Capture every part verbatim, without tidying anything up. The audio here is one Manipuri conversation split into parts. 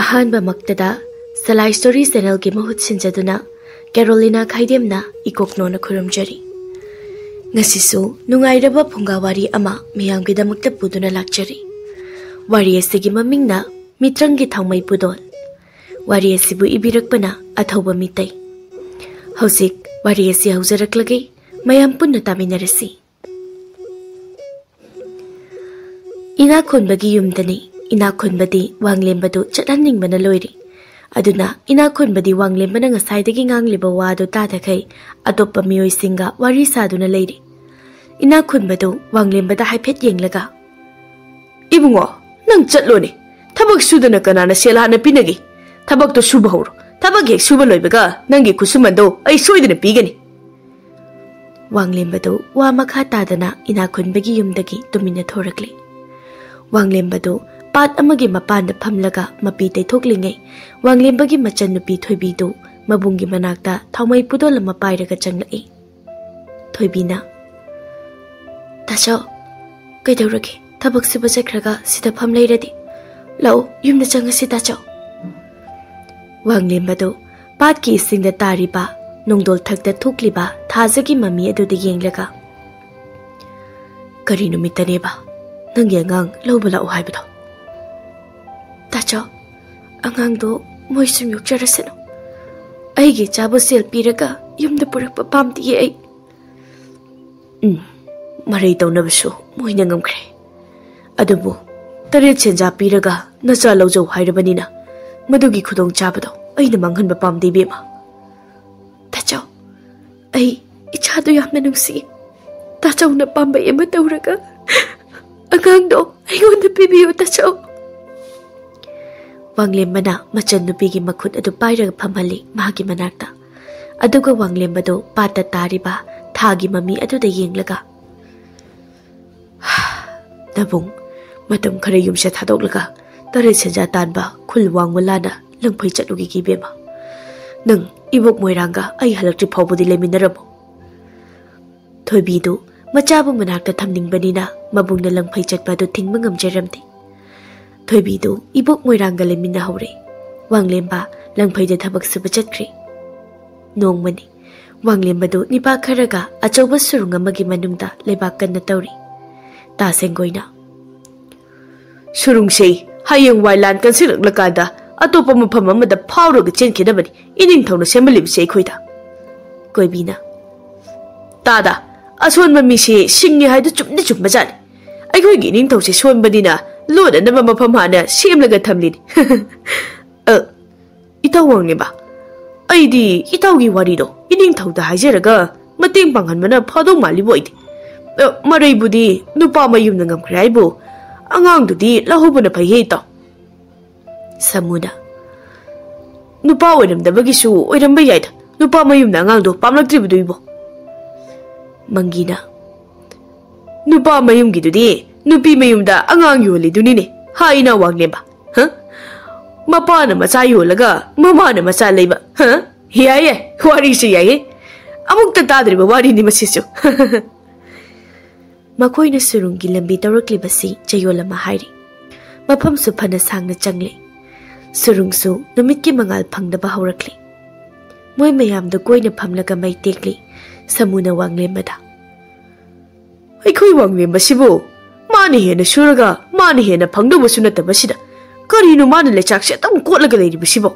ꯑꯍꯥꯟꯕꯃꯛꯇꯗ ꯁꯂꯥꯏ ꯁ꯭ꯇꯣꯔꯤ ꯆꯦꯅꯦꯜꯒꯤ ꯃꯍꯨꯠ ꯁꯤꯟꯖꯗꯨꯅ ꯀꯦꯔꯣꯂꯤꯅꯥ ꯈꯥꯏꯗꯦꯝꯅ ꯏꯀꯣꯛꯅꯣꯅ ꯈꯨꯔꯨꯝꯖꯔꯤ꯫ ꯉꯁꯤꯁꯨ ꯅꯨꯡꯉꯥꯏꯔꯕ ꯐꯨꯡꯒꯥ ꯋꯥꯔꯤ ꯑꯃ ꯃꯤꯌꯥꯝꯒꯤꯗꯃꯛꯇ ꯄꯨꯗꯨꯅ ꯂꯥꯛꯆꯔꯤ꯫ ꯋꯥꯔꯤ ꯑꯁꯤꯒꯤ ꯃꯃꯤꯡꯅ ꯃꯤꯇ꯭ꯔꯪꯒꯤ ꯊꯥꯎꯃꯩ ꯄꯨꯗꯣꯜ꯫ ꯋꯥꯔꯤ ꯑꯁꯤꯕꯨ ꯏꯕꯤꯔꯛꯄꯅ ꯑꯊꯧꯕ ꯃꯤꯇꯩ꯫ ꯍꯧꯖꯤꯛ ꯋꯥꯔꯤ ꯑꯁꯤ ꯍꯧꯖꯔꯛꯂꯒꯦ, ꯃꯌꯥꯝ ꯄꯨꯟꯅ ꯇꯥꯃꯤꯟꯅꯔꯁꯤ꯫ ꯏꯅꯥꯛ ꯈꯨꯟꯕꯒꯤ ꯌꯨꯝꯗꯅꯤ꯫ ꯏꯅꯥꯛ ꯈꯨꯟꯕꯗꯤ ꯋꯥꯡꯂꯦꯝꯕꯗꯨ ꯆꯠꯍꯟꯅꯤꯡꯕꯅ ꯂꯣꯏꯔꯤ꯫ ꯑꯗꯨꯅ ꯏꯅꯥꯛ ꯈꯨꯟꯕꯗꯤ ꯋꯥꯡꯂꯦꯝꯕꯅ ꯉꯁꯥꯏꯗꯒꯤ ꯉꯥꯡꯂꯤꯕ ꯋꯥꯗꯨ ꯇꯥꯗꯈꯩ ꯑꯇꯣꯞꯄ ꯃꯤꯑꯣꯏꯁꯤꯡꯒ ꯋꯥꯔꯤ ꯁꯥꯗꯨꯅ ꯂꯩꯔꯤ꯫ ꯏꯅꯥꯛ ꯈꯨꯟꯕꯗꯨ ꯋꯥꯡꯂꯦꯝꯕꯗ ꯍꯥꯏꯐꯦꯠ ꯌꯦꯡꯂꯒ, "ꯏꯕꯨꯡꯉꯣ, ꯅꯪ ꯆꯠꯂꯣꯅꯦ꯫ ꯊꯕꯛ ꯁꯨꯗꯅ ꯀꯅꯥꯅ ꯁꯦꯜ ꯍꯥꯟꯅ ꯄꯤꯅꯒꯦ? ꯊꯕꯛꯇꯣ ꯁꯨꯕ ꯍꯧꯔꯣ꯫ ꯊꯕꯛ ꯍꯦꯛ ꯁꯨꯕ ꯂꯣꯏꯕꯒ ꯅꯪꯒꯤ ꯈꯨꯠꯁꯨꯃꯟꯗꯣ ꯑꯩ ꯁꯣꯏꯗꯅ ꯄꯤꯒꯅꯤ꯫" ꯋꯥꯡꯂꯦꯝꯕꯗꯨ ꯋꯥ ꯃꯈꯥ ꯇꯥꯗꯅ ꯏꯅꯥꯛ ꯈꯨꯟꯕꯒꯤ ꯌꯨꯝꯗꯒꯤ ꯇꯨꯃꯤꯟꯅ ꯊꯣꯔꯛꯂꯦ꯫ ꯋꯥꯡꯂꯦꯝꯕꯗꯨ ꯄꯥꯠ ꯑꯃꯒꯤ ꯃꯄꯥꯟꯗ ꯐꯝꯂꯒ ꯃꯄꯤ ꯇꯩꯊꯣꯛꯂꯤꯉꯩ, ꯋꯥꯡꯂꯦꯝꯕꯒꯤ ꯃꯆꯟꯅꯨꯄꯤ ꯊꯣꯏꯕꯤꯗꯨ ꯃꯕꯨꯡꯒꯤ ꯃꯅꯥꯛꯇ ꯊꯥꯎꯃꯩ ꯄꯨꯗꯣꯜ ꯑꯃ ꯄꯥꯏꯔꯒ ꯆꯪꯂꯛꯏ꯫ ꯊꯣꯏꯕꯤꯅ, "ꯇꯥꯆꯧ, ꯀꯩꯗꯧꯔꯒꯦ? ꯊꯕꯛ ꯁꯨꯕ ꯆꯠꯈ꯭ꯔꯒ ꯁꯤꯗ ꯐꯝ ꯂꯩꯔꯗꯤ? ꯂꯥꯛꯑꯣ, ꯌꯨꯝꯗ ꯆꯪꯉꯁꯤ, ꯇꯥꯆꯧ꯫" ꯋꯥꯡꯂꯦꯝꯕꯗꯨ ꯄꯥꯠꯀꯤ ꯏꯁꯤꯡꯗ ꯇꯥꯔꯤꯕ ꯅꯣꯡꯗꯣꯜ ꯊꯛꯇ ꯊꯣꯛꯂꯤꯕ ꯊꯥꯖꯒꯤ ꯃꯃꯤ ꯑꯗꯨꯗ ꯌꯦꯡꯂꯒ, "ꯀꯔꯤ ꯅꯨꯃꯤꯠꯇꯅꯦꯕ ꯅꯪꯒꯤ ꯑꯉꯥꯡ ꯂꯧꯕ ꯂꯥꯛꯑꯣ ꯍꯥꯏꯕꯗꯣ?" "ꯇꯥꯆꯧ, ꯑꯉꯥꯡꯗꯣ ꯃꯣꯏ ꯁꯨꯝ ꯌꯣꯛꯆꯔꯁꯅꯨ꯫ ꯑꯩꯒꯤ ꯏꯆꯥꯕꯨ ꯁꯦꯜ ꯄꯤꯔꯒ ꯌꯨꯝꯗ ꯄꯨꯔꯛꯄ ꯄꯥꯝꯗꯤꯌꯦ ꯑꯩ꯫" "ꯎꯝ, ꯃꯔꯩ ꯇꯧꯅꯕꯁꯨ ꯃꯣꯏꯅ ꯉꯝꯈ꯭ꯔꯦ꯫ ꯑꯗꯨꯕꯨ ꯇꯔꯦꯠ ꯁꯦꯟꯖꯥ ꯄꯤꯔꯒ ꯅꯆꯥ ꯂꯧꯖꯧ ꯍꯥꯏꯔꯕꯅꯤꯅ ꯃꯗꯨꯒꯤ ꯈꯨꯗꯣꯡꯆꯥꯕꯗꯣ ꯑꯩꯅ ꯃꯥꯡꯍꯟꯕ ꯄꯥꯝꯗꯦ, ꯏꯕꯦꯝꯃ꯫" "ꯇꯥꯆꯧ, ꯑꯩ ꯏꯆꯥꯗꯨ ꯌꯥꯝꯅ ꯅꯨꯡꯁꯤ꯫ ꯇꯥꯆꯧꯅ ꯄꯥꯝꯕꯩ ꯑꯃ ꯇꯧꯔꯒ ꯑꯉꯥꯡꯗꯣ ꯑꯩꯉꯣꯟꯗ ꯄꯤꯕꯤꯌꯨ, ꯇꯥꯆꯧ꯫" ꯋꯥꯡꯂꯦꯝꯕꯅ ꯃꯆꯟꯅꯨꯄꯤꯒꯤ ꯃꯈꯨꯠ ꯑꯗꯨ ꯄꯥꯏꯔꯒ ꯐꯝꯍꯜꯂꯤ ꯃꯍꯥꯛꯀꯤ ꯃꯅꯥꯛꯇ꯫ ꯑꯗꯨꯒ ꯋꯥꯡꯂꯦꯝꯕꯗꯨ ꯄꯥꯠꯇ ꯇꯥꯔꯤꯕ ꯊꯥꯒꯤ ꯃꯃꯤ ꯑꯗꯨꯗ ꯌꯦꯡꯂꯒ, "ꯅꯕꯨꯡ, ꯃꯇꯝ ꯈꯔ ꯌꯨꯝꯁꯦ ꯊꯥꯗꯣꯛꯂꯒ ꯇꯔꯦꯠ ꯁꯦꯟꯖꯥ ꯇꯥꯟꯕ ꯈꯨꯜ ꯋꯥꯡꯃ ꯂꯥꯟꯅ ꯂꯪꯐꯩ ꯆꯠꯂꯨꯈꯤꯒꯦ, ꯏꯕꯦꯝꯃ꯫ ꯅꯪ ꯏꯕꯣꯛ ꯃꯣꯏꯔꯥꯡꯒ ꯑꯩ ꯍꯜꯂꯛꯇ꯭ꯔꯤ ꯐꯥꯎꯕꯗꯤ ꯂꯩꯃꯤꯟꯅꯔꯝꯃꯨ꯫" ꯊꯣꯏꯕꯤꯗꯨ ꯃꯆꯥꯕꯨ ꯃꯅꯥꯛꯇ ꯊꯝꯅꯤꯡꯕꯅꯤꯅ ꯃꯕꯨꯡꯅ ꯂꯪꯐꯩ ꯆꯠꯄ ꯑꯗꯨ ꯊꯤꯡꯕ ꯉꯝꯖꯔꯝꯗꯦ꯫ ꯊꯣꯏꯕꯤꯗꯨ ꯏꯕꯣꯛ ꯃꯣꯏꯔꯥꯡꯒ ꯂꯩꯃꯤꯟꯅꯍꯧꯔꯦ꯫ ꯋꯥꯡꯂꯦꯝꯕ ꯂꯪꯐꯩꯗ ꯊꯕꯛ ꯁꯨꯕ ꯆꯠꯈ꯭ꯔꯦ꯫ ꯅꯣꯡꯃꯅꯤ ꯋꯥꯡꯂꯦꯝꯕꯗꯨ ꯅꯤꯄꯥ ꯈꯔꯒ ꯑꯆꯧꯕ ꯁꯨꯔꯨꯡ ꯑꯃꯒꯤ ꯃꯅꯨꯡꯗ ꯂꯩꯕꯥꯛ ꯀꯟꯅ ꯇꯧꯔꯤ꯫ ꯇꯥ ꯁꯦꯡꯒꯣꯏꯅ, "ꯁꯨꯔꯨꯡꯁꯦ ꯍꯌꯦꯡꯋꯥꯏ ꯂꯥꯟ ꯀꯟꯁꯤꯜꯂꯛꯂꯀꯥꯟꯗ ꯑꯇꯣꯞꯄ ꯃꯐꯝ ꯑꯃꯗ ꯐꯥꯎꯔꯒ ꯆꯦꯟꯈꯤꯅꯕꯅꯤ ꯏꯅꯤꯡꯊꯧꯅ ꯁꯦꯝꯍꯜꯂꯤꯕꯁꯦ ꯑꯩꯈꯣꯏꯗ꯫" ꯀꯣꯏꯕꯤꯅ, "ꯇꯥꯗ, ꯑꯁꯣꯟꯕ ꯃꯤꯁꯦ ꯁꯤꯡꯉꯤ ꯍꯥꯏꯗꯨ ꯆꯨꯝꯗꯤ ꯆꯨꯝꯕꯖꯥꯠꯅꯤ꯫ ꯑꯩꯈꯣꯏꯒꯤ ꯏꯅꯤꯡꯊꯧꯁꯦ ꯁꯣꯟꯕꯅꯤꯅ ꯂꯣꯟꯅꯅꯕ ꯃꯐꯝ ꯍꯥꯟꯅ ꯁꯦꯝꯂꯒ ꯊꯝꯂꯤꯅꯤ꯫" "ꯑ, ꯏꯇꯥꯎ ꯋꯥꯡꯂꯦꯝꯕ, ꯑꯩꯗꯤ ꯏꯇꯥꯎꯒꯤ ꯋꯥꯔꯤꯗꯣ ꯏꯅꯤꯡꯊꯧꯗ ꯍꯥꯏꯖꯔꯒ ꯃꯇꯦꯡ ꯄꯥꯡꯍꯟꯕꯅ ꯐꯗꯧ ꯃꯥꯜꯂꯤꯕꯣ ꯑꯩꯗꯤ꯫ ꯑ, ꯃꯔꯩꯕꯨꯗꯤ ꯅꯨꯄꯥ ꯃꯌꯨꯝꯅ ꯉꯝꯈ꯭ꯔꯦ ꯍꯥꯏꯕꯨ, ꯑꯉꯥꯡꯗꯨꯗꯤ ꯂꯧꯍꯧꯕꯅ ꯐꯩꯍꯦ ꯏꯇꯥꯎ꯫" ꯁꯥꯃꯨꯅ, "ꯅꯨꯄꯥ ꯑꯣꯏꯔꯝꯗꯕꯒꯤꯁꯨ ꯑꯣꯏꯔꯝꯕ ꯌꯥꯏꯗ, ꯅꯨꯄꯥ ꯃꯌꯨꯝꯅ ꯑꯉꯥꯡꯗꯣ ꯄꯥꯝꯂꯛꯇ꯭ꯔꯤꯕꯗꯨ ꯏꯕꯣ꯫" ꯃꯪꯒꯤꯅ, "ꯅꯨꯄꯥ ꯃꯌꯨꯝꯒꯤꯗꯨꯗꯤ ꯅꯨꯄꯤ ꯃꯌꯨꯝꯗ ꯑꯉꯥꯡ ꯌꯣꯜꯂꯤꯗꯨꯅꯤꯅꯦ, ꯍꯥ ꯏꯅꯥꯎ ꯋꯥꯡꯂꯦꯝꯕ? ꯍ? ꯃꯄꯥꯅ ꯃꯆꯥ ꯌꯣꯜꯂꯒ ꯃꯃꯥꯅ ꯃꯆꯥ ꯂꯩꯕ, ꯍ? ꯌꯥꯏꯌꯦ, ꯋꯥꯔꯤꯁꯨ ꯌꯥꯏꯌꯦ꯫ ꯑꯃꯨꯛꯇ ꯇꯥꯗ꯭ꯔꯤꯕ ꯋꯥꯔꯤꯅꯤ ꯃꯁꯤꯁꯨ꯫" ꯃꯈꯣꯏꯅ ꯁꯨꯔꯨꯡꯒꯤ ꯂꯝꯕꯤ ꯇꯧꯔꯛꯂꯤꯕꯁꯤ ꯆꯌꯣꯜ ꯑꯃ ꯍꯥꯏꯔꯤ꯫ ꯃꯐꯝꯁꯨ ꯐꯅ ꯁꯥꯡꯅ ꯆꯪꯂꯦ꯫ ꯁꯨꯔꯨꯡꯁꯨ ꯅꯨꯃꯤꯠꯀꯤ ꯃꯉꯥꯜ ꯐꯪꯗꯕ ꯍꯧꯔꯛꯂꯦ꯫ ꯃꯣꯏ ꯃꯌꯥꯝꯗꯨ ꯀꯣꯏꯅ ꯐꯝꯂꯒ ꯃꯩ ꯇꯦꯛꯂꯤ꯫ ꯁꯥꯃꯨꯅ ꯋꯥꯡꯂꯦꯝꯕꯗ, "ꯑꯩꯈꯣꯏ ꯋꯥꯡꯂꯦꯝꯕꯁꯤꯕꯨ ꯃꯥꯅ ꯍꯦꯟꯅ ꯁꯨꯔꯒ ꯃꯥꯅ ꯍꯦꯟꯅ ꯐꯪꯗꯧꯕꯁꯨ ꯅꯠꯇꯕꯁꯤꯗ ꯀꯔꯤꯅꯣ ꯃꯥꯅ ꯂꯩꯆꯥꯛꯁꯦ ꯑꯗꯨꯝ ꯀꯣꯠꯂꯒ ꯂꯩꯔꯤꯕꯁꯤꯕꯣ?"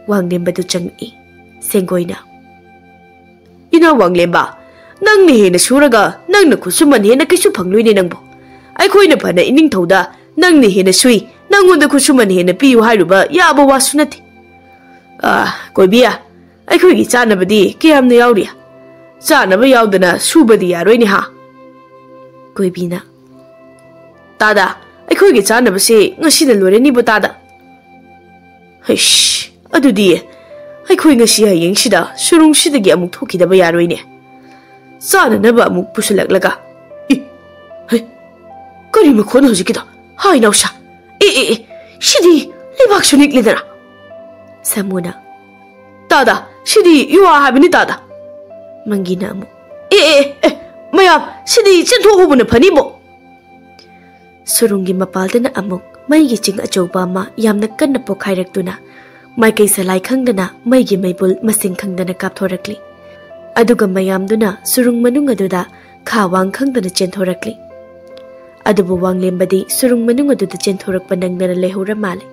ꯋꯥꯡꯂꯦꯝꯕꯗꯨ ꯆꯪꯉꯛꯏ꯫ ꯁꯦꯡꯒꯣꯏꯅ, "ꯏꯅꯥꯎ ꯋꯥꯡꯂꯦꯝꯕ, ꯅꯪꯅ ꯍꯦꯟꯅ ꯁꯨꯔꯒ ꯅꯪꯅ ꯈꯨꯠꯁꯨꯃꯟ ꯍꯦꯟꯅ ꯀꯩꯁꯨ ꯐꯪꯂꯣꯏꯅꯦ ꯅꯪꯕꯨ꯫ ꯑꯩꯈꯣꯏꯅ ꯐꯅ ꯏꯅꯤꯡꯊꯧꯗ ꯅꯪꯅ ꯍꯦꯟꯅ ꯁꯨꯏ, ꯅꯪꯉꯣꯟꯗ ꯈꯨꯠꯁꯨꯃꯟ ꯍꯦꯟꯅ ꯄꯤꯌꯨ ꯍꯥꯏꯔꯨꯕ ꯌꯥꯕ ꯋꯥꯁꯨ ꯅꯠꯇꯦ꯫ ꯑꯥ, ꯀꯣꯏꯕꯤ, ꯑꯩꯈꯣꯏꯒꯤ ꯆꯥꯅꯕꯗꯤ ꯀꯌꯥꯝꯅ ꯌꯥꯎꯔꯤ? ꯆꯥꯅꯕ ꯌꯥꯎꯗꯅ ꯁꯨꯕꯗꯤ ꯌꯥꯔꯣꯏꯅꯦ ꯍꯥ?" ꯀꯣꯏꯕꯤꯅ, "ꯇꯥꯗ, ꯑꯩꯈꯣꯏꯒꯤ ꯆꯥꯅꯕꯁꯦ ꯉꯁꯤꯅ ꯂꯣꯏꯔꯅꯤꯕꯣ ꯇꯥꯗ?" "ꯍꯩꯁ, ꯑꯗꯨꯗꯤ ꯑꯩꯈꯣꯏ ꯉꯁꯤ ꯍꯌꯦꯡꯁꯤꯗ ꯁꯨꯔꯨꯡꯁꯤꯗꯒꯤ ꯑꯃꯨꯛ ꯊꯣꯛꯈꯤꯗꯕ ꯌꯥꯔꯣꯏꯅꯦ꯫ ꯆꯥꯅꯅꯕ ꯑꯃꯨꯛ ꯄꯨꯁꯤꯜꯂꯛꯂꯒ꯫ ꯏ, ꯍꯩ, ꯀꯔꯤ ꯃꯈꯣꯟ ꯍꯧꯖꯤꯛꯀꯤꯗꯣ? ꯍꯥꯏ ꯅꯥꯎꯁꯥ, ꯑꯦ, ꯑꯦ, ꯑꯦ, ꯁꯤꯗꯤ ꯂꯩꯕꯥꯛꯁꯨ ꯅꯤꯛꯂꯦꯗꯅ꯫" ꯁꯥꯃꯨꯅ, "ꯇꯥꯗ, ꯁꯤꯗꯤ ꯌꯨꯍꯥ ꯍꯥꯏꯕꯅꯤ ꯇꯥꯗ꯫" ꯃꯪꯒꯤꯅ ꯑꯃꯨꯛ, "ꯑꯦ, ꯑꯦ, ꯑꯦ, ꯃꯌꯥꯝ, ꯁꯤꯗꯤ ꯆꯦꯟꯊꯣꯛꯍꯧꯕꯅ ꯐꯅꯤꯕꯣ꯫" ꯁꯨꯔꯨꯡꯒꯤ ꯃꯄꯥꯜꯗꯅ ꯑꯃꯨꯛ ꯃꯩꯒꯤ ꯆꯤꯡ ꯑꯆꯧꯕ ꯑꯃ ꯌꯥꯝꯅ ꯀꯟꯅ ꯄꯣꯈꯥꯏꯔꯛꯇꯨꯅ ꯃꯥꯏꯀꯩ ꯁꯂꯥꯏ ꯈꯪꯗꯅ ꯃꯩꯒꯤ ꯃꯩꯕꯨꯜ ꯃꯁꯤꯡ ꯈꯪꯗꯅ ꯀꯥꯞꯊꯣꯔꯛꯂꯤ꯫ ꯑꯗꯨꯒ ꯃꯌꯥꯝꯗꯨꯅ ꯁꯨꯔꯨꯡ ꯃꯅꯨꯡ ꯑꯗꯨꯗ ꯈꯥ ꯋꯥꯡ ꯈꯪꯗꯅ ꯆꯦꯟꯊꯣꯔꯛꯂꯤ꯫ ꯑꯗꯨꯕꯨ ꯋꯥꯡꯂꯦꯝꯕꯗꯤ ꯁꯨꯔꯨꯡ ꯃꯅꯨꯡ ꯑꯗꯨꯗ ꯆꯦꯟꯊꯣꯔꯛꯄ ꯅꯪꯗꯅ ꯂꯩꯍꯧꯔ ꯃꯥꯜꯂꯦ꯫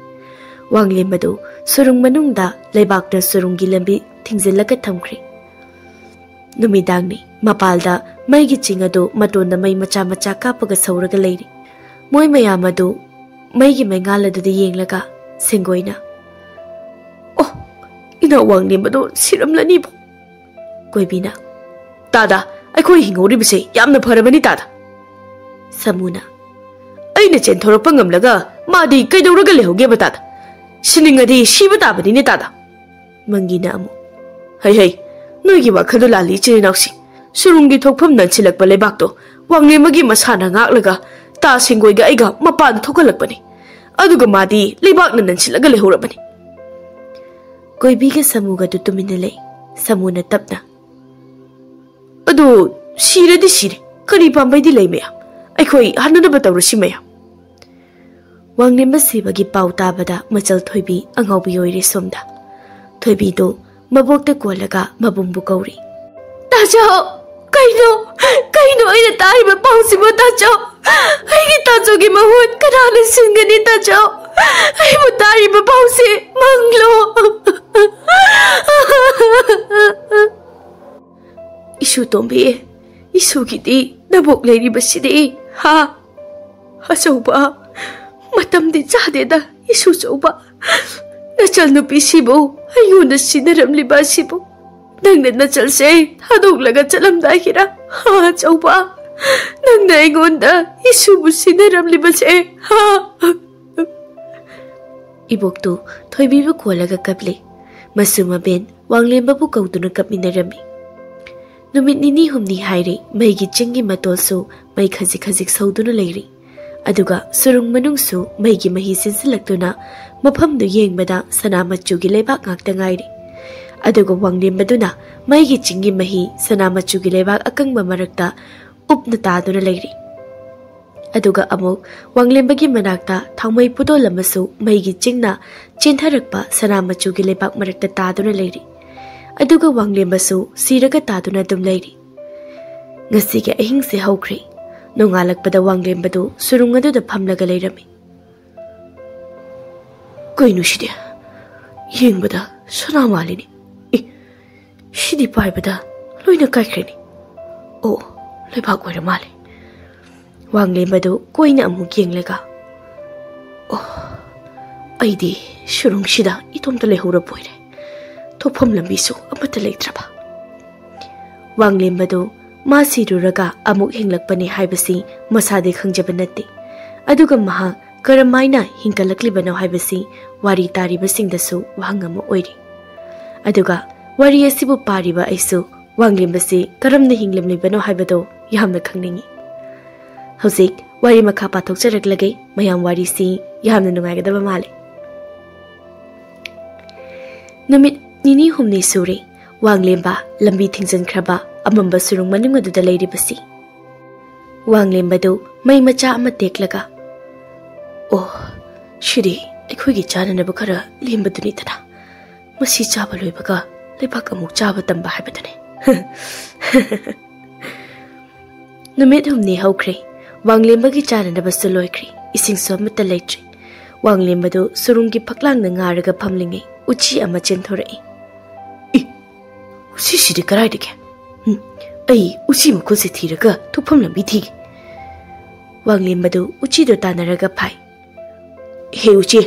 ꯋꯥꯡꯂꯦꯝꯕꯗꯨ ꯁꯨꯔꯨꯡ ꯃꯅꯨꯡꯗ ꯂꯩꯕꯥꯛꯅ ꯁꯨꯔꯨꯡꯒꯤ ꯂꯝꯕꯤ ꯊꯤꯡꯖꯤꯜꯂꯒ ꯊꯝꯈ꯭ꯔꯦ꯫ ꯅꯨꯃꯤꯗꯥꯡꯅꯤ꯫ ꯃꯄꯥꯜꯗ ꯃꯩꯒꯤ ꯆꯤꯡ ꯑꯗꯨ ꯃꯇꯣꯟꯗ ꯃꯩ ꯃꯆꯥ ꯃꯆꯥ ꯀꯥꯞꯄꯒ ꯁꯧꯔꯒ ꯂꯩꯔꯤ꯫ ꯃꯣꯏ ꯃꯌꯥꯝ ꯑꯗꯨ ꯃꯩꯒꯤ ꯃꯩꯉꯥꯜ ꯑꯗꯨꯗ ꯌꯦꯡꯂꯒ ꯁꯦꯡꯒꯣꯏꯅ, "ꯑꯣ, ꯏꯅꯥꯎ ꯋꯥꯡꯂꯦꯝꯕꯗꯣ ꯁꯤꯔꯝꯂꯅꯤꯕꯣ?" ꯀꯣꯏꯕꯤꯅ, "ꯇꯥꯗ, ꯑꯩꯈꯣꯏ ꯍꯤꯡꯍꯧꯔꯤꯕꯁꯦ ꯌꯥꯝꯅ ꯐꯔꯕꯅꯤ ꯇꯥꯗ꯫" ꯁꯥꯃꯨꯅ, "ꯑꯩꯅ ꯆꯦꯟꯊꯣꯔꯛꯄ ꯉꯝꯂꯒ ꯃꯥꯗꯤ ꯀꯩꯗꯧꯔꯒ ꯂꯩꯍꯧꯒꯦꯕ ꯇꯥꯗ? ꯁꯤꯅꯤꯡꯉꯗꯤ ꯁꯤꯕ ꯇꯥꯕꯅꯤꯅꯦ ꯇꯥꯗ꯫" ꯃꯪꯒꯤꯅ ꯑꯃꯨꯛ, "ꯍꯩ ꯍꯩ, ꯅꯣꯏꯒꯤ ꯋꯥꯈꯜꯗꯣ ꯂꯥꯜꯂꯤ ꯏꯆꯤꯜ ꯏꯅꯥꯎꯁꯤꯡ꯫ ꯁꯨꯔꯨꯡꯒꯤ ꯊꯣꯛꯐꯝ ꯅꯟꯁꯤꯜꯂꯛꯄ ꯂꯩꯕꯥꯛꯇꯣ ꯋꯥꯡꯂꯦꯝꯕꯒꯤ ꯃꯁꯥꯅ ꯉꯥꯛꯂꯒ ꯇꯥ ꯁꯦꯡꯒꯣꯏꯒ ꯑꯩꯒ ꯃꯄꯥꯟ ꯊꯣꯛꯍꯜꯂꯛꯄꯅꯤ꯫ ꯑꯗꯨꯒ ꯃꯥꯗꯤ ꯂꯩꯕꯥꯛꯅ ꯅꯟꯁꯤꯜꯂꯒ ꯂꯩꯍꯧꯔꯕꯅꯤ꯫" ꯀꯣꯏꯕꯤꯒ ꯁꯥꯃꯨꯒꯗꯨ ꯇꯨꯃꯤꯟꯅ ꯂꯩ꯫ ꯁꯥꯃꯨꯅ ꯇꯞꯅ, "ꯑꯗꯨ ꯁꯤꯔꯗꯤ ꯁꯤꯔꯦ, ꯀꯔꯤ ꯄꯥꯝꯕꯩꯗꯤ ꯂꯩ ꯃꯌꯥꯝ? ꯑꯩꯈꯣꯏ ꯍꯟꯅꯅꯕ ꯇꯧꯔꯁꯤ ꯃꯌꯥꯝ꯫" ꯋꯥꯡꯂꯦꯝꯕ ꯁꯤꯕꯒꯤ ꯄꯥꯎ ꯇꯥꯕꯗ ꯃꯆꯜ ꯊꯣꯏꯕꯤ ꯑꯉꯥꯎꯕꯤ ꯑꯣꯏꯔꯦ ꯁꯣꯝꯗ꯫ ꯊꯣꯏꯕꯤꯗꯨ ꯃꯕꯣꯛꯇ ꯀꯣꯜꯂꯒ ꯃꯕꯨꯡꯕꯨ ꯀꯧꯔꯤ꯫ "ꯇꯥꯆꯧ, ꯀꯩꯅꯣ, ꯀꯩꯅꯣ ꯑꯩꯅ ꯇꯥꯔꯤꯕ ꯄꯥꯎꯁꯤꯕꯨ ꯇꯥꯆꯧ? ꯑꯩꯒꯤ ꯇꯥꯆꯧꯒꯤ ꯃꯍꯨꯠ ꯀꯅꯥꯅ ꯁꯤꯟꯒꯅꯤ ꯇꯥꯆꯧ? ꯑꯩꯕꯨ ꯇꯥꯔꯤꯕ ꯄꯥꯎꯁꯤ ꯃꯪꯂꯣ?" "ꯏꯁꯨ ꯇꯣꯝꯕꯤ, ꯏꯁꯨꯒꯤꯗꯤ ꯅꯕꯣꯛ ꯂꯩꯔꯤꯕꯁꯤꯗꯤ, ꯍꯥ? ꯑꯆꯧꯕ, ꯃꯇꯝꯗꯤ ꯆꯥꯗꯦꯗ, ꯏꯁꯨ ꯑꯆꯧꯕ꯫ ꯅꯆꯜ ꯅꯨꯄꯤꯁꯤꯕꯨ ꯑꯩꯉꯣꯟꯗ ꯁꯤꯟꯅꯔꯝꯂꯤꯕ ꯑꯁꯤꯕꯨ ꯅꯪꯅ ꯅꯆꯜꯁꯦ ꯊꯥꯗꯣꯛꯂꯒ ꯆꯠꯂꯝꯗꯥꯏꯒꯤꯔ? ꯍꯥ, ꯑꯆꯧꯕ, ꯅꯪꯅ ꯑꯩꯉꯣꯟꯗ ꯏꯁꯨꯕꯨ ꯁꯤꯟꯅꯔꯝꯂꯤꯕꯁꯦ, ꯍꯥ?" ꯏꯕꯣꯛꯇꯨ ꯊꯣꯏꯕꯤꯕꯨ ꯀꯣꯜꯂꯒ ꯀꯞꯂꯤ꯫ ꯃꯁꯨ ꯃꯕꯦꯟ ꯋꯥꯡꯂꯦꯝꯕꯕꯨ ꯀꯧꯗꯨꯅ ꯀꯞꯃꯤꯟꯅꯔꯝꯃꯤ꯫ ꯅꯨꯃꯤꯠ ꯅꯤꯅꯤ ꯍꯨꯝꯅꯤ ꯍꯥꯏꯔꯦ, ꯃꯩꯒꯤ ꯆꯤꯡꯒꯤ ꯃꯇꯣꯜꯁꯨ ꯃꯩ ꯈꯖꯤꯛ ꯈꯖꯤꯛ ꯁꯧꯗꯨꯅ ꯂꯩꯔꯤ꯫ ꯑꯗꯨꯒ ꯁꯨꯔꯨꯡ ꯃꯅꯨꯡꯁꯨ ꯃꯩꯒꯤ ꯃꯍꯤ ꯆꯦꯟꯁꯤꯜꯂꯛꯇꯨꯅ ꯃꯐꯝꯗꯨ ꯌꯦꯡꯕꯗ ꯁꯅꯥ ꯃꯆꯨꯒꯤ ꯂꯩꯕꯥꯛ ꯉꯥꯛꯇ ꯉꯥꯏꯔꯤ꯫ ꯑꯗꯨꯒ ꯋꯥꯡꯂꯦꯝꯕꯗꯨꯅ ꯃꯩꯒꯤ ꯆꯤꯡꯒꯤ ꯃꯍꯤ ꯁꯅꯥ ꯃꯆꯨꯒꯤ ꯂꯩꯕꯥꯛ ꯑꯀꯪꯕ ꯃꯔꯛꯇ ꯎꯞꯅ ꯇꯥꯗꯨꯅ ꯂꯩꯔꯤ꯫ ꯑꯗꯨꯒ ꯑꯃꯨꯛ ꯋꯥꯡꯂꯦꯝꯕꯒꯤ ꯃꯅꯥꯛꯇ ꯊꯥꯎꯃꯩ ꯄꯨꯗꯣꯜ ꯑꯃꯁꯨ ꯃꯩꯒꯤ ꯆꯤꯡꯅ ꯆꯦꯟꯊꯔꯛꯄ ꯁꯅꯥ ꯃꯆꯨꯒꯤ ꯂꯩꯕꯥꯛ ꯃꯔꯛꯇ ꯇꯥꯗꯨꯅ ꯂꯩꯔꯤ꯫ ꯑꯗꯨꯒ ꯋꯥꯡꯂꯦꯝꯕꯁꯨ ꯁꯤꯔꯒ ꯇꯥꯗꯨꯅ ꯑꯗꯨꯝ ꯂꯩꯔꯤ꯫ ꯉꯁꯤꯒꯤ ꯑꯍꯤꯡꯁꯦ ꯍꯧꯈ꯭ꯔꯦ꯫ ꯅꯣꯡꯉꯥꯜꯂꯛꯄꯗ ꯋꯥꯡꯂꯦꯝꯕꯗꯨ ꯁꯨꯔꯨꯡ ꯑꯗꯨꯗ ꯐꯝꯂꯒ ꯂꯩꯔꯝꯃꯤ꯫ "ꯀꯩꯅꯣ ꯁꯤꯗꯤ? ꯌꯦꯡꯕꯗ ꯁꯅꯥ ꯃꯥꯜꯂꯤꯅꯦ꯫ ꯑꯦ, ꯁꯤꯗꯤ ꯄꯥꯏꯕꯗ ꯂꯣꯏꯅ ꯀꯥꯏꯈ꯭ꯔꯦꯅꯦ꯫ ꯑꯣ, ꯂꯩꯕꯥꯛ ꯑꯣꯏꯔ ꯃꯥꯜꯂꯦ꯫" ꯋꯥꯡꯂꯦꯝꯕꯗꯨ ꯀꯣꯏꯅ ꯑꯃꯨꯛ ꯌꯦꯡꯂꯒ, "ꯑꯣ, ꯑꯩꯗꯤ ꯁꯨꯔꯨꯡꯁꯤꯗ ꯏꯇꯣꯝꯇ ꯂꯩꯍꯧꯔꯕ ꯑꯣꯏꯔꯦ꯫ ꯊꯣꯛꯐꯝ ꯂꯝꯕꯤꯁꯨ ꯑꯃꯠꯇ ꯂꯩꯇ꯭ꯔꯕ꯫" ꯋꯥꯡꯂꯦꯝꯕꯗꯨ ꯃꯥ ꯁꯤꯔꯨꯔꯒ ꯑꯃꯨꯛ ꯍꯤꯡꯂꯛꯄꯅꯤ ꯍꯥꯏꯕꯁꯤ ꯃꯁꯥꯗꯤ ꯈꯪꯖꯕ ꯅꯠꯇꯦ꯫ ꯑꯗꯨꯒ ꯃꯍꯥꯛ ꯀꯔꯝꯍꯥꯏꯅ ꯍꯤꯡꯒꯠꯂꯛꯂꯤꯕꯅꯣ ꯍꯥꯏꯕꯁꯤ ꯋꯥꯔꯤ ꯇꯥꯔꯤꯕꯁꯤꯡꯗꯁꯨ ꯋꯥꯍꯪ ꯑꯃ ꯑꯣꯏꯔꯤ꯫ ꯑꯗꯨꯒ ꯋꯥꯔꯤ ꯑꯁꯤꯕꯨ ꯄꯥꯔꯤꯕ ꯑꯩꯁꯨ ꯋꯥꯡꯂꯦꯝꯕꯁꯤ ꯀꯔꯝꯅ ꯍꯤꯡꯂꯝꯂꯤꯕꯅꯣ ꯍꯥꯏꯕꯗꯨ ꯌꯥꯝꯅ ꯈꯪꯅꯤꯡꯏ꯫ ꯍꯧꯖꯤꯛ ꯋꯥꯔꯤ ꯃꯈꯥ ꯄꯥꯊꯣꯛꯆꯔꯛꯂꯒꯦ꯫ ꯃꯌꯥꯝ ꯋꯥꯔꯤꯁꯤ ꯌꯥꯝꯅ ꯅꯨꯡꯉꯥꯏꯒꯗꯕ ꯃꯥꯜꯂꯦ꯫ ꯅꯨꯃꯤꯠ ꯅꯤꯅꯤ ꯍꯨꯝꯅꯤ ꯁꯨꯔꯦ ꯋꯥꯡꯂꯦꯝꯕ ꯂꯝꯕꯤ ꯊꯤꯡꯖꯤꯟꯈ꯭ꯔꯕ ꯑꯃꯝꯕ ꯁꯨꯔꯨꯡ ꯃꯅꯨꯡ ꯑꯗꯨꯗ ꯂꯩꯔꯤꯕꯁꯤ꯫ ꯋꯥꯡꯂꯦꯝꯕꯗꯨ ꯃꯩ ꯃꯆꯥ ꯑꯃ ꯇꯦꯛꯂꯒ, "ꯑꯣ, ꯁꯤꯗꯤ ꯑꯩꯈꯣꯏꯒꯤ ꯆꯥꯅꯅꯕ ꯈꯔ ꯂꯦꯝꯕꯗꯨꯅꯤꯗꯅ꯫ ꯃꯁꯤ ꯆꯥꯕ ꯂꯣꯏꯕꯒ ꯂꯩꯕꯥꯛ ꯑꯃꯨꯛ ꯆꯥꯕ ꯇꯝꯕ ꯍꯥꯏꯕꯗꯨꯅꯤ꯫" ꯅꯨꯃꯤꯠ ꯍꯨꯝꯅꯤ ꯍꯧꯈ꯭ꯔꯦ꯫ ꯋꯥꯡꯂꯦꯝꯕꯒꯤ ꯆꯥꯅꯅꯕꯁꯨ ꯂꯣꯏꯈ꯭ꯔꯦ꯫ ꯏꯁꯤꯡꯁꯨ ꯑꯃꯠꯇ ꯂꯩꯇ꯭ꯔꯦ꯫ ꯋꯥꯡꯂꯦꯝꯕꯗꯨ ꯁꯨꯔꯨꯡꯒꯤ ꯐꯛꯂꯥꯡꯗ ꯉꯥꯔꯒ ꯐꯝꯂꯤꯉꯩ ꯎꯆꯤ ꯑꯃ ꯆꯦꯟꯊꯣꯔꯛꯏ꯫ "ꯏ! ꯎꯆꯤꯁꯤꯗꯤ ꯀꯗꯥꯏꯗꯒꯤ? ꯎꯝ, ꯑꯩ ꯎꯆꯤ ꯃꯈꯨꯟꯁꯦ ꯊꯤꯔꯒ ꯊꯣꯛꯐꯝ ꯂꯝꯕꯤ ꯊꯤꯒꯦ꯫" ꯋꯥꯡꯂꯦꯝꯕꯗꯨ ꯎꯆꯤꯗꯨ ꯇꯥꯟꯅꯔꯒ ꯐꯥꯏ꯫ "ꯍꯦ ꯎꯆꯤ,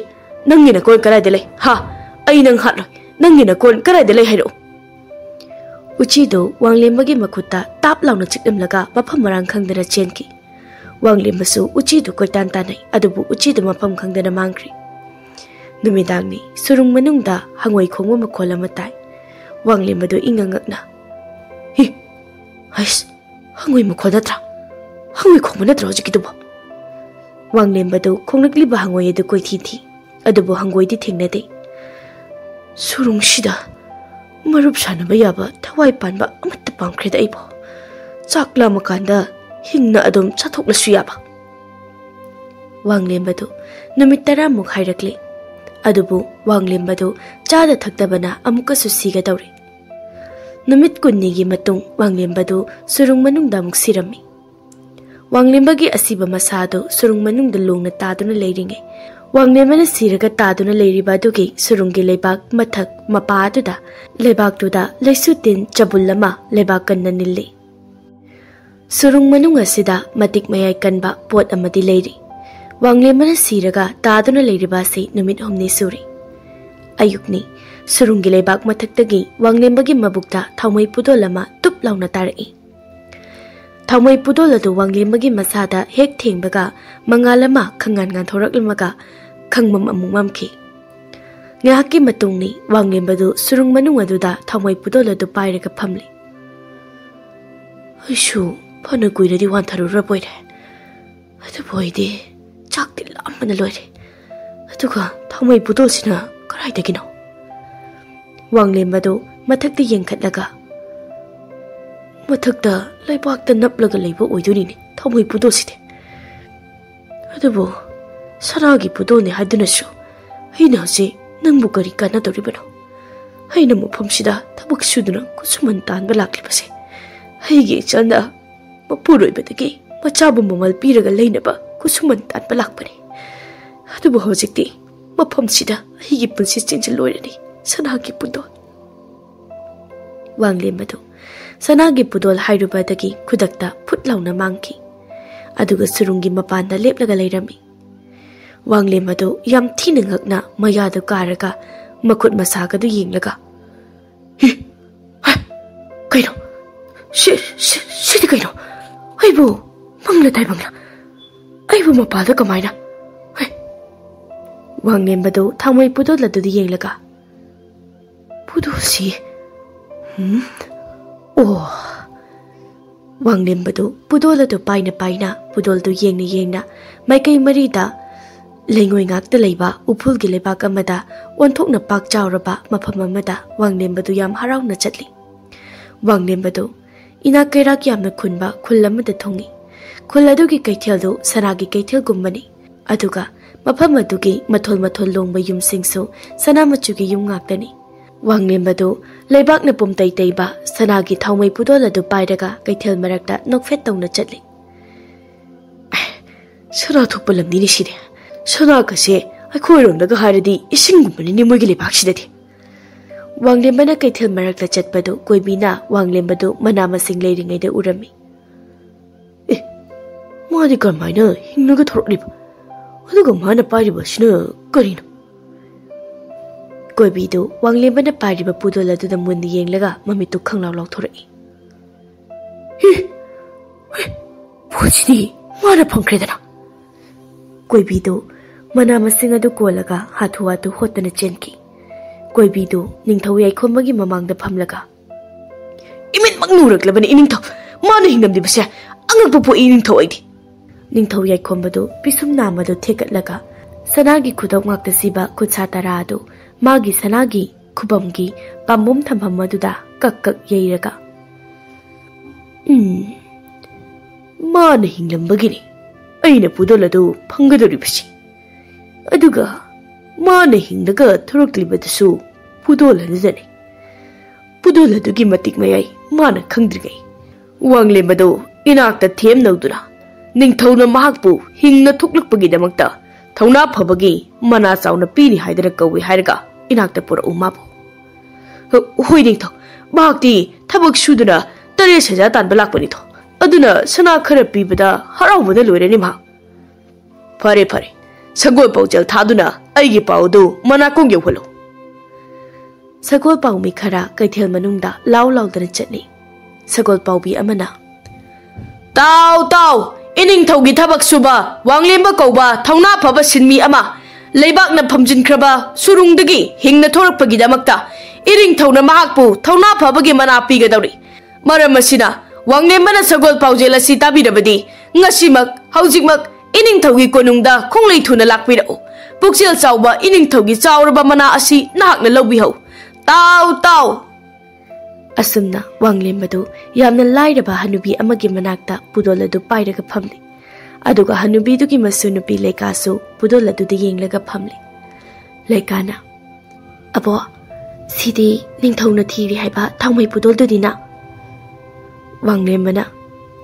ꯅꯪꯒꯤ ꯅꯀꯣꯟ ꯀꯗꯥꯏꯗ ꯂꯩ? ꯍꯥ? ꯑꯩ ꯅꯪ ꯍꯥꯠꯂꯣꯏ꯫ ꯅꯪꯒꯤ ꯅꯀꯣꯟ ꯀꯗꯥꯏꯗ ꯂꯩ ꯍꯥꯏꯔꯛꯎ꯫" ꯎꯆꯤꯗꯨ ꯋꯥꯡꯂꯦꯝꯕꯒꯤ ꯃꯈꯨꯠꯇ ꯇꯥꯞ ꯂꯥꯎꯅ ꯆꯤꯛꯂꯝꯂꯒ ꯃꯐꯝ ꯃꯔꯥꯡ ꯈꯪꯗꯅ ꯆꯦꯟꯈꯤ꯫ ꯋꯥꯡꯂꯦꯝꯕꯁꯨ ꯎꯆꯤꯗꯨ ꯀꯣꯏꯇꯥꯟ ꯇꯥꯟꯅꯩ, ꯑꯗꯨꯕꯨ ꯎꯆꯤꯗꯨ ꯃꯐꯝ ꯈꯪꯗꯅ ꯃꯥꯡꯈ꯭ꯔꯤ꯫ ꯅꯨꯃꯤꯗꯥꯡꯅꯤ꯫ ꯁꯨꯔꯨꯡ ꯃꯅꯨꯡꯗ ꯍꯪꯉꯣꯏ ꯈꯣꯡꯕ ꯃꯈꯣꯜ ꯑꯃ ꯇꯥꯏ꯫ ꯋꯥꯡꯂꯦꯝꯕꯗꯨ ꯏꯉꯛ ꯉꯛꯅ, "ꯍꯤ! ꯍꯩꯁ! ꯍꯪꯉꯣꯏ ꯃꯈꯣꯜ ꯅꯠꯇ꯭ꯔꯥ? ꯍꯪꯉꯣꯏ ꯈꯣꯡꯕ ꯅꯠꯇ꯭ꯔꯣ ꯍꯧꯖꯤꯛꯀꯤꯗꯨꯕꯣ?" ꯋꯥꯡꯂꯦꯝꯕꯗꯨ ꯈꯣꯡꯂꯛꯂꯤꯕ ꯍꯪꯉꯣꯏ ꯑꯗꯨ ꯀꯣꯏꯊꯤ ꯊꯤ, ꯑꯗꯨꯕꯨ ꯍꯪꯉꯣꯏꯗꯤ ꯊꯦꯡꯅꯗꯦ꯫ "ꯁꯨꯔꯨꯡꯁꯤꯗ ꯃꯔꯨꯞ ꯁꯥꯟꯅꯕ ꯌꯥꯕ ꯊꯋꯥꯏ ꯄꯥꯟꯕ ꯑꯃꯠꯇ ꯄꯥꯝꯈ꯭ꯔꯦꯗ ꯑꯩꯕꯨ꯫ ꯆꯥꯛ ꯂꯥꯝꯃꯀꯥꯟꯗ ꯍꯤꯡꯅ ꯑꯗꯨꯝ ꯆꯥꯊꯣꯛꯂꯁꯨ ꯌꯥꯕ꯫" ꯋꯥꯡꯂꯦꯝꯕꯗꯨ ꯅꯨꯃꯤꯠ ꯇꯔꯥꯃꯨꯛ ꯍꯥꯏꯔꯛꯂꯤ꯫ ꯑꯗꯨꯕꯨ ꯋꯥꯡꯂꯦꯝꯕꯗꯨ ꯆꯥꯗ ꯊꯛꯇꯕꯅ ꯑꯃꯨꯛꯀꯁꯨ ꯁꯤꯒꯗꯧꯔꯦ꯫ ꯅꯨꯃꯤꯠ ꯀꯨꯟꯅꯤꯒꯤ ꯃꯇꯨꯡ ꯋꯥꯡꯂꯦꯝꯕꯗꯨ ꯁꯨꯔꯨꯡ ꯃꯅꯨꯡꯗ ꯑꯃꯨꯛ ꯁꯤꯔꯝꯃꯤ꯫ ꯋꯥꯡꯂꯦꯝꯕꯒꯤ ꯑꯁꯤꯕ ꯃꯁꯥ ꯑꯗꯨ ꯁꯨꯔꯨꯡ ꯃꯅꯨꯡꯗ ꯂꯣꯡꯅ ꯇꯥꯗꯨꯅ ꯂꯩꯔꯤꯉꯩ, ꯋꯥꯡꯂꯦꯝꯕꯅ ꯁꯤꯔꯒ ꯇꯥꯗꯨꯅ ꯂꯩꯔꯤꯕ ꯑꯗꯨꯒꯤ ꯁꯨꯔꯨꯡꯒꯤ ꯂꯩꯕꯥꯛ ꯃꯊꯛ ꯃꯄꯥ ꯑꯗꯨꯗ, ꯂꯩꯕꯥꯛꯇꯨꯗ ꯂꯩꯁꯨ ꯇꯤꯟ ꯆꯕꯨꯜ ꯑꯃ ꯂꯩꯕꯥꯛ ꯀꯟꯅ ꯅꯤꯜꯂꯤ꯫ ꯁꯨꯔꯨꯡ ꯃꯅꯨꯡ ꯑꯁꯤꯗ ꯃꯇꯤꯛ ꯃꯌꯥꯏ ꯀꯟꯕ ꯄꯣꯠ ꯑꯃꯗꯤ ꯂꯩꯔꯤ꯫ ꯋꯥꯡꯂꯦꯝꯕꯅ ꯁꯤꯔꯒ ꯇꯥꯗꯨꯅ ꯂꯩꯔꯤꯕ ꯑꯁꯤ ꯅꯨꯃꯤꯠ ꯍꯨꯝꯅꯤ ꯁꯨꯔꯦ꯫ ꯑꯌꯨꯛꯅꯤ꯫ ꯁꯨꯔꯨꯡꯒꯤ ꯂꯩꯕꯥꯛ ꯃꯊꯛꯇꯒꯤ ꯋꯥꯡꯂꯦꯝꯕꯒꯤ ꯃꯕꯨꯛꯇ ꯊꯥꯎꯃꯩ ꯄꯨꯗꯣꯜ ꯑꯃ ꯇꯨꯞ ꯂꯥꯎꯅ ꯇꯥꯔꯛꯏ꯫ ꯊꯥꯎꯃꯩ ꯄꯨꯗꯣꯜ ꯑꯗꯨ ꯋꯥꯡꯂꯦꯝꯕꯒꯤ ꯃꯁꯥꯗ ꯍꯦꯛ ꯊꯦꯡꯕꯒ ꯃꯉꯥꯜ ꯑꯃ ꯈꯪꯉꯥꯟ ꯉꯥꯟꯊꯣꯔꯛꯂꯝꯃꯒ ꯈꯪꯃꯝ ꯑꯃꯨꯛ ꯃꯝꯈꯤ꯫ ꯉꯥꯏꯍꯥꯛꯀꯤ ꯃꯇꯨꯡꯅꯤ ꯋꯥꯡꯂꯦꯝꯕꯗꯨ ꯁꯨꯔꯨꯡ ꯃꯅꯨꯡ ꯑꯗꯨꯗ ꯊꯥꯎꯃꯩ ꯄꯨꯗꯣꯜ ꯑꯗꯨ ꯄꯥꯏꯔꯒ ꯐꯝꯂꯤ꯫ ꯑꯩꯁꯨ ꯐꯅ ꯀꯨꯏꯅꯗꯤ ꯋꯥꯟꯊꯔꯨꯔꯕꯣꯏꯔꯦ꯫ ꯑꯗꯨꯕꯨ ꯑꯩꯗꯤ ꯆꯥꯛꯇꯤ ꯂꯥꯝꯕꯅ ꯂꯣꯏꯔꯦ꯫ ꯑꯗꯨꯒ ꯊꯥꯎꯃꯩ ꯄꯨꯗꯣꯜꯁꯤꯅ ꯀꯗꯥꯏꯗꯒꯤꯅꯣ? ꯋꯥꯡꯂꯦꯝꯕꯗꯨ ꯃꯊꯛꯇ ꯌꯦꯡꯈꯠꯂꯒ, "ꯃꯊꯛꯇ ꯂꯩꯕꯥꯛꯇ ꯅꯞꯂꯒ ꯂꯩꯕ ꯑꯣꯏꯗꯣꯏꯅꯤꯅꯦ ꯊꯥꯎꯃꯩ ꯄꯨꯗꯣꯜꯁꯤꯗꯤ꯫ ꯑꯗꯨꯕꯨ ꯁꯅꯥꯒꯤ ꯄꯨꯗꯣꯜꯅꯤ ꯍꯥꯏꯗꯨꯅꯁꯨ ꯑꯩꯅ ꯍꯧꯖꯤꯛ ꯅꯪꯕꯨ ꯀꯔꯤ ꯀꯥꯟꯅꯗꯧꯔꯤꯕꯅꯣ? ꯑꯩꯅ ꯃꯐꯝꯁꯤꯗ ꯊꯕꯛ ꯁꯨꯗꯨꯅ ꯈꯨꯠꯁꯨꯃꯟ ꯇꯥꯟꯕ ꯂꯥꯛꯂꯤꯕꯁꯦ ꯑꯩꯒꯤ ꯏꯆꯜꯅ ꯃꯄꯨꯔꯣꯏꯕꯗꯒꯤ ꯃꯆꯥꯕꯨ ꯃꯃꯜ ꯄꯤꯔꯒ ꯂꯩꯅꯕ ꯈꯨꯠꯁꯨꯃꯟ ꯇꯥꯟꯕ ꯂꯥꯛꯄꯅꯤ꯫ ꯑꯗꯨꯕꯨ ꯍꯧꯖꯤꯛꯇꯤ ꯃꯐꯝꯁꯤꯗ ꯑꯩꯒꯤ ꯄꯨꯟꯁꯤ ꯆꯦꯟꯁꯤꯜꯂꯣꯏꯔꯅꯤ ꯁꯅꯥꯒꯤ ꯄꯨꯗꯣꯜ꯫" ꯋꯥꯡꯂꯦꯝꯕꯗꯨ ꯁꯅꯥꯒꯤ ꯄꯨꯗꯣꯜ ꯍꯥꯏꯔꯨꯕꯗꯒꯤ ꯈꯨꯗꯛꯇ ꯐꯨꯠ ꯂꯥꯎꯅ ꯃꯥꯡꯈꯤ꯫ ꯑꯗꯨꯒ ꯁꯨꯔꯨꯡꯒꯤ ꯃꯄꯥꯟꯗ ꯂꯦꯞꯂꯒ ꯂꯩꯔꯝꯃꯤ꯫ ꯋꯥꯡꯂꯦꯝꯕꯗꯨ ꯌꯥꯝ ꯊꯤꯅ ꯉꯛꯅ ꯃꯌꯥꯗꯨ ꯀꯥꯔꯒ ꯃꯈꯨꯠ ꯃꯁꯥꯒꯗꯨ ꯌꯦꯡꯂꯒ, "ꯍꯤ! ꯍꯦ! ꯀꯩꯅꯣ? ꯁꯤ, ꯁꯤ, ꯁꯤꯗꯤ ꯀꯩꯅꯣ? ꯑꯩꯕꯨ ꯃꯪꯂ ꯇꯥꯏꯕꯪꯂ? ꯑꯩꯕꯨ ꯃꯄꯥꯜꯗ ꯀꯃꯥꯏꯅ? ꯍꯦ!" ꯋꯥꯡꯂꯦꯝꯕꯗꯨ ꯊꯥꯎꯃꯩ ꯄꯨꯗꯣꯜ ꯑꯗꯨꯗ ꯌꯦꯡꯂꯒ, "ꯄꯨꯗꯣꯜꯁꯤ, ꯎꯝ, ꯑꯣ꯫" ꯋꯥꯡꯂꯦꯝꯕꯗꯨ ꯄꯨꯗꯣꯜ ꯑꯗꯨ ꯄꯥꯏꯅ ꯄꯥꯏꯅ, ꯄꯨꯗꯣꯜꯗꯨ ꯌꯦꯡꯅ ꯌꯦꯡꯅ, ꯃꯥꯏꯀꯩ ꯃꯔꯤꯗ ꯂꯩꯉꯣꯏ ꯉꯥꯛꯇ ꯂꯩꯕ ꯎꯐꯨꯜꯒꯤ ꯂꯩꯕꯥꯛ ꯑꯃꯗ ꯑꯣꯟꯊꯣꯛꯅ ꯄꯥꯛ ꯆꯥꯎꯔꯕ ꯃꯐꯝ ꯑꯃꯗ ꯋꯥꯡꯂꯦꯝꯕꯗꯨ ꯌꯥꯝ ꯍꯔꯥꯎꯅ ꯆꯠꯂꯤ꯫ ꯋꯥꯡꯂꯦꯝꯕꯗꯨ ꯏꯅꯥꯛ ꯀꯩꯔꯥꯛ ꯌꯥꯝꯅ ꯈꯨꯟꯕ ꯈꯨꯜ ꯑꯃꯗ ꯊꯨꯡꯉꯤ꯫ ꯈꯨꯜ ꯑꯗꯨꯒꯤ ꯀꯩꯊꯦꯜꯗꯨ ꯁꯅꯥꯒꯤ ꯀꯩꯊꯦꯜꯒꯨꯝꯕꯅꯤ꯫ ꯑꯗꯨꯒ ꯃꯐꯝ ꯑꯗꯨꯒꯤ ꯃꯊꯣꯜ ꯃꯊꯣꯜ ꯂꯣꯡꯕ ꯌꯨꯝꯁꯤꯡꯁꯨ ꯁꯅꯥ ꯃꯆꯨꯒꯤ ꯌꯨꯝ ꯉꯥꯛꯇꯅꯤ꯫ ꯋꯥꯡꯂꯦꯝꯕꯗꯨ ꯂꯩꯕꯥꯛꯅ ꯄꯨꯝꯇꯩ ꯇꯩꯕ ꯁꯅꯥꯒꯤ ꯊꯥꯎꯃꯩ ꯄꯨꯗꯣꯜ ꯑꯗꯨ ꯄꯥꯏꯔꯒ ꯀꯩꯊꯦꯜ ꯃꯔꯛꯇ ꯅꯣꯛꯐꯦꯠ ꯇꯧꯅ ꯆꯠꯂꯤ꯫ "ꯁꯅꯥ ꯊꯣꯛꯄ ꯂꯝꯅꯤꯅꯦ ꯁꯤꯗꯤ꯫ ꯁꯅꯥꯒꯁꯦ ꯑꯩꯈꯣꯏꯔꯣꯝꯗꯒ ꯍꯥꯏꯔꯗꯤ ꯏꯁꯤꯡꯒꯨꯝꯕꯅꯤꯅꯦ ꯃꯣꯏꯒꯤ ꯂꯩꯕꯥꯛꯁꯤꯗꯗꯤ"꯫ ꯋꯥꯡꯂꯦꯝꯕꯅ ꯀꯩꯊꯦꯜ ꯃꯔꯛꯇ ꯆꯠꯄꯗꯨ ꯀꯣꯏꯕꯤꯅ ꯋꯥꯡꯂꯦꯝꯕꯗꯨ ꯃꯅꯥ ꯃꯁꯤꯡ ꯂꯩꯔꯤꯉꯩꯗ ꯎꯔꯝꯃꯤ꯫ "ꯑꯦ, ꯃꯥꯗꯤ ꯀꯔꯝꯍꯥꯏꯅ ꯍꯤꯡꯂꯒ ꯊꯣꯔꯛꯂꯤꯕ? ꯑꯗꯨꯒ ꯃꯥꯅ ꯄꯥꯏꯔꯤꯕ ꯑꯁꯤꯅ ꯀꯔꯤꯅꯣ?" ꯀꯣꯏꯕꯤꯗꯨ ꯋꯥꯡꯂꯦꯝꯕꯅ ꯄꯥꯏꯔꯤꯕ ꯄꯨꯗꯣꯜ ꯑꯗꯨꯗ ꯃꯨꯟꯅ ꯌꯦꯡꯂꯒ ꯃꯃꯤꯠꯇꯨ ꯈꯪꯂꯥꯎ ꯂꯥꯎꯊꯣꯔꯛꯏ꯫ "ꯍꯤ! ꯍꯤ! ꯄꯣꯠꯁꯤꯗꯤ ꯃꯥꯅ ꯐꯪꯈ꯭ꯔꯦꯗꯅ!" ꯀꯣꯏꯕꯤꯗꯨ ꯃꯅꯥ ꯃꯁꯤꯡ ꯑꯗꯨ ꯀꯣꯜꯂꯒ ꯍꯥꯊꯨ ꯍꯥꯊꯨ ꯍꯣꯠꯇꯅ ꯆꯦꯟꯈꯤ꯫ ꯀꯣꯏꯕꯤꯗꯨ ꯅꯤꯡꯊꯧ ꯌꯥꯏꯈꯣꯝꯕꯒꯤ ꯃꯃꯥꯡꯗ ꯐꯝꯂꯒ, "ꯏꯃꯤꯠꯃꯛꯅ ꯎꯔꯛꯂꯕꯅꯤ ꯏꯅꯤꯡꯊꯧ꯫ ꯃꯥꯅ ꯍꯤꯡꯂꯝꯂꯤꯕꯁꯦ ꯑꯉꯛꯄ ꯄꯣꯛꯏ ꯏꯅꯤꯡꯊꯧ ꯑꯩꯗꯤ"꯫ ꯅꯤꯡꯊꯧ ꯌꯥꯏꯈꯣꯝꯕꯗꯨ ꯄꯤꯁꯨꯝ ꯅꯥꯝꯃꯗꯨ ꯊꯦꯛꯀꯠꯂꯒ ꯁꯅꯥꯒꯤ ꯈꯨꯗꯣꯞ ꯉꯥꯛꯇ ꯁꯤꯕ ꯈꯨꯠꯁꯥ ꯇꯔꯥ ꯑꯗꯨ ꯃꯥꯒꯤ ꯁꯅꯥꯒꯤ ꯈꯨꯕꯝꯒꯤ ꯄꯥꯝꯕꯣꯝ ꯊꯝꯐꯝ ꯑꯗꯨꯗ ꯀꯛ ꯀꯛ ꯌꯩꯔꯒ, "ꯎꯝ, ꯃꯥꯅ ꯍꯤꯡꯂꯝꯕꯒꯤꯅꯤ ꯑꯩꯅ ꯄꯨꯗꯣꯜ ꯑꯗꯨ ꯐꯪꯒꯗꯧꯔꯤꯕꯁꯤ꯫ ꯑꯗꯨꯒ ꯃꯥꯅ ꯍꯤꯡꯂꯒ ꯊꯣꯔꯛꯂꯤꯕꯗꯨꯁꯨ ꯄꯨꯗꯣꯜ ꯑꯗꯨꯗꯅꯤ꯫ ꯄꯨꯗꯣꯜ ꯑꯗꯨꯒꯤ ꯃꯇꯤꯛ ꯃꯌꯥꯏ ꯃꯥꯅ ꯈꯪꯗ꯭ꯔꯤꯉꯩ ꯋꯥꯡꯂꯦꯝꯕꯗꯨ ꯏꯅꯥꯛꯇ ꯊꯦꯝꯅꯧꯗꯨꯅ ꯅꯤꯡꯊꯧꯅ ꯃꯍꯥꯛꯄꯨ ꯍꯤꯡꯅ ꯊꯣꯛꯂꯛꯄꯒꯤꯗꯃꯛꯇ ꯊꯧꯅꯥ ꯐꯕꯒꯤ ꯃꯅꯥ ꯆꯥꯎꯅ ꯄꯤꯔꯤ ꯍꯥꯏꯗꯅ ꯀꯧꯏ ꯍꯥꯏꯔꯒ ꯏꯅꯥꯛꯇ ꯄꯨꯔꯛꯎ ꯃꯥꯕꯨ"꯫ "ꯍꯣꯏ ꯅꯤꯡꯊꯧ, ꯃꯍꯥꯛꯇꯤ ꯊꯕꯛ ꯁꯨꯗꯨꯅ ꯇꯔꯦꯠ ꯁꯦꯟꯖꯥ ꯇꯥꯟꯕ ꯂꯥꯛꯄꯅꯤꯗꯣ, ꯑꯗꯨꯅ ꯁꯅꯥ ꯈꯔ ꯄꯤꯕꯗ ꯍꯔꯥꯎꯕꯅ ꯂꯣꯏꯔꯅꯤ ꯃꯍꯥꯛ"꯫ "ꯐꯔꯦ ꯐꯔꯦ, ꯁꯒꯣꯜ ꯄꯥꯎꯖꯦꯜ ꯊꯥꯗꯨꯅ ꯑꯩꯒꯤ ꯄꯥꯎ ꯑꯗꯨ ꯃꯅꯥꯀꯣꯡ ꯌꯧꯍꯜꯂꯨ"꯫ ꯁꯒꯣꯜ ꯄꯥꯎꯃꯤ ꯈꯔ ꯀꯩꯊꯦꯜ ꯃꯅꯨꯡꯗ ꯂꯥꯎ ꯂꯥꯎꯗꯅ ꯆꯠꯂꯤ꯫ ꯁꯒꯣꯜ ꯄꯥꯎꯕꯤ ꯑꯃꯅ, "ꯇꯥꯎ ꯇꯥꯎ, ꯏꯅꯤꯡꯊꯧꯒꯤ ꯊꯕꯛ ꯁꯨꯕ ꯋꯥꯡꯂꯦꯝꯕ ꯀꯧꯕ ꯊꯧꯅꯥ ꯐꯕ ꯁꯤꯟꯃꯤ ꯑꯃ ꯂꯩꯕꯥꯛꯅ ꯐꯝꯖꯤꯟꯈ꯭ꯔꯕ ꯁꯨꯔꯨꯡꯗꯒꯤ ꯍꯤꯡꯅ ꯊꯣꯔꯛꯄꯒꯤꯗꯃꯛꯇ ꯏꯅꯤꯡꯊꯧꯅ ꯃꯍꯥꯛꯄꯨ ꯊꯧꯅꯥ ꯐꯕꯒꯤ ꯃꯅꯥ ꯄꯤꯒꯗꯧꯔꯤ꯫ ꯃꯔꯝ ꯑꯁꯤꯅ ꯋꯥꯡꯂꯦꯝꯕꯅ ꯁꯒꯣꯜ ꯄꯥꯎꯖꯦꯜ ꯑꯁꯤ ꯇꯥꯕꯤꯔꯕꯗꯤ ꯉꯁꯤꯃꯛ, ꯍꯧꯖꯤꯛꯃꯛ ꯏꯅꯤꯡꯊꯧꯒꯤ ꯀꯣꯅꯨꯡꯗ ꯈꯣꯡꯂꯩ ꯊꯨꯅ ꯂꯥꯛꯄꯤꯔꯛꯎ꯫ ꯄꯨꯛꯆꯦꯜ ꯆꯥꯎꯕ ꯏꯅꯤꯡꯊꯧꯒꯤ ꯆꯥꯎꯔꯕ ꯃꯅꯥ ꯑꯁꯤ ꯅꯍꯥꯛꯅ ꯂꯧꯕꯤꯍꯧ꯫ ꯇꯥꯎ ꯇꯥꯎ"꯫ ꯑꯁꯨꯝꯅ ꯋꯥꯡꯂꯦꯝꯕꯗꯨ ꯌꯥꯝꯅ ꯂꯥꯏꯔꯕ ꯍꯅꯨꯕꯤ ꯑꯃꯒꯤ ꯃꯅꯥꯛꯇ ꯄꯨꯗꯣꯜ ꯑꯗꯨ ꯄꯥꯏꯔꯒ ꯐꯝꯂꯤ꯫ ꯑꯗꯨꯒ ꯍꯅꯨꯕꯤꯗꯨꯒꯤ ꯃꯁꯨ ꯅꯨꯄꯤ ꯂꯩꯀꯥꯁꯨ ꯄꯨꯗꯣꯜ ꯑꯗꯨꯗ ꯌꯦꯡꯂꯒ ꯐꯝꯂꯤ꯫ ꯂꯩꯀꯥꯅ, "ꯑꯕꯣ, ꯁꯤꯗꯤ ꯅꯤꯡꯊꯧꯅ ꯊꯤꯔꯤ ꯍꯥꯏꯕ ꯊꯥꯎꯃꯩ ꯄꯨꯗꯣꯜꯗꯨꯗꯤꯅ?" ꯋꯥꯡꯂꯦꯝꯕꯅ,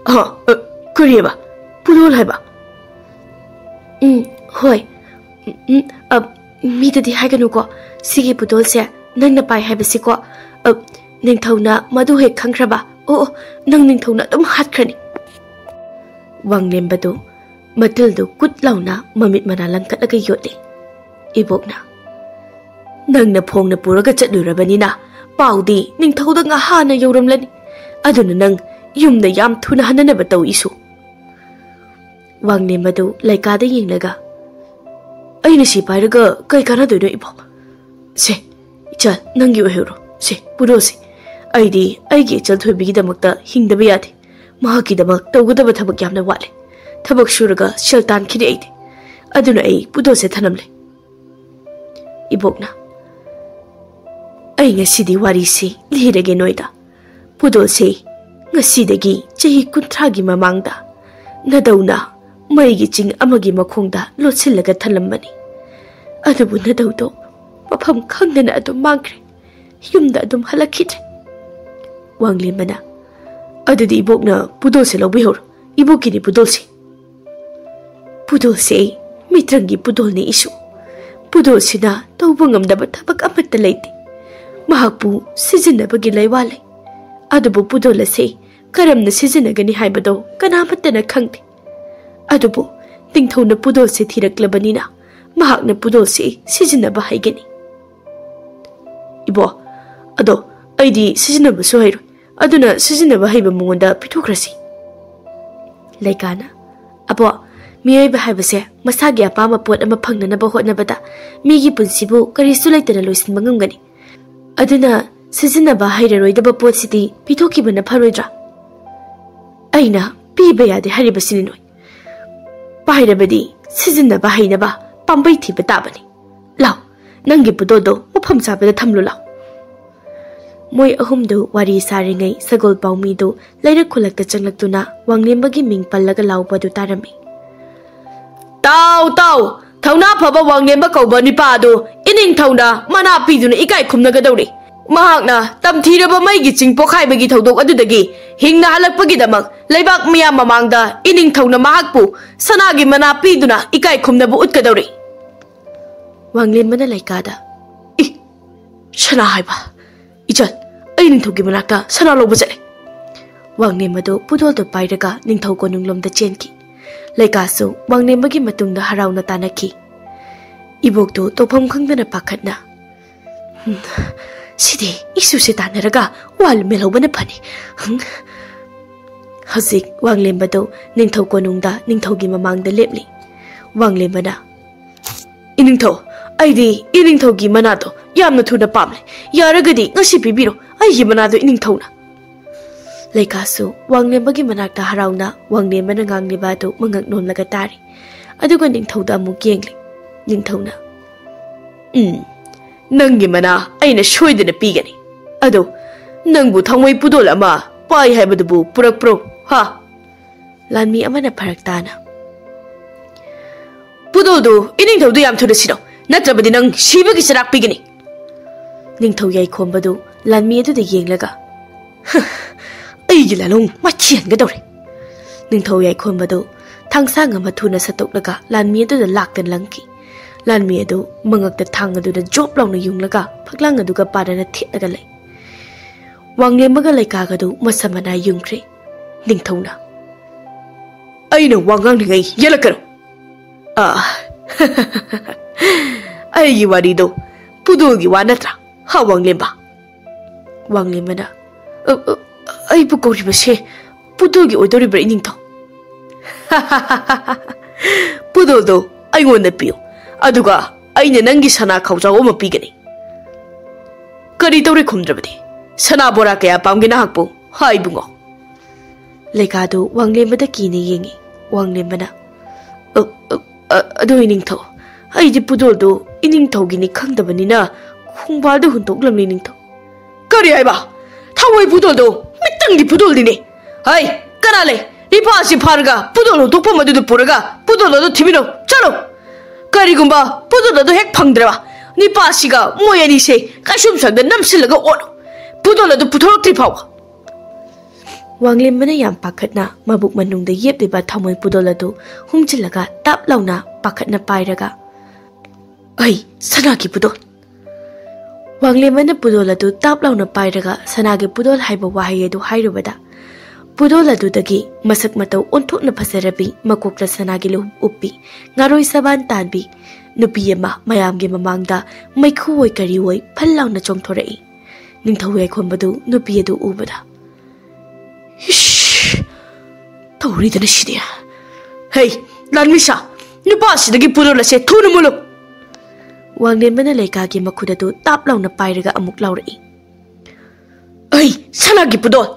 "ꯑ, ꯑ, ꯀꯔꯤꯑꯕ? ꯄꯨꯗꯣꯜ ꯍꯥꯏꯕ?" "ꯎꯝ, ꯍꯣꯏ꯫ ꯎꯝ, ꯎꯝ, ꯑ, ꯃꯤꯗꯗꯤ ꯍꯥꯏꯒꯅꯨꯀꯣ꯫ ꯁꯤꯒꯤ ꯄꯨꯗꯣꯜꯁꯦ ꯅꯪꯅ ꯄꯥꯏ ꯍꯥꯏꯕꯁꯤꯀꯣ꯫ ꯑ, ꯅꯤꯡꯊꯧꯅ ꯃꯗꯨ ꯍꯦꯛ ꯈꯪꯈ꯭ꯔꯕ, ꯑꯣ, ꯑꯣ, ꯅꯪ ꯅꯤꯡꯊꯧꯅ ꯑꯗꯨꯝ ꯍꯥꯠꯈ꯭ꯔꯅꯤ꯫" ꯋꯥꯡꯂꯦꯝꯕꯗꯨ ꯃꯇꯤꯜꯗꯨ ꯀꯨꯠ ꯂꯥꯎꯅ ꯃꯃꯤꯠ ꯃꯅꯥ ꯂꯪꯈꯠꯂꯒ ꯌꯣꯠꯂꯤ꯫ ꯏꯕꯣꯛꯅ, "ꯅꯪꯅ ꯐꯣꯡꯅ ꯄꯨꯔꯒ ꯆꯠꯂꯨꯔꯕꯅꯤꯅ ꯄꯥꯎꯗꯤ ꯅꯤꯡꯊꯧꯗ ꯉꯍꯥꯟꯅ ꯌꯧꯔꯝꯂꯅꯤ꯫ ꯑꯗꯨꯅ ꯅꯪ ꯌꯨꯝꯗ ꯌꯥꯝ ꯊꯨꯅ ꯍꯟꯅꯅꯕ ꯇꯧ, ꯏꯁꯨ꯫" ꯋꯥꯡꯂꯦꯝꯕꯗꯨ ꯂꯩꯀꯥꯗ ꯌꯦꯡꯂꯒ, "ꯑꯩꯅ ꯁꯤ ꯄꯥꯏꯔꯒ ꯀꯩ ꯀꯥꯟꯅꯗꯣꯏꯅꯣ, ꯏꯕꯣꯛ? ꯁꯦ, ꯏꯆꯜ, ꯅꯪꯒꯤ ꯑꯣꯏꯍꯧꯔꯣ꯫ ꯁꯦ, ꯄꯨꯔꯣꯁꯦ꯫ ꯑꯩꯗꯤ ꯑꯩꯒꯤ ꯏꯆꯜ ꯊꯣꯏꯕꯤꯒꯤꯗꯃꯛꯇ ꯍꯤꯡꯗꯕ ꯌꯥꯗꯦ꯫ ꯃꯍꯥꯛꯀꯤꯗꯃꯛ ꯇꯧꯒꯗꯕ ꯊꯕꯛ ꯌꯥꯝꯅ ꯋꯥꯠꯂꯤ꯫ ꯊꯕꯛ ꯁꯨꯔꯒ ꯁꯦꯜ ꯇꯥꯟꯈꯤꯅꯤ ꯑꯩꯗꯤ꯫ ꯑꯗꯨꯅ ꯑꯩ ꯄꯨꯗꯣꯜꯁꯦ ꯊꯅꯝꯂꯦ꯫" ꯏꯕꯣꯛꯅ, "ꯑꯩ ꯉꯁꯤꯗꯤ ꯋꯥꯔꯤꯁꯤ ꯂꯤꯔꯒꯦ ꯅꯣꯏꯗ꯫ ꯄꯨꯗꯣꯜꯁꯤ ꯉꯁꯤꯗꯒꯤ ꯆꯍꯤ ꯀꯨꯟꯊ꯭ꯔꯥꯒꯤ ꯃꯃꯥꯡꯗ ꯅꯗꯧꯅ ꯃꯩꯒꯤ ꯆꯤꯡ ꯑꯃꯒꯤ ꯃꯈꯣꯡꯗ ꯂꯣꯠꯁꯤꯜꯂꯒ ꯊꯜꯂꯝꯕꯅꯤ꯫ ꯑꯗꯨꯕꯨ ꯅꯗꯧꯗꯣ ꯃꯐꯝ ꯈꯪꯗꯅ ꯑꯗꯨꯝ ꯃꯥꯡꯈ꯭ꯔꯦ꯫ ꯌꯨꯝꯗ ꯑꯗꯨꯝ ꯍꯜꯂꯛꯈꯤꯗ꯭ꯔꯦ꯫" ꯋꯥꯡꯂꯦꯝꯕꯅ, "ꯑꯗꯨꯗꯤ ꯏꯕꯣꯛꯅ ꯄꯨꯗꯣꯜꯁꯦ ꯂꯧꯕꯤꯍꯧꯔꯣ꯫ ꯏꯕꯣꯛꯀꯤꯅꯤ ꯄꯨꯗꯣꯜꯁꯦ꯫" "ꯄꯨꯗꯣꯜꯁꯦ ꯃꯤꯇ꯭ꯔꯪꯒꯤ ꯄꯨꯗꯣꯜꯅꯤ, ꯏꯁꯨ꯫ ꯄꯨꯗꯣꯜꯁꯤꯅ ꯇꯧꯕ ꯉꯝꯗꯕ ꯊꯕꯛ ꯑꯃꯠꯇ ꯂꯩꯇꯦ꯫ ꯃꯍꯥꯛꯄꯨ ꯁꯤꯖꯤꯟꯅꯕꯒꯤ ꯂꯩꯋꯥ ꯂꯩ꯫ ꯑꯗꯨꯕꯨ ꯄꯨꯗꯣꯜ ꯑꯁꯦ ꯀꯔꯝꯅ ꯁꯤꯖꯤꯟꯅꯒꯅꯤ ꯍꯥꯏꯕꯗꯣ ꯀꯅꯥꯃꯠꯇꯅ ꯈꯪꯗꯦ꯫ ꯑꯗꯨꯕꯨ ꯅꯤꯡꯊꯧꯅ ꯄꯨꯗꯣꯜꯁꯦ ꯊꯤꯔꯛꯂꯕꯅꯤꯅ ꯃꯍꯥꯛꯅ ꯄꯨꯗꯣꯜꯁꯦ ꯁꯤꯖꯤꯟꯅꯕ ꯍꯩꯒꯅꯤ꯫" "ꯏꯕꯣ, ꯑꯗꯣ ꯑꯩꯗꯤ ꯁꯤꯖꯤꯟꯅꯕꯁꯨ ꯍꯩꯔꯣꯏ꯫ ꯑꯗꯨꯅ ꯁꯤꯖꯤꯟꯅꯕ ꯍꯩꯕ ꯃꯉꯣꯟꯗ ꯄꯤꯊꯣꯛꯈ꯭ꯔꯁꯤ꯫" ꯂꯩꯀꯥꯅ, "ꯑꯕꯣ, ꯃꯤꯑꯣꯏꯕ ꯍꯥꯏꯕꯁꯦ ꯃꯁꯥꯒꯤ ꯑꯄꯥꯝꯕ ꯄꯣꯠ ꯑꯃ ꯐꯪꯅꯅꯕ ꯍꯣꯠꯅꯕꯗ ꯃꯤꯒꯤ ꯄꯨꯟꯁꯤꯕꯨ ꯀꯔꯤꯁꯨ ꯂꯩꯇꯅ ꯂꯣꯏꯁꯤꯟꯕ ꯉꯝꯒꯅꯤ꯫ ꯑꯗꯨꯅ ꯁꯤꯖꯤꯟꯅꯕ ꯍꯩꯔꯔꯣꯏꯗꯕ ꯄꯣꯠꯁꯤꯗꯤ ꯄꯤꯊꯣꯛꯈꯤꯕꯅ ꯐꯔꯣꯏꯗ꯭ꯔꯥ?" "ꯑꯩꯅ ꯄꯤꯕ ꯌꯥꯗꯦ ꯍꯥꯏꯔꯤꯕꯁꯤꯅꯤ ꯅꯣꯏ꯫ ꯄꯥꯏꯔꯕꯗꯤ ꯁꯤꯖꯤꯟꯅꯕ ꯍꯩꯅꯕ ꯄꯥꯝꯕꯩ ꯊꯤꯕ ꯇꯥꯕꯅꯤ꯫ ꯂꯥꯎ, ꯅꯪꯒꯤ ꯄꯨꯗꯣꯜꯗꯣ ꯃꯐꯝ ꯆꯥꯕꯗ ꯊꯝꯂꯨ ꯂꯥꯎ꯫" ꯃꯣꯏ ꯑꯍꯨꯝꯗꯨ ꯋꯥꯔꯤ ꯁꯥꯔꯤꯉꯩ ꯁꯒꯣꯜ ꯄꯥꯎꯃꯤꯗꯨ ꯂꯩꯔꯛ ꯈꯨꯜꯂꯛꯇ ꯆꯪꯂꯛꯇꯨꯅ ꯋꯥꯡꯂꯦꯝꯕꯒꯤ ꯃꯤꯡ ꯄꯜꯂꯒ ꯂꯥꯎꯕ ꯑꯗꯨ ꯇꯥꯔꯝꯃꯤ꯫ "ꯇꯥꯎ, ꯇꯥꯎ, ꯊꯧꯅꯥ ꯐꯕ ꯋꯥꯡꯂꯦꯟꯕ ꯀꯧꯕ ꯅꯤꯄꯥ ꯑꯗꯨ ꯏꯅꯤꯡꯊꯧꯅ ꯃꯅꯥ ꯄꯤꯗꯨꯅ ꯏꯀꯥꯏ ꯈꯨꯝꯅꯒꯗꯧꯔꯤ꯫ ꯃꯍꯥꯛꯅ ꯇꯝꯊꯤꯔꯕ ꯃꯩꯒꯤ ꯆꯤꯡ ꯄꯣꯛꯈꯥꯏꯕꯒꯤ ꯊꯧꯗꯣꯛ ꯑꯗꯨꯗꯒꯤ ꯍꯤꯡꯅ ꯍꯜꯂꯛꯄꯒꯤꯗꯃꯛ ꯂꯩꯕꯥꯛ ꯃꯤꯌꯥꯝ ꯃꯃꯥꯡꯗ ꯏꯅꯤꯡꯊꯧꯅ ꯃꯍꯥꯛꯄꯨ ꯁꯅꯥꯒꯤ ꯃꯅꯥ ꯄꯤꯗꯨꯅ ꯏꯀꯥꯏ ꯈꯨꯝꯅꯕ ꯎꯠꯀꯗꯧꯔꯤ꯫" ꯋꯥꯡꯂꯦꯟꯕꯅ ꯂꯩꯀꯥꯗ, "ꯏ, ꯁꯅꯥ ꯍꯥꯏꯕ? ꯏꯆꯟ, ꯑꯩ ꯅꯤꯡꯊꯧꯒꯤ ꯃꯅꯥꯛꯇ ꯁꯅꯥ ꯂꯧꯕ ꯆꯠꯂꯦ꯫" ꯋꯥꯡꯂꯦꯟꯕꯗꯨ ꯄꯨꯗꯣꯜꯗꯨ ꯄꯥꯏꯔꯒ ꯅꯤꯡꯊꯧ ꯀꯣꯅꯨꯡꯂꯣꯝꯗ ꯆꯦꯟꯈꯤ꯫ ꯂꯩꯀꯥꯁꯨ ꯋꯥꯡꯂꯦꯟꯕꯒꯤ ꯃꯇꯨꯡꯗ ꯍꯔꯥꯎꯅ ꯇꯥꯅꯈꯤ꯫ ꯏꯕꯣꯛꯇꯨ ꯇꯧꯐꯝ ꯈꯪꯗꯅ ꯄꯥꯈꯠꯅ, "ꯍꯝ, ꯁꯤꯗꯤ ꯏꯁꯨꯁꯦ ꯇꯥꯟꯅꯔꯒ ꯋꯥ ꯃꯦꯜꯍꯧꯕꯅ ꯐꯅꯤ꯫ ꯍꯝ꯫" ꯍꯧꯖꯤꯛ ꯋꯥꯡꯂꯦꯟꯕꯗꯨ ꯅꯤꯡꯊꯧ ꯀꯣꯅꯨꯡꯗ ꯅꯤꯡꯊꯧꯒꯤ ꯃꯃꯥꯡꯗ ꯂꯦꯞꯂꯤ꯫ ꯋꯥꯡꯂꯦꯟꯕꯅ, "ꯏꯅꯤꯡꯊꯧ, ꯑꯩꯗꯤ ꯏꯅꯤꯡꯊꯧꯒꯤ ꯃꯅꯥꯗꯣ ꯌꯥꯝꯅ ꯊꯨꯅ ꯄꯥꯝꯂꯦ꯫ ꯌꯥꯔꯒꯗꯤ ꯉꯁꯤ ꯄꯤꯕꯤꯔꯣ ꯑꯩꯒꯤ ꯃꯅꯥꯗꯣ ꯏꯅꯤꯡꯊꯧꯅ꯫" ꯂꯩꯀꯥꯁꯨ ꯋꯥꯡꯂꯦꯟꯕꯒꯤ ꯃꯅꯥꯛꯇ ꯍꯔꯥꯎꯅ ꯋꯥꯡꯂꯦꯟꯕꯅ ꯉꯥꯡꯂꯤꯕ ꯑꯗꯨ ꯃꯉꯛ ꯅꯣꯝꯂꯒ ꯇꯥꯔꯤ꯫ ꯑꯗꯨꯒ ꯅꯤꯡꯊꯧꯗ ꯑꯃꯨꯛ ꯌꯦꯡꯂꯤ꯫ ꯅꯤꯡꯊꯧꯅ, "ꯎꯝ, ꯅꯪꯒꯤ ꯃꯅꯥ ꯑꯩꯅ ꯁꯣꯏꯗꯅ ꯄꯤꯒꯅꯤ꯫ ꯑꯗꯣ ꯅꯪꯕꯨ ꯊꯥꯡꯃꯩ ꯄꯨꯗꯣꯜ ꯑꯃ ꯄꯥꯏ ꯍꯥꯏꯕꯗꯨꯕꯨ ꯄꯨꯔꯛꯄ꯭ꯔꯣ, ꯍꯥ?" ꯂꯥꯟꯃꯤ ꯑꯃꯅ ꯐꯔꯛ ꯇꯥꯅ, "ꯄꯨꯗꯣꯜꯗꯨ ꯏꯅꯤꯡꯊꯧꯗꯨ ꯌꯥꯝ ꯊꯨꯅ ꯁꯤꯔꯣ, ꯅꯠꯇ꯭ꯔꯕꯗꯤ ꯅꯪ ꯁꯤꯕꯒꯤ ꯆꯩꯔꯥꯛ ꯄꯤꯒꯅꯤ꯫" ꯅꯤꯡꯊꯧ ꯌꯥꯏꯈꯣꯝꯕꯗꯨ ꯂꯥꯟꯃꯤ ꯑꯗꯨꯗ ꯌꯦꯡꯂꯒ, "ꯍ, ꯑꯩꯒꯤ ꯂꯥꯂꯣꯡ ꯃꯥꯏꯊꯤꯍꯟꯒꯗꯧꯔꯦ꯫" ꯅꯤꯡꯊꯧ ꯌꯥꯏꯈꯣꯝꯕꯗꯨ ꯊꯥꯡꯁꯥꯡ ꯑꯃ ꯊꯨꯅ ꯁꯠꯇꯣꯛꯂꯒ ꯂꯥꯟꯃꯤ ꯑꯗꯨꯗ ꯂꯥꯛꯇꯅ ꯂꯪꯈꯤ꯫ ꯂꯥꯟꯃꯤ ꯑꯗꯨ ꯃꯉꯛꯇ ꯊꯥꯡ ꯑꯗꯨꯅ ꯖꯣꯞ ꯂꯥꯎꯅ ꯌꯨꯡꯂꯒ ꯐꯛꯂꯥꯡ ꯑꯗꯨꯒ ꯄꯥꯗꯅ ꯊꯦꯠꯂꯒ ꯂꯩ꯫ ꯋꯥꯡꯂꯦꯝꯕꯒ ꯂꯩꯀꯥꯒꯗꯨ ꯃꯁꯝ ꯃꯅꯥ ꯌꯨꯡꯈ꯭ꯔꯦ꯫ ꯅꯤꯡꯊꯧꯅ, "ꯑꯩꯅ ꯋꯥ ꯉꯥꯡꯂꯤꯉꯩ ꯌꯦꯜꯂꯛꯀꯅꯨ꯫ ꯑꯥ, ꯑꯩꯒꯤ ꯋꯥꯔꯤꯗꯣ ꯄꯨꯗꯣꯜꯒꯤ ꯋꯥ ꯅꯠꯇ꯭ꯔꯥ, ꯍꯥ ꯋꯥꯡꯂꯦꯝꯕ?" ꯋꯥꯡꯂꯦꯝꯕꯅ, "ꯑ, ꯑ, ꯑꯩꯕꯨ ꯀꯧꯔꯤꯕꯁꯦ ꯄꯨꯗꯣꯜꯒꯤ ꯑꯣꯏꯗꯧꯔꯤꯕ꯭ꯔꯥ, ꯏꯅꯤꯡꯊꯧ?" "ꯄꯨꯗꯣꯜꯗꯣ ꯑꯩꯉꯣꯟꯗ ꯄꯤꯌꯨ, ꯑꯗꯨꯒ ꯑꯩꯅ ꯅꯪꯒꯤ ꯁꯅꯥ ꯈꯥꯎꯖꯥꯎ ꯑꯃ ꯄꯤꯒꯅꯤ꯫" "ꯀꯔꯤ ꯇꯧꯔꯦ ꯈꯨꯝꯗ꯭ꯔꯕꯗꯤ? ꯁꯅꯥ ꯕꯣꯔꯥ ꯀꯌꯥ ꯄꯥꯝꯒꯦ ꯅꯍꯥꯛꯄꯨ, ꯍꯥ ꯏꯕꯨꯡꯉꯣ?" ꯂꯩꯀꯥꯗꯨ ꯋꯥꯡꯂꯦꯝꯕꯗ ꯀꯤꯅ ꯌꯦꯡꯉꯤ꯫ ꯋꯥꯡꯂꯦꯝꯕꯅ, "ꯑ, ꯑ, ꯑ, ꯑꯗꯨ ꯏꯅꯤꯡꯊꯧ, ꯑꯩꯗꯤ ꯄꯨꯗꯣꯜꯗꯨ ꯏꯅꯤꯡꯊꯧꯒꯤꯅꯤ ꯈꯪꯗꯕꯅꯤꯅ ꯈꯣꯡꯕꯥꯜꯗ ꯍꯨꯟꯗꯣꯛꯂꯝꯂꯤ, ꯏꯅꯤꯡꯊꯧ꯫" "ꯀꯔꯤ ꯍꯥꯏꯕ? ꯊꯥꯡꯃꯩ ꯄꯨꯗꯣꯜꯗꯨ ꯃꯤꯇꯪꯒꯤ ꯄꯨꯗꯣꯜꯅꯤꯅꯦ꯫ ꯍꯩ, ꯀꯅꯥ ꯂꯩ? ꯅꯤꯄꯥꯁꯤ ꯐꯥꯔꯒ ꯄꯨꯗꯣꯜ ꯍꯨꯟꯗꯣꯛꯐꯝ ꯑꯗꯨꯗ ꯄꯨꯔꯒ ꯄꯨꯗꯣꯜ ꯑꯗꯨ ꯊꯤꯃꯤꯟꯅꯧ꯫ ꯆꯠꯂꯣ꯫ ꯀꯔꯤꯒꯨꯝꯕ ꯄꯨꯗꯣꯜ ꯑꯗꯨ ꯍꯦꯛ ꯐꯪꯗ꯭ꯔꯕ, ꯅꯤꯄꯥꯁꯤꯒ ꯃꯣꯏ ꯑꯅꯤꯁꯦ ꯀꯩꯁꯨꯝꯁꯪꯗ ꯅꯝꯁꯤꯜꯂꯒ ꯑꯣꯠꯂꯨ, ꯄꯨꯗꯣꯜ ꯑꯗꯨ ꯄꯨꯊꯣꯔꯛꯇ꯭ꯔꯤ ꯐꯥꯎꯕ꯫ ꯋꯥꯡꯂꯦꯝꯕꯅ ꯌꯥꯝ ꯄꯥꯈꯠꯅ ꯃꯕꯨꯛ ꯃꯅꯨꯡꯗ ꯌꯦꯞꯂꯤꯕ ꯊꯃꯣꯏ ꯄꯨꯗꯣꯜ ꯑꯗꯨ ꯍꯨꯝꯖꯤꯜꯂꯒ ꯇꯥꯞ ꯂꯥꯎꯅ ꯄꯥꯈꯠꯅ ꯄꯥꯏꯔꯒ, "ꯑꯩ ꯁꯅꯥꯒꯤ ꯄꯨꯗꯣꯜ!" ꯋꯥꯡꯂꯦꯝꯕꯅ ꯄꯨꯗꯣꯜ ꯑꯗꯨ ꯇꯥꯞ ꯂꯥꯎꯅ ꯄꯥꯏꯔꯒ ꯁꯅꯥꯒꯤ ꯄꯨꯗꯣꯜ ꯍꯥꯏꯕ ꯋꯥꯍꯩ ꯑꯗꯨ ꯍꯥꯏꯔꯨꯕꯗ, ꯄꯨꯗꯣꯜ ꯑꯗꯨꯗꯒꯤ ꯃꯁꯛ ꯃꯇꯧ ꯑꯣꯟꯊꯣꯛꯅ ꯐꯖꯔꯕꯤ, ꯃꯀꯣꯛꯇ ꯁꯅꯥꯒꯤ ꯂꯨꯍꯨꯞ ꯎꯞꯄꯤ, ꯉꯥꯔꯣꯏ ꯁꯕꯥꯟ ꯇꯥꯟꯕꯤ ꯅꯨꯄꯤ ꯑꯃ ꯃꯌꯥꯝꯒꯤ ꯃꯃꯥꯡꯗ ꯃꯩꯈꯨ ꯑꯣꯏ ꯀꯔꯤ ꯑꯣꯏ ꯐꯜ ꯂꯥꯎꯅ ꯆꯣꯡꯊꯣꯔꯛꯏ꯫ ꯅꯤꯡꯊꯧ ꯌꯥꯏꯈꯣꯝꯕꯗꯨ ꯅꯨꯄꯤ ꯑꯗꯨ ꯎꯕꯗ, "ꯏꯁ! ꯇꯧꯔꯤꯗꯅ ꯁꯤꯗꯤ! ꯍꯩ, ꯂꯥꯟꯃꯤꯁꯥ, ꯅꯨꯄꯥ ꯑꯁꯤꯗꯒꯤ ꯄꯨꯗꯣꯜ ꯑꯁꯦ ꯊꯨꯅ ꯃꯨꯜꯂꯨ!" ꯋꯥꯡꯂꯦꯟꯕꯅ ꯂꯩꯀꯥꯒꯤ ꯃꯈꯨꯠ ꯑꯗꯨ ꯇꯥꯞ ꯂꯥꯎꯅ ꯄꯥꯏꯔꯒ ꯑꯃꯨꯛ ꯂꯥꯎꯔꯛꯏ, "ꯑꯩ ꯁꯅꯥꯒꯤ ꯄꯨꯗꯣꯜ!"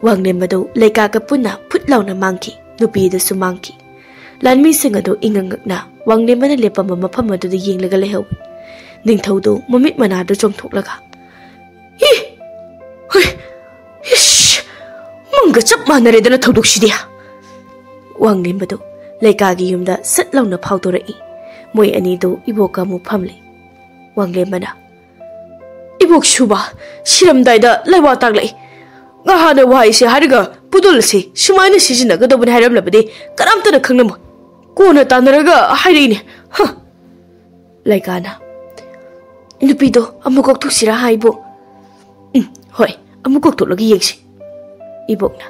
ꯋꯥꯡꯂꯦꯟꯕꯗꯨ ꯂꯩꯀꯥꯒ ꯄꯨꯟꯅ ꯐꯨꯠ ꯂꯥꯎꯅ ꯃꯥꯡꯈꯤ꯫ ꯅꯨꯄꯤ ꯑꯗꯨꯁꯨ ꯃꯥꯡꯈꯤ꯫ ꯂꯥꯟꯃꯤꯁꯤꯡ ꯑꯗꯨ ꯏꯉꯛ ꯉꯛꯅ ꯋꯥꯡꯂꯦꯟꯕꯅ ꯂꯦꯞꯄꯝꯕ ꯃꯐꯝ ꯑꯗꯨꯗ ꯌꯦꯡꯂꯒ ꯂꯩꯍꯧꯏ꯫ ꯅꯤꯡꯊꯧꯗꯨ ꯃꯃꯤꯠ ꯃꯅꯥꯗꯨ ꯆꯣꯡꯊꯣꯛꯂꯒ, "ꯏ! ꯍꯨꯏ! ꯏꯁ! ꯃꯪꯒ ꯆꯞ ꯃꯥꯟꯅꯔꯦꯗꯅ ꯊꯧꯗꯣꯛꯁꯤꯗꯤ!" ꯋꯥꯡꯂꯦꯟꯕꯗꯨ ꯂꯩꯀꯥꯒꯤ ꯌꯨꯝꯗ ꯁꯠ ꯂꯥꯎꯅ ꯐꯥꯎꯗꯣꯔꯛꯏ꯫ ꯃꯣꯏ ꯑꯅꯤꯗꯨ ꯏꯕꯣꯛꯀ ꯑꯃꯨꯛ ꯐꯝꯂꯤ꯫ ꯋꯥꯡꯂꯦꯟꯕꯅ, "ꯏꯕꯣꯛ ꯁꯨꯕ, ꯁꯤꯔꯝꯗꯥꯏꯗ ꯂꯩꯋꯥ ꯇꯥꯛꯂꯛꯏ꯫ ꯉꯍꯥꯟꯅ ꯋꯥꯍꯩꯁꯦ ꯍꯥꯏꯔꯒ ꯄꯨꯗꯣꯜ ꯑꯁꯤ ꯁꯨꯃꯥꯏꯅ ꯁꯤꯖꯤꯟꯅꯒꯗꯧꯕꯅꯤ ꯍꯥꯏꯔꯝꯂꯕꯗꯤ ꯀꯅꯥꯝꯇꯅ ꯈꯪꯂꯝꯃꯣꯏ꯫ ꯀꯣꯟꯅ ꯇꯥꯟꯅꯔꯒ ꯍꯥꯏꯔꯛꯏꯅꯦ꯫ ꯍ!" ꯂꯩꯀꯥꯅ, "ꯅꯨꯄꯤꯗꯣ ꯑꯃꯨꯛ ꯀꯧꯊꯣꯛꯁꯤꯔꯥ ꯍꯥꯏꯕꯨ?" "ꯎꯝ, ꯍꯣꯏ, ꯑꯃꯨꯛ ꯀꯧꯊꯣꯛꯂꯒ ꯌꯦꯡꯁꯤ꯫" ꯏꯕꯣꯛꯅ,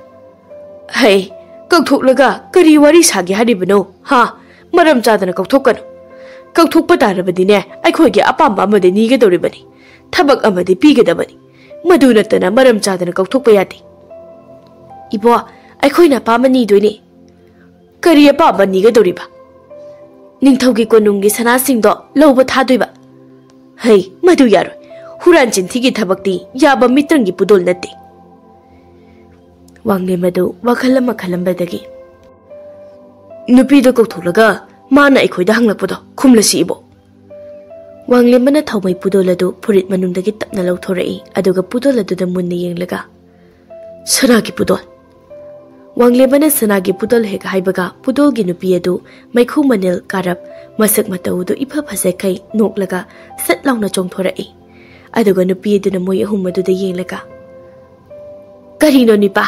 "ꯍꯩ, ꯀꯧꯊꯣꯛꯂꯒ ꯀꯔꯤ ꯋꯥꯔꯤ ꯁꯥꯒꯦ ꯍꯥꯏꯔꯤꯕꯅꯣ? ꯍꯥ? ꯃꯔꯝ ꯆꯥꯗꯅ ꯀꯧꯊꯣꯛꯀꯅꯨ꯫ ꯀꯧꯊꯣꯛꯄ ꯇꯥꯔꯕꯗꯤꯅꯦ, ꯑꯩꯈꯣꯏꯒꯤ ꯑꯄꯥꯝꯕ ꯑꯃꯗꯤ ꯅꯤꯒꯗꯧꯔꯤꯕꯅꯤ, ꯊꯕꯛ ꯑꯃꯗꯤ ꯄꯤꯒꯗꯕꯅꯤ꯫ ꯃꯗꯨ ꯅꯠꯇꯅ ꯃꯔꯝ ꯆꯥꯗꯅ ꯀꯧꯊꯣꯛꯄ ꯌꯥꯗꯦ꯫" "ꯏꯕꯣ, ꯑꯩꯈꯣꯏꯅ ꯑꯄꯥꯝꯕ ꯅꯤꯗꯣꯏꯅꯦ꯫" "ꯀꯔꯤ ꯑꯄꯥꯝꯕ ꯅꯤꯒꯗꯧꯔꯤꯕ?" "ꯅꯤꯡꯊꯧꯒꯤ ꯀꯣꯅꯨꯡꯒꯤ ꯁꯅꯥꯁꯤꯡꯗꯣ ꯂꯧꯕ ꯊꯥꯗꯣꯏꯕ꯫" "ꯍꯩ, ꯃꯗꯨ ꯌꯥꯔꯣꯏ꯫ ꯍꯨꯔꯥꯟ ꯆꯤꯟꯊꯤꯒꯤ ꯊꯕꯛꯇꯤ ꯌꯥꯕ ꯃꯤꯇ꯭ꯔꯪꯒꯤ ꯄꯨꯗꯣꯜ ꯅꯠꯇꯦ꯫" ꯋꯥꯡꯂꯦꯟꯕꯗꯨ ꯋꯥꯈꯜ ꯑꯃ ꯈꯜꯂꯝꯕꯗꯒꯤ, "ꯅꯨꯄꯤꯗꯣ ꯀꯧꯊꯣꯛꯂꯒ ꯃꯥꯅ ꯑꯩꯈꯣꯏꯗ ꯍꯪꯂꯛꯄꯗꯣ ꯈꯨꯝꯂꯁꯤ ꯏꯕꯣ꯫" ꯋꯥꯡꯂꯦꯟꯕꯅ ꯊꯥꯎꯃꯩ ꯄꯨꯗꯣꯜ ꯑꯗꯨ ꯐꯨꯔꯤꯠ ꯃꯅꯨꯡꯗꯒꯤ ꯇꯞꯅ ꯂꯧꯊꯣꯔꯛꯏ, ꯑꯗꯨꯒ ꯄꯨꯗꯣꯜ ꯑꯗꯨꯗ ꯃꯨꯟꯅ ꯌꯦꯡꯂꯒ, "ꯁꯅꯥꯒꯤ ꯄꯨꯗꯣꯜ꯫" ꯋꯥꯡꯂꯦꯝꯕꯅ ꯁꯅꯥꯒꯤ ꯄꯨꯗꯣꯜ ꯍꯦꯛ ꯍꯥꯏꯕꯒ ꯄꯨꯗꯣꯜꯒꯤ ꯅꯨꯄꯤ ꯑꯗꯨ ꯃꯩꯈꯨ ꯃꯅꯤꯜ ꯀꯥꯔꯞ, ꯃꯁꯛ ꯃꯇꯧꯗꯨ ꯏꯐ ꯐꯖꯈꯩ ꯅꯣꯛꯂꯒ ꯁꯠ ꯂꯥꯎꯅ ꯆꯣꯡꯊꯣꯔꯛꯏ꯫ ꯑꯗꯨꯒ ꯅꯨꯄꯤ ꯑꯗꯨꯅ ꯃꯣꯏ ꯑꯍꯨꯝ ꯑꯗꯨꯗ ꯌꯦꯡꯂꯒ, "ꯀꯔꯤꯅꯣ ꯅꯤꯄꯥ?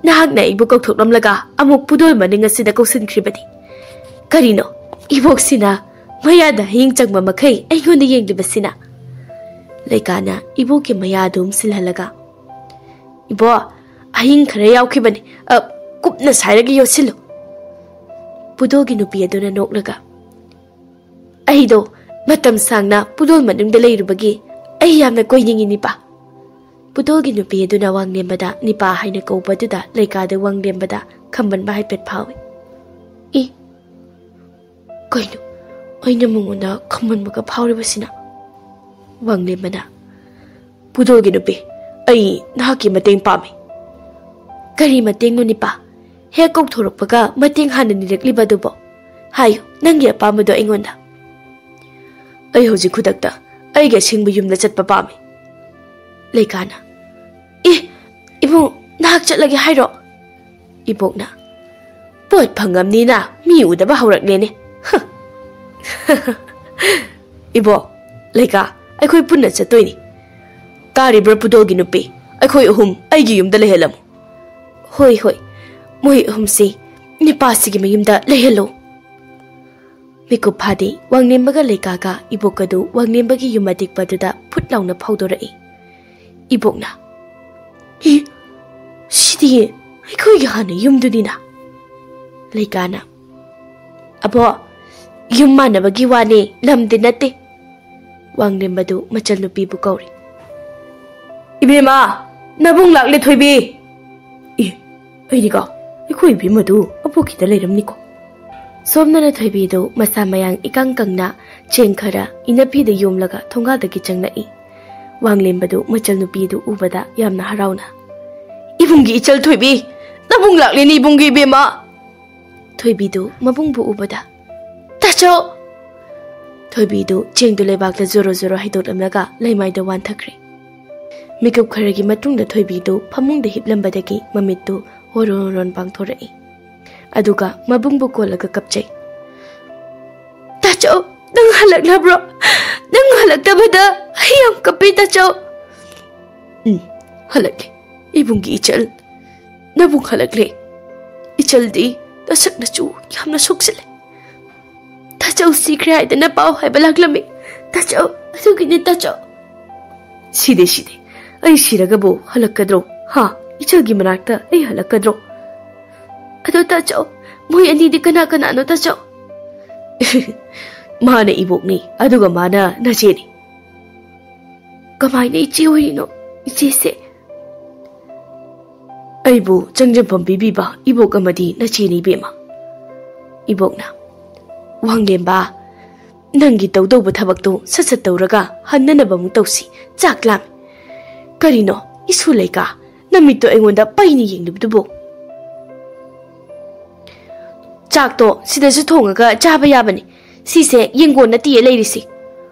ꯅꯍꯥꯛꯅ ꯑꯩꯕꯨ ꯀꯧꯊꯣꯛꯂꯝꯂꯒ ꯑꯃꯨꯛ ꯄꯨꯗꯣꯜ ꯃꯅꯤꯡ ꯑꯁꯤꯗ ꯀꯧꯁꯤꯟꯈ꯭ꯔꯤꯕꯗꯤ? ꯀꯔꯤꯅꯣ? ꯏꯕꯣꯛꯁꯤꯅ ꯃꯌꯥꯗ ꯍꯌꯤꯡ ꯆꯪꯕ ꯃꯈꯩ ꯑꯩꯉꯣꯟꯗ ꯌꯦꯡꯂꯤꯕꯁꯤꯅ?" ꯂꯩꯀꯥꯅ ꯏꯕꯣꯛꯀꯤ ꯃꯌꯥ ꯑꯗꯨ ꯎꯝꯁꯤꯜꯍꯜꯂꯒ, "ꯏꯕꯣ, ꯑꯍꯤꯡ ꯈꯔ ꯌꯥꯎꯈꯤꯕꯅꯤ꯫ ꯑ, ꯀꯨꯞꯅ ꯁꯥꯏꯔꯒ ꯌꯣꯠꯁꯤꯜꯂꯨ꯫" ꯄꯨꯗꯣꯜꯒꯤ ꯅꯨꯄꯤ ꯑꯗꯨꯅ ꯅꯣꯛꯂꯒ, "ꯑꯩꯗꯣ ꯃꯇꯝ ꯁꯥꯡꯅ ꯄꯨꯗꯣꯜ ꯃꯅꯨꯡꯗ ꯂꯩꯔꯨꯕꯒꯤ ꯑꯩ ꯌꯥꯝꯅ ꯀꯣꯏꯅꯤꯡꯉꯤ ꯅꯤꯄꯥ꯫" ꯄꯨꯗꯣꯜꯒꯤ ꯅꯨꯄꯤ ꯑꯗꯨꯅ ꯋꯥꯡꯂꯦꯝꯕꯗ ꯅꯤꯄꯥ ꯍꯥꯏꯅ ꯀꯧꯕ ꯑꯗꯨꯗ ꯂꯩꯀꯥꯗ ꯋꯥꯡꯂꯦꯝꯕꯗ ꯈꯝꯕꯟꯕ ꯍꯥꯏꯐꯦꯠ ꯐꯥꯎꯏ꯫ "ꯏ, ꯀꯩꯅꯣ? ꯑꯩꯅ ꯃꯉꯣꯟꯗ ꯈꯝꯕꯟꯕꯒ ꯐꯥꯎꯔꯤꯕꯁꯤꯅ?" ꯋꯥꯡꯂꯦꯝꯕꯅ, "ꯄꯨꯗꯣꯜꯒꯤ ꯅꯨꯄꯤ, ꯑꯩ ꯅꯍꯥꯛꯀꯤ ꯃꯇꯦꯡ ꯄꯥꯝꯃꯤ꯫" "ꯀꯔꯤ ꯃꯇꯦꯡꯅꯣ ꯅꯤꯄꯥ? ꯍꯦꯛ ꯀꯧꯊꯣꯔꯛꯄꯒ ꯃꯇꯦꯡ ꯍꯥꯟꯅ ꯅꯤꯔꯛꯂꯤꯕ ꯑꯗꯨꯕꯣ? ꯍꯥꯏꯌꯨ, ꯅꯪꯒꯤ ꯑꯄꯥꯝꯕꯗꯣ ꯑꯩꯉꯣꯟꯗ꯫" "ꯑꯩ ꯍꯧꯖꯤꯛ ꯈꯨꯗꯛꯇ ꯑꯩꯒꯤ ꯑꯁꯦꯡꯕ ꯌꯨꯝꯗ ꯆꯠꯄ ꯄꯥꯝꯃꯤ꯫" ꯂꯩꯀꯥꯅ, "ꯑꯦ, ꯏꯕꯨꯡ, ꯅꯍꯥꯛ ꯆꯠꯂꯒꯦ ꯍꯥꯏꯔꯣ?" ꯏꯕꯣꯛꯅ, "ꯄꯣꯠ ꯐꯪꯉꯝꯅꯤꯅ ꯃꯤ ꯎꯗꯕ ꯍꯧꯔꯛꯂꯦꯅꯦ꯫ ꯍ!" "ꯏꯕꯣꯛ, ꯂꯩꯀꯥ, ꯑꯩꯈꯣꯏ ꯄꯨꯟꯅ ꯆꯠꯇꯣꯏꯅꯤ꯫ ꯇꯥꯔꯤꯕ꯭ꯔꯥ ꯄꯨꯗꯣꯜꯒꯤ ꯅꯨꯄꯤ? ꯑꯩꯈꯣꯏ ꯑꯍꯨꯝ ꯑꯩꯒꯤ ꯌꯨꯝꯗ ꯂꯩꯍꯜꯂꯝꯃꯨ꯫" "ꯍꯣꯏ, ꯍꯣꯏ, ꯃꯣꯏ ꯑꯍꯨꯝꯁꯤ ꯅꯤꯄꯥꯁꯤꯒꯤ ꯃꯌꯨꯝꯗ ꯂꯩꯍꯜꯂꯣ꯫" ꯃꯤꯀꯨꯞ ꯐꯥꯗꯦ, ꯋꯥꯡꯂꯦꯝꯕꯒ ꯂꯩꯀꯥꯒ ꯏꯕꯣꯛ ꯑꯗꯨ ꯋꯥꯡꯂꯦꯝꯕꯒꯤ ꯌꯨꯝ ꯑꯇꯦꯛꯄ ꯑꯗꯨꯗ ꯐꯨꯠ ꯂꯥꯎꯅ ꯐꯥꯎꯗꯣꯔꯛꯏ꯫ ꯏꯕꯣꯛꯅ, "ꯏ, ꯁꯤꯗꯤ ꯑꯩꯈꯣꯏꯒꯤ ꯍꯥꯟꯅ ꯌꯨꯝꯗꯨꯅꯤꯅ꯫" ꯂꯩꯀꯥꯅ, "ꯑꯕꯣ, ꯌꯨꯝ ꯃꯥꯟꯅꯕꯒꯤ ꯋꯥꯅꯤ, ꯂꯝꯗꯤ ꯅꯠꯇꯦ꯫" ꯋꯥꯡꯂꯦꯝꯕꯗꯨ ꯃꯆꯜꯅꯨꯄꯤꯕꯨ ꯀꯧꯔꯤ꯫ "ꯏꯕꯦꯝꯃ, ꯅꯕꯨꯡ ꯂꯥꯛꯂꯦ ꯊꯣꯏꯕꯤ!" "ꯏ, ꯑꯩꯗꯤꯀꯣ, ꯑꯩꯈꯣꯏ ꯏꯕꯦꯝꯃꯗꯨ ꯑꯕꯣꯛꯀꯤꯗ ꯂꯩꯔꯝꯅꯤꯀꯣ꯫" ꯁꯣꯝꯗꯅ ꯊꯣꯏꯕꯤꯗꯨ ꯃꯁꯥ ꯃꯌꯥꯡ ꯏꯀꯪ ꯀꯪꯅ ꯆꯦꯡ ꯈꯔ ꯏꯅꯐꯤꯗ ꯌꯣꯝꯂꯒ ꯊꯣꯡꯒꯥꯜꯗꯒꯤ ꯆꯪꯂꯛꯏ꯫ ꯋꯥꯡꯂꯦꯝꯕꯗꯨ ꯃꯆꯜꯅꯨꯄꯤꯗꯨ ꯎꯕꯗ ꯌꯥꯝꯅ ꯍꯔꯥꯎꯅ, "ꯏꯕꯨꯡꯒꯤ ꯏꯆꯜ ꯊꯣꯏꯕꯤ, ꯅꯕꯨꯡ ꯂꯥꯛꯂꯦꯅꯦ ꯏꯕꯨꯡꯒꯤ ꯏꯕꯦꯝꯃ!" ꯊꯣꯏꯕꯤꯗꯨ ꯃꯕꯨꯡꯕꯨ ꯎꯕꯗ, "ꯇꯥꯆꯧ!" ꯊꯣꯏꯕꯤꯗꯨ ꯆꯦꯡꯗꯨ ꯂꯩꯕꯥꯛꯇ ꯖꯣꯔꯣ ꯖꯣꯔꯣ ꯍꯩꯗꯣꯛꯂꯝꯂꯒ ꯂꯩꯃꯥꯏꯗ ꯋꯥꯟꯊꯈ꯭ꯔꯦ꯫ ꯃꯤꯀꯨꯞ ꯈꯔꯒꯤ ꯃꯇꯨꯡꯗ ꯊꯣꯏꯕꯤꯗꯨ ꯐꯃꯨꯡꯗ ꯍꯤꯞꯂꯝꯕꯗꯒꯤ ꯃꯃꯤꯠꯇꯨ ꯍꯣꯔꯣꯟ ꯍꯣꯔꯣꯟ ꯄꯥꯡꯊꯣꯔꯛꯏ꯫ ꯑꯗꯨꯒ ꯃꯕꯨꯡꯕꯨ ꯀꯣꯜꯂꯒ ꯀꯞꯆꯩ꯫ "ꯇꯥꯆꯧ, ꯅꯪ ꯍꯜꯂꯛꯂꯕ꯭ꯔꯣ? ꯅꯪ ꯍꯜꯂꯛꯇꯕꯗ ꯑꯩ ꯌꯥꯝ ꯀꯞꯄꯤ, ꯇꯥꯆꯧ꯫" "ꯎꯝ, ꯍꯜꯂꯛꯂꯦ ꯏꯕꯨꯡꯒꯤ ꯏꯆꯜ꯫ ꯅꯕꯨꯡ ꯍꯜꯂꯛꯂꯦ꯫ ꯏꯆꯜꯗꯤ ꯅꯁꯛ ꯅꯆꯨ ꯌꯥꯝꯅ ꯁꯣꯛꯆꯜꯂꯦ꯫ ꯇꯥꯆꯧ ꯁꯤꯈ꯭ꯔꯦ ꯍꯥꯏꯗꯅ ꯄꯥꯎ ꯍꯥꯏꯕ ꯂꯥꯛꯂꯝꯃꯤ, ꯇꯥꯆꯧ꯫ ꯑꯗꯨꯒꯤꯅꯦ, ꯇꯥꯆꯧ꯫" "ꯁꯤꯗꯦ, ꯁꯤꯗꯦ꯫ ꯑꯩ ꯁꯤꯔꯒꯕꯨ ꯍꯜꯂꯛꯀꯗ꯭ꯔꯣ? ꯍꯥ? ꯏꯆꯜꯒꯤ ꯃꯅꯥꯛꯇ ꯑꯩ ꯍꯜꯂꯛꯀꯗ꯭ꯔꯣ?" "ꯑꯗꯣ ꯇꯥꯆꯧ, ꯃꯣꯏ ꯑꯅꯤꯗꯤ ꯀꯅꯥ ꯀꯅꯥꯅꯣ, ꯇꯥꯆꯧ?" "ꯃꯥꯅ ꯏꯕꯣꯛꯅꯤ, ꯑꯗꯨꯒ ꯃꯥꯅ ꯅꯆꯦꯅꯤ꯫" "ꯀꯃꯥꯏꯅ ꯏꯆꯦ ꯑꯣꯏꯔꯤꯅꯣ, ꯏꯆꯦꯁꯦ?" "ꯑꯩꯕꯨ ꯆꯪꯖꯐꯝ ꯄꯤꯕꯤꯕ ꯏꯕꯣꯛ ꯑꯃꯗꯤ ꯅꯆꯦꯅꯤ, ꯏꯕꯦꯝꯃ꯫" ꯏꯕꯣꯛꯅ, "ꯋꯥꯡꯂꯦꯝꯕ, ꯅꯪꯒꯤ ꯇꯧꯗꯧꯕ ꯊꯕꯛꯇꯣ ꯁꯠ ꯁꯠ ꯇꯧꯔꯒ ꯍꯟꯅꯅꯕ ꯑꯃꯨꯛ ꯇꯧꯁꯤ꯫ ꯆꯥꯛ ꯂꯥꯝꯃꯤ꯫" "ꯀꯔꯤꯅꯣ, ꯏꯁꯨ ꯂꯩꯀꯥ? ꯅꯃꯤꯠꯇꯣ ꯑꯩꯉꯣꯟꯗ ꯄꯩꯅ ꯌꯦꯡꯂꯤꯕꯗꯨꯕꯨ?" "ꯆꯥꯛꯇꯣ ꯁꯤꯗꯁꯨ ꯊꯣꯡꯉꯒ ꯆꯥꯕ ꯌꯥꯕꯅꯤ꯫ ꯁꯤꯁꯦ ꯌꯦꯡꯒꯣꯟ ꯅꯠꯇꯤꯌꯦ ꯂꯩꯔꯤꯁꯤ꯫"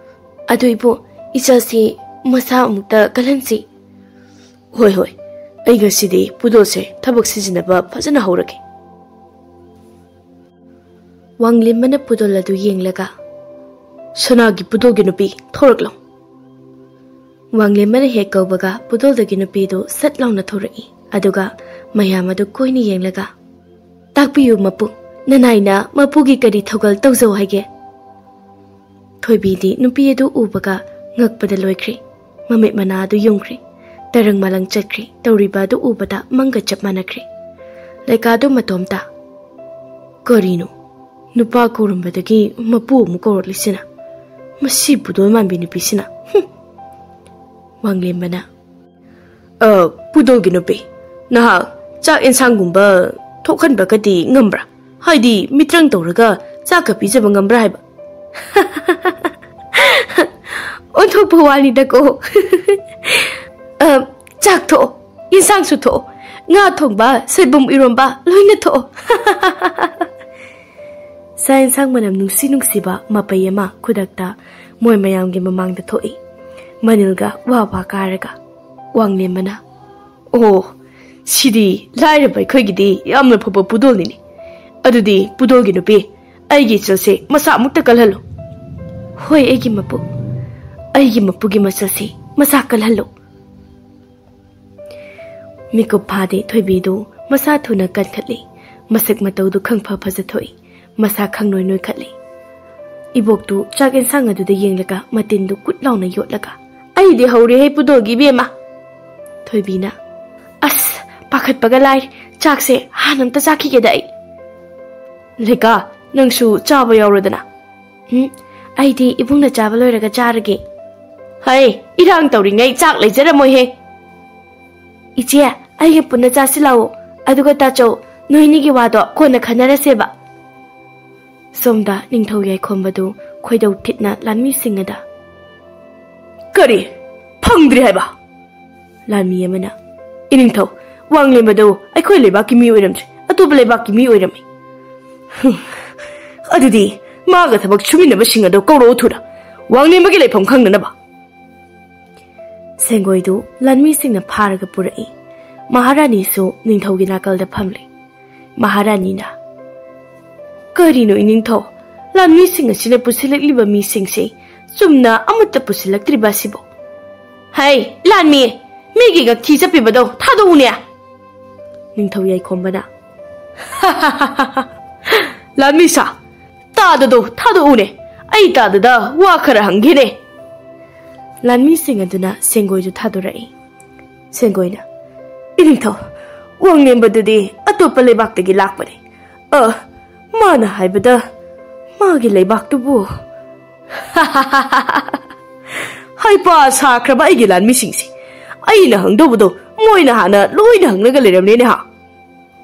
"ꯑꯗꯨ ꯏꯕꯣꯛ, ꯏꯆꯥꯁꯤ ꯃꯁꯥ ꯑꯃꯨꯛꯇ ꯀꯜꯍꯟꯁꯤ꯫" "ꯍꯣꯏ, ꯍꯣꯏ꯫ ꯑꯩ ꯉꯁꯤꯗꯤ ꯄꯨꯗꯣꯜꯁꯦ ꯊꯕꯛ ꯁꯤꯖꯤꯟꯅꯕ ꯐꯖꯅ ꯍꯧꯔꯒꯦ꯫" ꯋꯥꯡꯂꯦꯝꯕꯅ ꯄꯨꯗꯣꯜ ꯑꯗꯨ ꯌꯦꯡꯂꯒ, "ꯁꯅꯥꯒꯤ ꯄꯨꯗꯣꯜꯒꯤ ꯅꯨꯄꯤ, ꯊꯣꯔꯛꯂꯣ꯫" ꯋꯥꯡꯂꯦꯝꯕꯅ ꯍꯦꯛ ꯀꯧꯕꯒ ꯄꯨꯗꯣꯜꯗꯒꯤ ꯅꯨꯄꯤꯗꯨ ꯁꯠ ꯂꯥꯎꯅ ꯊꯣꯔꯛꯏ꯫ ꯑꯗꯨꯒ ꯃꯌꯥꯝ ꯑꯗꯨ ꯀꯣꯏꯅ ꯌꯦꯡꯂꯒ, "ꯇꯥꯛꯄꯤꯌꯨ ꯃꯄꯨ, ꯅꯅꯥꯏꯅ ꯃꯄꯨꯒꯤ ꯀꯔꯤ ꯊꯧꯒꯜ ꯇꯧꯖꯧ ꯍꯥꯏꯒꯦ?" ꯊꯣꯏꯕꯤꯗꯤ ꯅꯨꯄꯤ ꯑꯗꯨ ꯎꯕꯒ ꯉꯛꯄꯗ ꯂꯣꯏꯈ꯭ꯔꯦ꯫ ꯃꯃꯤꯠ ꯃꯅꯥ ꯑꯗꯨ ꯌꯨꯝꯈ꯭ꯔꯦ꯫ ꯇꯔꯪ ꯃꯥꯂꯪ ꯆꯠꯈ꯭ꯔꯦ꯫ ꯇꯧꯔꯤꯕ ꯑꯗꯨ ꯎꯕꯗ ꯃꯪꯒ ꯆꯞ ꯃꯥꯟꯅꯈ꯭ꯔꯦ꯫ ꯂꯩꯀꯥꯗꯨ ꯃꯇꯣꯝꯇ, "ꯀꯔꯤꯅꯣ? ꯅꯨꯄꯥ ꯀꯧꯔꯝꯕꯗꯒꯤ ꯃꯄꯨ ꯑꯃꯨꯛ ꯀꯧꯔꯛꯂꯤꯁꯤꯅ? ꯃꯁꯤ ꯄꯨꯗꯣꯜ ꯃꯥꯟꯕꯤ ꯅꯨꯄꯤꯁꯤꯅ꯫ ꯍꯨꯝ!" ꯋꯥꯡꯂꯦꯝꯕꯅ, "ꯑ, ꯄꯨꯗꯣꯜꯒꯤ ꯅꯨꯄꯤ, ꯅꯍꯥꯛ ꯆꯥꯛ ꯑꯦꯟꯁꯥꯡꯒꯨꯝꯕ ꯊꯣꯛꯍꯟꯕꯒꯗꯤ ꯉꯝꯕ꯭ꯔꯥ? ꯍꯥꯏꯗꯤ ꯃꯤꯇ꯭ꯔꯪ ꯇꯧꯔꯒ ꯆꯥꯛꯀ ꯄꯤꯖꯕ ꯉꯝꯕ꯭ꯔꯥ ꯍꯥꯏꯕ?" "ꯑꯣꯟꯊꯣꯛꯄ ꯋꯥꯅꯤꯗꯀꯣ꯫ ꯑ, ꯆꯥꯛ ꯊꯣꯛꯑꯣ, ꯏꯟꯁꯥꯡꯁꯨ ꯊꯣꯛꯑꯣ, ꯉꯥ ꯊꯣꯡꯕ, ꯁꯣꯏꯕꯨꯝ ꯏꯔꯣꯝꯕ ꯂꯣꯏꯅ ꯊꯣꯛꯑꯣ꯫" ꯆꯥꯛ ꯏꯟꯁꯥꯡ ꯃꯅꯝ ꯅꯨꯡꯁꯤ ꯅꯨꯡꯁꯤꯕ ꯃꯄꯩ ꯑꯃ ꯈꯨꯗꯛꯇ ꯃꯣꯏ ꯃꯌꯥꯝꯒꯤ ꯃꯃꯥꯡꯗ ꯊꯣꯛꯏ꯫ ꯃꯅꯤꯜꯒ ꯋꯥ ꯋꯥ ꯀꯥꯔꯒ꯫ ꯋꯥꯡꯂꯦꯝꯕꯅ, "ꯑꯣ, ꯁꯤꯗꯤ ꯂꯥꯏꯔꯕ ꯑꯩꯈꯣꯏꯒꯤꯗꯤ ꯌꯥꯝꯅ ꯐꯕ ꯄꯨꯗꯣꯜꯅꯤꯅꯦ꯫ ꯑꯗꯨꯗꯤ ꯄꯨꯗꯣꯜꯒꯤ ꯅꯨꯄꯤ, ꯑꯩꯒꯤ ꯏꯆꯜꯁꯦ ꯃꯁꯥ ꯑꯃꯨꯛꯇ ꯀꯜꯍꯜꯂꯨ꯫ ꯍꯣꯏ, ꯑꯩꯒꯤ ꯃꯄꯨ, ꯑꯩꯒꯤ ꯃꯄꯨꯒꯤ ꯃꯆꯜꯁꯦ ꯃꯁꯥ ꯀꯜꯍꯜꯂꯨ꯫ ꯃꯤꯀꯨꯞ ꯐꯥꯗꯦ ꯊꯣꯏꯕꯤꯗꯨ ꯃꯁꯥ ꯊꯨꯅ ꯀꯟꯈꯠꯂꯤ꯫ ꯃꯁꯛ ꯃꯇꯧꯗꯨ ꯈꯪꯐ ꯐꯖꯊꯣꯛꯏ꯫ ꯃꯁꯥ ꯈꯪꯅꯣꯏ ꯅꯣꯏꯈꯠꯂꯤ꯫ ꯏꯕꯣꯛꯇꯨ ꯆꯥꯛ ꯌꯦꯟꯁꯥꯡ ꯑꯗꯨꯗ ꯌꯦꯡꯂꯒ ꯃꯇꯤꯟꯗꯨ ꯀꯨꯠ ꯂꯥꯎꯅ ꯌꯣꯠꯂꯒ, "ꯑꯩꯗꯤ ꯍꯧꯔꯦꯍꯦ ꯄꯨꯗꯣꯜꯒꯤ ꯏꯕꯦꯝꯃ!" ꯊꯣꯏꯕꯤꯅ, "ꯑꯁ, ꯄꯥꯈꯠꯄꯒ ꯂꯥꯏ, ꯆꯥꯛꯁꯦ ꯍꯥꯟꯅ ꯑꯝꯇ ꯆꯥꯈꯤꯒꯦꯗ ꯑꯩ꯫" "ꯂꯩꯀꯥ, ꯅꯪꯁꯨ ꯆꯥꯕ ꯌꯥꯎꯔꯣꯗꯅ꯫" "ꯎꯝ, ꯑꯩꯗꯤ ꯏꯕꯨꯡꯅ ꯆꯥꯕ ꯂꯣꯏꯔꯒ ꯆꯥꯔꯒꯦ꯫" "ꯍꯩ, ꯏꯔꯥꯡ ꯇꯧꯔꯤꯉꯩ ꯆꯥꯛ ꯂꯩꯖꯔꯝꯃꯣꯏꯍꯦ꯫" "ꯏꯆꯦ, ꯑꯩꯒ ꯄꯨꯟꯅ ꯆꯥꯁꯤ ꯂꯥꯛꯑꯣ꯫ ꯑꯗꯨꯒ ꯇꯥꯆꯧ, ꯅꯣꯏꯅꯤꯒꯤ ꯋꯥꯗꯣ ꯀꯣꯟꯅ ꯈꯟꯅꯔꯁꯦꯕ꯫" ꯁꯣꯝꯗ ꯅꯤꯡꯊꯧ ꯌꯥꯏꯈꯣꯝꯕꯗꯨ ꯈꯣꯏꯗꯧ ꯊꯤꯠꯅ ꯂꯥꯟꯃꯤꯁꯤꯡ ꯑꯗ, "ꯀꯔꯤ? ꯐꯪꯗ꯭ꯔꯤ ꯍꯥꯏꯕ?" ꯂꯥꯟꯃꯤ ꯑꯃꯅ, "ꯏꯅꯤꯡꯊꯧ, ꯋꯥꯡꯂꯦꯟꯕꯗꯨ ꯑꯩꯈꯣꯏ ꯂꯩꯕꯥꯛꯀꯤ ꯃꯤ ꯑꯣꯏꯔꯝꯗ꯭ꯔꯦ, ꯑꯇꯣꯞꯄ ꯂꯩꯕꯥꯛꯀꯤ ꯃꯤ ꯑꯣꯏꯔꯝꯃꯤ꯫" "ꯍꯨꯝ, ꯑꯗꯨꯗꯤ ꯃꯥꯒ ꯊꯕꯛ ꯁꯨꯃꯤꯟꯅꯕꯁꯤꯡ ꯑꯗꯨ ꯀꯧꯔꯛꯎ ꯊꯨꯅ, ꯋꯥꯡꯂꯦꯟꯕꯒꯤ ꯂꯩꯐꯝ ꯈꯪꯅꯅꯕ꯫" ꯁꯦꯡꯒꯣꯏꯗꯨ ꯂꯥꯟꯃꯤꯁꯤꯡꯅ ꯐꯥꯔꯒ ꯄꯨꯔꯛꯏ꯫ ꯃꯍꯥꯔꯥꯅꯤꯁꯨ ꯅꯤꯡꯊꯧꯒꯤ ꯅꯥꯀꯜꯗ ꯐꯝꯂꯤ꯫ ꯃꯍꯥꯔꯥꯅꯤꯅ, "ꯀꯔꯤꯅꯣ ꯏꯅꯤꯡꯊꯧ, ꯂꯥꯟꯃꯤꯁꯤꯡ ꯑꯁꯤꯅ ꯄꯨꯁꯤꯜꯂꯛꯂꯤꯕ ꯃꯤꯁꯤꯡꯁꯤ ꯆꯨꯝꯅ ꯑꯃꯠꯇ ꯄꯨꯁꯤꯜꯂꯛꯇ꯭ꯔꯤꯕ ꯑꯁꯤꯕꯨ?" "ꯍꯩ, ꯂꯥꯟꯃꯤ, ꯃꯤꯒꯤ ꯉꯛꯊꯤ ꯆꯞꯄꯤꯕꯗꯣ ꯊꯥꯗꯣꯛꯎꯅꯦ!" ꯅꯤꯡꯊꯧ ꯌꯥꯏꯈꯣꯝꯕꯅ, "ꯂꯥꯟꯃꯤ ꯁꯥ, ꯇꯥꯗꯗꯣ ꯊꯥꯗꯣꯛꯎꯅꯦ, ꯑꯩ ꯇꯥꯗꯗ ꯋꯥ ꯈꯔ ꯍꯪꯒꯦꯅꯦ꯫" ꯂꯥꯟꯃꯤꯁꯤꯡ ꯑꯗꯨꯅ ꯁꯦꯡꯒꯣꯏꯗꯨ ꯊꯥꯗꯣꯔꯛꯏ꯫ ꯁꯦꯡꯒꯣꯏꯅ, "ꯏꯅꯤꯡꯊꯧ, ꯋꯥꯡꯂꯦꯝꯕꯗꯨꯗꯤ ꯑꯇꯣꯞꯄ ꯂꯩꯕꯥꯛꯇꯒꯤ ꯂꯥꯛꯄꯅꯤ꯫ ꯑ, ꯃꯥꯅ ꯍꯥꯏꯕꯗ ꯃꯥꯒꯤ ꯂꯩꯕꯥꯛꯇꯨꯕꯨ꯫" "ꯍꯩꯄꯥ ꯁꯥꯈ꯭ꯔꯕ ꯑꯩꯒꯤ ꯂꯥꯟꯃꯤꯁꯤꯡꯁꯤ! ꯑꯩꯅ ꯍꯪꯗꯧꯕꯗꯣ ꯃꯣꯏꯅ ꯍꯥꯟꯅ ꯂꯣꯏꯅ ꯍꯪꯂꯒ ꯂꯩꯔꯝꯂꯦꯅꯦ ꯍꯥ?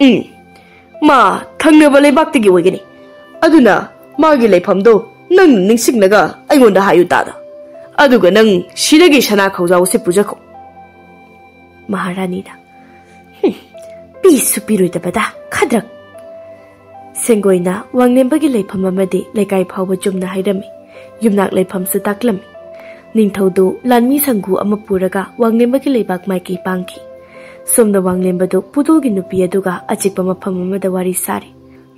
ꯎꯝ, ꯃꯥ ꯊꯪꯅꯕ ꯂꯩꯕꯥꯛꯇꯒꯤ ꯑꯣꯏꯒꯅꯤ꯫ ꯑꯗꯨꯅ ꯃꯥꯒꯤ ꯂꯩꯐꯝꯗꯣ ꯅꯪ ꯅꯤꯡꯁꯤꯡꯂꯒ ꯑꯩꯉꯣꯟꯗ ꯍꯥꯏꯌꯨ ꯇꯥꯗ꯫ ꯑꯗꯨꯒ ꯅꯪ ꯁꯤꯗꯒꯤ ꯁꯅꯥ ꯈꯧꯖꯥꯎꯁꯦ ꯄꯨꯖꯈꯣ꯫" ꯃꯍꯥꯔꯥꯅꯤꯅ, "ꯍꯨꯝ, ꯄꯤꯁꯨ ꯄꯤꯔꯣꯏꯗꯕꯗ ꯈꯗ꯭ꯔꯛ!" ꯁꯦꯡꯒꯣꯏꯅ ꯋꯥꯡꯂꯦꯝꯕꯒꯤ ꯂꯩꯐꯝ ꯑꯃꯗꯤ ꯂꯩꯀꯥꯏ ꯐꯥꯎꯕ ꯆꯨꯝꯅ ꯍꯥꯏꯔꯝꯃꯤ꯫ ꯌꯨꯝꯅꯥꯛ ꯂꯩꯐꯝꯁꯨ ꯇꯥꯛꯂꯝꯃꯤ꯫ ꯅꯤꯡꯊꯧꯗꯨ ꯂꯥꯟꯃꯤ ꯁꯪꯒꯨ ꯑꯃ ꯄꯨꯔꯒ ꯋꯥꯡꯂꯦꯝꯕꯒꯤ ꯂꯩꯕꯥꯛ ꯃꯥꯏꯀꯩ ꯄꯥꯡꯈꯤ꯫ ꯁꯣꯝꯗ ꯋꯥꯡꯂꯦꯝꯕꯗꯨ ꯄꯨꯗꯣꯜꯒꯤ ꯅꯨꯄꯤ ꯑꯗꯨꯒ ꯑꯆꯤꯛꯄ ꯃꯐꯝ ꯑꯃꯗ ꯋꯥꯔꯤ ꯁꯥꯔꯤ꯫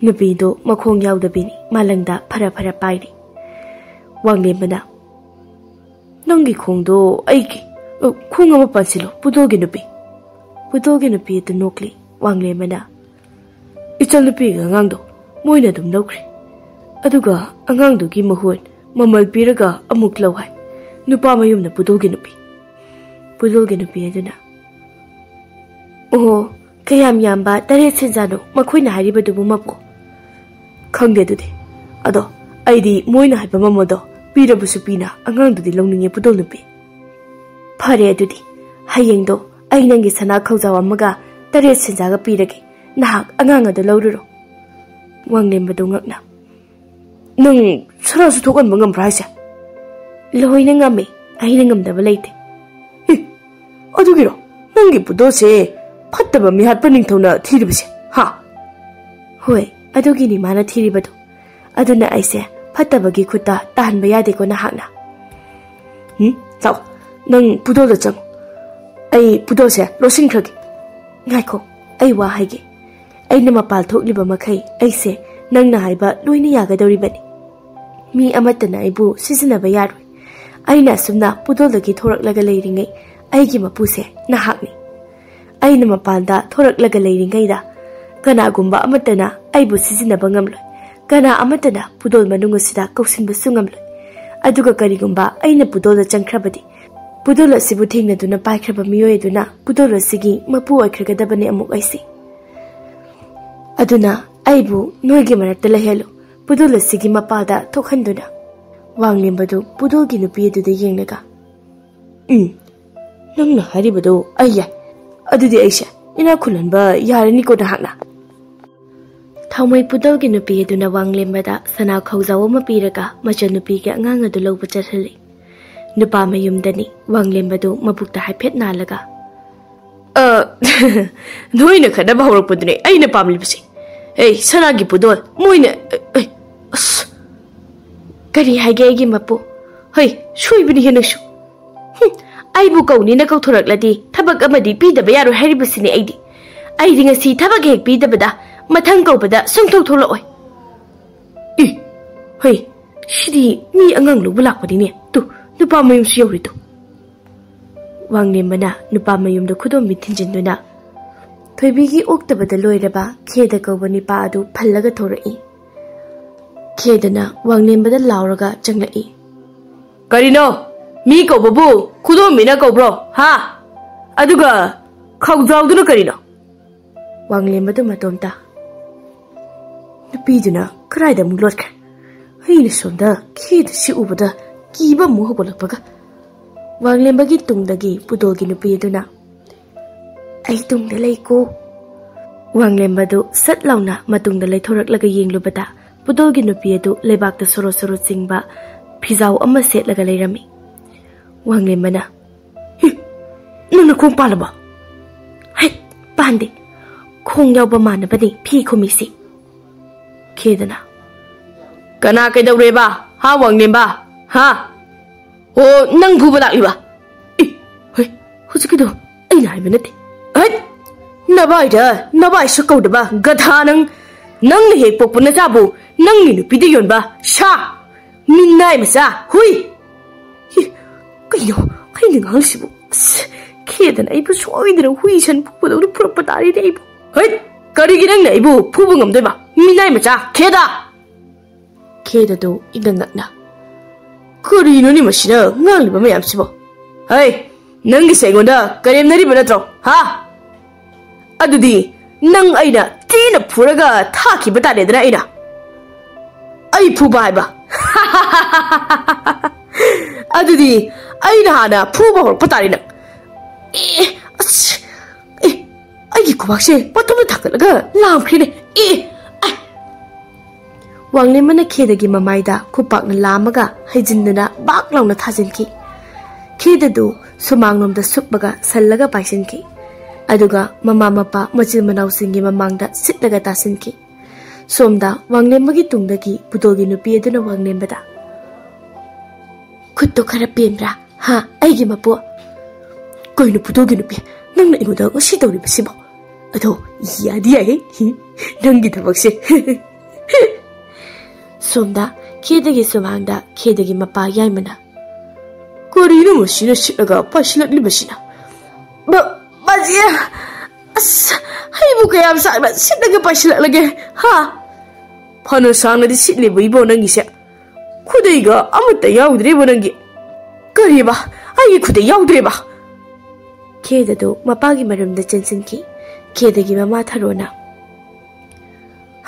ꯅꯨꯄꯤꯗꯨ ꯃꯈꯣꯡ ꯌꯥꯎꯗꯕꯤꯅꯤ, ꯃꯥꯂꯪꯗ ꯐꯔ ꯐꯔ ꯄꯥꯏꯔꯤ꯫ ꯋꯥꯡꯂꯦꯝꯕꯅ, "ꯅꯪꯒꯤ ꯈꯣꯡꯗꯣ ꯑꯩꯒꯤ, ꯑ, ꯈꯣꯡ ꯑꯃ ꯄꯥꯟꯁꯤꯜꯂꯣ, ꯄꯨꯗꯣꯜꯒꯤ ꯅꯨꯄꯤ꯫" ꯄꯨꯗꯣꯜꯒꯤ ꯅꯨꯄꯤ ꯑꯗꯨ ꯅꯣꯛꯂꯤ꯫ ꯋꯥꯡꯂꯦꯝꯕꯅ, "ꯏꯆꯜꯅꯨꯄꯤꯒꯤ ꯑꯉꯥꯡꯗꯣ ꯃꯣꯏꯅ ꯑꯗꯨꯝ ꯂꯧꯈ꯭ꯔꯦ꯫ ꯑꯗꯨꯒ ꯑꯉꯥꯡꯗꯨꯒꯤ ꯃꯍꯨꯠ ꯃꯃꯜ ꯄꯤꯔꯒ ꯑꯃꯨꯛ ꯂꯧ ꯍꯥꯏ꯫ ꯅꯨꯄꯥ ꯃꯌꯨꯝꯅ ꯄꯨꯗꯣꯜꯒꯤ ꯅꯨꯄꯤ꯫" ꯄꯨꯗꯣꯜꯒꯤ ꯅꯨꯄꯤ ꯑꯗꯨꯅ, "ꯑꯣꯍꯣ, ꯀꯌꯥꯝ ꯌꯥꯝꯕ ꯇꯔꯦꯠ ꯁꯦꯟꯖꯥꯅꯣ ꯃꯈꯣꯏꯅ ꯍꯥꯏꯔꯤꯕꯗꯨꯕꯨ, ꯃꯄꯨ?" "ꯈꯪꯗꯦ ꯑꯗꯨꯗꯤ꯫ ꯑꯗꯣ ꯑꯩꯗꯤ ꯃꯣꯏꯅ ꯍꯥꯏꯕ ꯃꯃꯜꯗꯣ ꯄꯤꯔꯕꯁꯨ ꯄꯤꯅ ꯑꯉꯥꯡꯗꯨꯗꯤ ꯂꯧꯅꯤꯡꯉꯦ, ꯄꯨꯗꯣꯜ ꯅꯨꯄꯤ꯫" "ꯐꯔꯦ ꯑꯗꯨꯗꯤ, ꯍꯌꯦꯡꯗꯣ ꯑꯩ ꯅꯪꯒꯤ ꯁꯅꯥ ꯈꯧꯖꯥꯎ ꯑꯃꯒ ꯇꯔꯦꯠ ꯁꯦꯟꯖꯥꯒ ꯄꯤꯔꯒꯦ, ꯅꯍꯥꯛ ꯑꯉꯥꯡ ꯑꯗꯨ ꯂꯧꯔꯨꯔꯣ꯫" ꯋꯥꯡꯂꯦꯝꯕꯗꯨ ꯉꯛꯅ, "ꯅꯪ ꯁꯅꯥꯁꯨ ꯊꯣꯛꯍꯟꯕ ꯉꯝꯕ꯭ꯔꯥ ꯍꯥꯏꯁꯦ?" "ꯂꯣꯏꯅ ꯉꯝꯃꯦ, ꯑꯩꯅ ꯉꯝꯗꯕ ꯂꯩꯇꯦ꯫" "ꯑꯦ, ꯑꯗꯨꯒꯤꯔꯣ ꯅꯪꯒꯤ ꯄꯨꯗꯣꯜꯁꯦ ꯐꯠꯇꯕ ꯃꯤꯍꯥꯠꯄ ꯅꯤꯡꯊꯧꯅ ꯊꯤꯔꯤꯕꯁꯦ, ꯍꯥ?" "ꯍꯣꯏ, ꯑꯗꯨꯒꯤꯅꯤ ꯃꯥꯅ ꯊꯤꯔꯤꯕꯗꯨ꯫ ꯑꯗꯨꯅ ꯑꯩꯁꯦ ꯐꯠꯇꯕꯒꯤ ꯈꯨꯠꯇ ꯇꯥꯍꯟꯕ ꯌꯥꯗꯦꯀꯣ ꯅꯍꯥꯛꯅ꯫" "ꯎꯝ, ꯂꯥꯛꯑꯣ, ꯅꯪ ꯄꯨꯗꯣꯜꯗ ꯆꯪꯉꯣ꯫ ꯑꯩ ꯄꯨꯗꯣꯜꯁꯦ ꯂꯣꯠꯁꯤꯟꯈ꯭ꯔꯒꯦ꯫" "ꯉꯥꯏꯈꯣ, ꯑꯩ ꯋꯥ ꯍꯥꯏꯒꯦ꯫ ꯑꯩꯅ ꯃꯄꯥꯜ ꯊꯣꯛꯂꯤꯕ ꯃꯈꯩ ꯑꯩꯁꯦ ꯅꯪꯅ ꯍꯥꯏꯕ ꯂꯣꯏꯅ ꯌꯥꯒꯗꯧꯔꯤꯕꯅꯤ꯫ ꯃꯤ ꯑꯃꯠꯇꯅ ꯑꯩꯕꯨ ꯁꯤꯖꯤꯟꯅꯕ ꯌꯥꯔꯣꯏ꯫ ꯑꯩꯅ ꯑꯁꯨꯝꯅ ꯄꯨꯗꯣꯜꯗꯒꯤ ꯊꯣꯔꯛꯂꯒ ꯂꯩꯔꯤꯉꯩ ꯑꯩꯒꯤ ꯃꯄꯨꯁꯦ ꯅꯍꯥꯛꯅꯤ꯫ ꯑꯩꯅ ꯃꯄꯥꯟꯗ ꯊꯣꯔꯛꯂꯒ ꯂꯩꯔꯤꯉꯩꯗ ꯀꯅꯥꯒꯨꯝꯕ ꯑꯃꯠꯇꯅ ꯑꯩꯕꯨ ꯁꯤꯖꯤꯟꯅꯕ ꯉꯝꯂꯣꯏ꯫ ꯀꯅꯥ ꯑꯃꯠꯇꯅ ꯄꯨꯗꯣꯜ ꯃꯅꯨꯡ ꯑꯁꯤꯗ ꯀꯧꯁꯤꯟꯕꯁꯨ ꯉꯝꯂꯣꯏ꯫ ꯑꯗꯨꯒ ꯀꯔꯤꯒꯨꯝꯕ ꯑꯩꯅ ꯄꯨꯗꯣꯜꯗ ꯆꯪꯈ꯭ꯔꯕꯗꯤ, ꯄꯨꯗꯣꯜ ꯑꯁꯤꯕꯨ ꯊꯦꯡꯅꯗꯨꯅ ꯄꯥꯏꯈ꯭ꯔꯕ ꯃꯤꯑꯣꯏ ꯑꯗꯨꯅ ꯄꯨꯗꯣꯜ ꯑꯁꯤꯒꯤ ꯃꯄꯨ ꯑꯣꯏꯈ꯭ꯔꯒꯗꯕꯅꯤ ꯑꯃꯨꯛ ꯑꯩꯁꯦ꯫ ꯑꯗꯨꯅ ꯑꯩꯕꯨ ꯅꯣꯏꯒꯤ ꯃꯔꯛꯇ ꯂꯩꯍꯜꯂꯨ, ꯄꯨꯗꯣꯜ ꯑꯁꯤꯒꯤ ꯃꯄꯥꯜꯗ ꯊꯣꯛꯍꯟꯗꯨꯅ꯫" ꯋꯥꯡꯂꯦꯝꯕꯗꯨ ꯄꯨꯗꯣꯜꯒꯤ ꯅꯨꯄꯤ ꯑꯗꯨꯗ ꯌꯦꯡꯂꯒ, "ꯎꯝ, ꯅꯪꯅ ꯍꯥꯏꯔꯤꯕꯗꯨ ꯑꯩ ꯌꯥꯏ꯫ ꯑꯗꯨꯗꯤ ꯑꯩꯁꯦ ꯏꯅꯥꯛ ꯈꯨꯜꯍꯟꯕ ꯌꯥꯔꯅꯤꯀꯣ ꯅꯍꯥꯛꯅ?" ꯊꯥꯎꯃꯩ ꯄꯨꯗꯣꯜꯒꯤ ꯅꯨꯄꯤ ꯑꯗꯨꯅ ꯋꯥꯡꯂꯦꯝꯕꯗ ꯁꯅꯥ ꯈꯧꯖꯥꯎ ꯑꯃ ꯄꯤꯔꯒ ꯃꯆꯟꯅꯨꯄꯤꯒꯤ ꯑꯉꯥꯡ ꯑꯗꯨ ꯂꯧꯕ ꯆꯠꯍꯜꯂꯤ꯫ ꯅꯨꯄꯥ ꯃꯌꯨꯝꯗꯅꯤ꯫ ꯋꯥꯡꯂꯦꯝꯕꯗꯨ ꯃꯕꯨꯛꯇ ꯍꯥꯏꯐꯦꯠ ꯅꯥꯜꯂꯒ, "ꯑ, ꯅꯣꯏꯅ ꯈꯠꯅꯕ ꯍꯧꯔꯛꯄꯗꯨꯅꯦ ꯑꯩꯅ ꯄꯥꯝꯂꯤꯕꯁꯦ꯫ ꯑꯩ ꯁꯅꯥꯒꯤ ꯄꯨꯗꯣꯜ ꯃꯣꯏꯅ, ꯑ, ꯑ, ꯑꯁ!" "ꯀꯔꯤ ꯍꯥꯏꯒꯦ ꯑꯩꯒꯤ ꯃꯄꯨ? ꯍꯩ, ꯁꯣꯏꯕꯅꯤꯍꯦ ꯅꯪꯁꯨ꯫ ꯍꯨꯝ, ꯑꯩꯕꯨ ꯀꯧꯅꯤꯅ ꯀꯧꯊꯣꯔꯛꯂꯗꯤ ꯊꯕꯛ ꯑꯃꯗꯤ ꯄꯤꯗꯕ ꯌꯥꯔꯣꯏ ꯍꯥꯏꯔꯤꯕꯁꯤꯅꯤ ꯑꯩꯗꯤ꯫ ꯑꯩꯗꯤ ꯉꯁꯤ ꯊꯕꯛ ꯍꯦꯛ ꯄꯤꯗꯕꯗ ꯃꯊꯪ ꯀꯧꯕꯗ ꯁꯨꯡꯊꯣꯛ ꯊꯣꯛꯂꯛꯑꯣꯏ꯫ ꯏ, ꯍꯩ, ꯁꯤꯗꯤ ꯃꯤ ꯑꯉꯥꯡ ꯂꯧꯕ ꯂꯥꯛꯄꯅꯤꯅꯦ꯫ ꯇꯨ, ꯅꯨꯄꯥ ꯃꯌꯨꯝꯁꯨ ꯌꯧꯔꯦ ꯇꯨ꯫ ꯋꯥꯡꯂꯦꯝꯕꯅ ꯅꯨꯄꯥ ꯃꯌꯨꯝꯗ ꯈꯨꯗꯣꯝꯕꯤ ꯊꯤꯟꯖꯤꯟꯗꯨꯅ ꯊꯣꯏꯕꯤꯒꯤ ꯑꯣꯛꯇꯕꯗ ꯂꯣꯏꯔꯕ ꯈꯦꯗ ꯀꯧꯕ ꯅꯨꯄꯥ ꯑꯗꯨ ꯐꯜꯂꯒ ꯊꯣꯔꯛꯏ꯫ ꯈꯦꯗꯅ ꯋꯥꯡꯂꯦꯝꯕꯗ ꯂꯥꯎꯔꯒ ꯆꯪꯂꯛꯏ꯫ "ꯀꯔꯤꯅꯣ? ꯃꯤ ꯀꯧꯕꯕꯨ ꯈꯨꯗꯣꯝꯕꯤꯅ ꯀꯧꯕ꯭ꯔꯣ? ꯍꯥ? ꯑꯗꯨꯒ ꯈꯥꯎꯖꯥꯎꯗꯨꯅ ꯀꯔꯤꯅꯣ?" ꯋꯥꯡꯂꯦꯝꯕꯗꯨ ꯃꯇꯣꯝꯇ꯫ ꯅꯨꯄꯤꯗꯨꯅ ꯀꯗꯥꯏꯗ ꯑꯃꯨꯛ ꯂꯣꯠꯈ꯭ꯔꯦ? ꯑꯩꯅ ꯁꯣꯝꯗ ꯈꯦꯗ ꯁꯤ ꯎꯕꯗ ꯀꯤꯕ ꯑꯃꯨꯛ ꯍꯧꯒꯠꯂꯛꯄꯒ꯫ ꯋꯥꯡꯂꯦꯝꯕꯒꯤ ꯇꯨꯡꯗꯒꯤ ꯄꯨꯗꯣꯜꯒꯤ ꯅꯨꯄꯤ ꯑꯗꯨꯅ, "ꯑꯩ ꯇꯨꯡꯗ ꯂꯩꯀꯣ"꯫ ꯋꯥꯡꯂꯦꯝꯕꯗꯨ ꯁꯠ ꯂꯥꯎꯅ ꯃꯇꯨꯡꯗ ꯂꯩꯊꯣꯔꯛꯂꯒ ꯌꯦꯡꯂꯨꯕꯗ, ꯄꯨꯗꯣꯜꯒꯤ ꯅꯨꯄꯤ ꯑꯗꯨ ꯂꯩꯕꯥꯛꯇ ꯁꯣꯔꯣ ꯁꯣꯔꯣ ꯆꯤꯡꯕ ꯐꯤꯖꯥꯎ ꯑꯃ ꯁꯦꯠꯂꯒ ꯂꯩꯔꯝꯃꯤ꯫ ꯋꯥꯡꯂꯦꯝꯕꯅ, "ꯍꯤ, ꯅꯪ ꯅꯈꯣꯡ ꯄꯥꯜꯂꯕꯣ?" "ꯍꯩꯠ, ꯄꯥꯟꯗꯦ꯫ ꯈꯣꯡ ꯌꯥꯎꯕ ꯃꯥꯟꯅꯕꯅꯤ ꯐꯤ ꯈꯨꯃꯤꯁꯤ"꯫ ꯈꯦꯗꯅ, "ꯀꯅꯥ ꯀꯩꯗꯧꯔꯦꯕ? ꯍꯥ, ꯋꯥꯡꯂꯦꯝꯕ? ꯍꯥ? ꯑꯣ, ꯅꯪ ꯐꯨꯕ ꯂꯥꯛꯂꯤꯕ? ꯏ, ꯍꯣꯏ, ꯍꯧꯖꯤꯛꯀꯤꯗꯣ ꯑꯩꯅ ꯍꯥꯏꯕ ꯅꯠꯇꯦ꯫ ꯍꯩꯠ! ꯅꯕꯥꯏꯗ ꯅꯕꯥꯏꯁꯨ ꯀꯧꯗꯕ ꯒꯙꯥ ꯅꯪ! ꯅꯪꯅ ꯍꯦꯛ ꯄꯣꯛꯄ ꯅꯆꯥꯕꯨ ꯅꯪꯒꯤ ꯅꯨꯄꯤꯗ ꯌꯣꯟꯕ ꯁꯥ! ꯃꯤꯅꯥꯏ ꯃꯆꯥ! ꯍꯨꯏ!" ꯏ, ꯀꯩꯅꯣ ꯑꯩꯅ ꯉꯥꯡꯂꯤꯁꯤꯕꯨ? ꯑꯁ, ꯈꯦꯗꯅ ꯑꯩꯕꯨ ꯁꯣꯏꯗꯅ ꯍꯨꯏ ꯁꯟ ꯐꯨꯕꯗꯧꯅ ꯐꯨꯔꯛꯄ ꯇꯥꯔꯤꯅꯦ ꯑꯩꯕꯨ꯫ ꯍꯩꯠ! ꯀꯔꯤꯒꯤ ꯅꯪꯅ ꯑꯩꯕꯨ ꯐꯨꯕ ꯉꯝꯗꯣꯏꯕ? ꯃꯤꯅꯥꯏ ꯃꯆꯥ! ꯈꯦꯗ! ꯈꯦꯗꯗꯨ ꯏꯉꯛ ꯉꯛꯅ, "ꯀꯔꯤꯅꯣꯅꯦ ꯃꯁꯤꯅ ꯉꯥꯡꯂꯤꯕ ꯃꯌꯥꯝꯁꯤꯕꯣ? ꯍꯩ, ꯅꯪꯒꯤꯁꯦ ꯑꯩꯉꯣꯟꯗ ꯀꯔꯦꯝꯅꯔꯤꯕ ꯅꯠꯇ꯭ꯔꯣ? ꯍꯥ? ꯑꯗꯨꯗꯤ ꯅꯪ ꯑꯩꯅ ꯊꯤꯅ ꯐꯨꯔꯒ ꯊꯥꯈꯤꯕ ꯇꯥꯔꯦꯗꯅ ꯑꯩꯅ? ꯑꯩ ꯐꯨꯕ ꯍꯥꯏꯕ? ꯑꯗꯨꯗꯤ ꯑꯩꯅ ꯍꯥꯟꯅ ꯐꯨꯕ ꯍꯧꯔꯛꯄ ꯇꯥꯔꯦ ꯅꯪ꯫ ꯑꯦ, ꯑꯁ, ꯑꯦ, ꯑꯩꯒꯤ ꯈꯨꯕꯥꯛꯁꯦ ꯃꯇꯣꯝꯇ ꯊꯥꯡꯒꯠꯂꯒ ꯂꯥꯝꯈ꯭ꯔꯦꯅꯦ꯫ ꯑꯦ, ꯑꯥꯏ!" ꯋꯥꯡꯂꯦꯝꯕꯅ ꯈꯦꯗꯒꯤ ꯃꯃꯥꯏꯗ ꯈꯨꯄꯥꯛꯅ ꯂꯥꯝꯃꯒ ꯍꯩꯖꯤꯟꯗꯨꯅ ꯕꯥꯛ ꯂꯥꯎꯅ ꯊꯥꯖꯤꯟꯈꯤ꯫ ꯈꯦꯗꯗꯨ ꯁꯨꯃꯥꯡꯂꯣꯝꯗ ꯁꯨꯞꯄꯒ ꯁꯜꯂꯒ ꯄꯥꯏꯁꯤꯟꯈꯤ꯫ ꯑꯗꯨꯒ ꯃꯃꯥ ꯃꯄꯥ ꯃꯆꯤꯟ ꯃꯅꯥꯎꯁꯤꯡꯒꯤ ꯃꯃꯥꯡꯗ ꯁꯤꯠꯂꯒ ꯇꯥꯁꯤꯟꯈꯤ꯫ ꯁꯣꯝꯗ ꯋꯥꯡꯂꯦꯝꯕꯒꯤ ꯇꯨꯡꯗꯒꯤ ꯄꯨꯗꯣꯜꯒꯤ ꯅꯨꯄꯤ ꯑꯗꯨꯅ ꯋꯥꯡꯂꯦꯝꯕꯗ, "ꯈꯨꯠꯇꯣ ꯈꯔ ꯄꯦꯟꯕ꯭ꯔꯥ? ꯍꯥ, ꯑꯩꯒꯤ ꯃꯄꯨ?" "ꯀꯩꯅꯣ ꯄꯨꯇꯣꯒꯤ ꯅꯨꯄꯤ, ꯅꯪꯅ ꯑꯩꯉꯣꯟꯗ ꯉꯁꯤ ꯇꯧꯔꯤꯕꯁꯤꯕꯣ? ꯑꯗꯣ ꯌꯥꯗꯤ ꯌꯥꯏꯍꯦ, ꯍꯤ, ꯅꯪꯒꯤ ꯊꯕꯛꯁꯦ꯫" ꯁꯣꯝꯗ ꯈꯦꯗꯒꯤ ꯁꯨꯃꯥꯡꯗ ꯈꯦꯗꯒꯤ ꯃꯄꯥ ꯌꯥꯏꯃꯅ, "ꯀꯔꯤꯅꯣ ꯃꯁꯤꯅ ꯁꯤꯠꯂꯒ ꯄꯥꯏꯁꯤꯜꯂꯛꯂꯤꯕꯁꯤꯅ? ꯕ-, ꯕꯥꯖꯤ, ꯑꯁ, ꯍꯩꯕꯨ ꯀꯌꯥꯝ ꯁꯥꯡꯅ ꯁꯤꯠꯂꯒ ꯄꯥꯏꯁꯤꯜꯂꯛꯂꯒꯦ, ꯍꯥ? ꯐꯅ ꯁꯥꯡꯅꯗꯤ ꯁꯤꯠꯂꯤꯕ ꯏꯕꯣ ꯅꯪꯒꯤꯁꯦ꯫ ꯈꯨꯗꯩꯒ ꯑꯃꯠꯇ ꯌꯥꯎꯗ꯭ꯔꯦꯕ ꯅꯪꯒꯤ꯫ ꯀꯔꯤꯕ? ꯑꯩꯒꯤ ꯈꯨꯗꯩ ꯌꯥꯎꯗ꯭ꯔꯦꯕ?" ꯈꯦꯗꯗꯨ ꯃꯄꯥꯒꯤ ꯃꯔꯨꯝꯗ ꯆꯦꯟꯁꯤꯟꯈꯤ꯫ ꯈꯦꯗꯒꯤ ꯃꯃꯥ ꯊꯔꯣꯅ,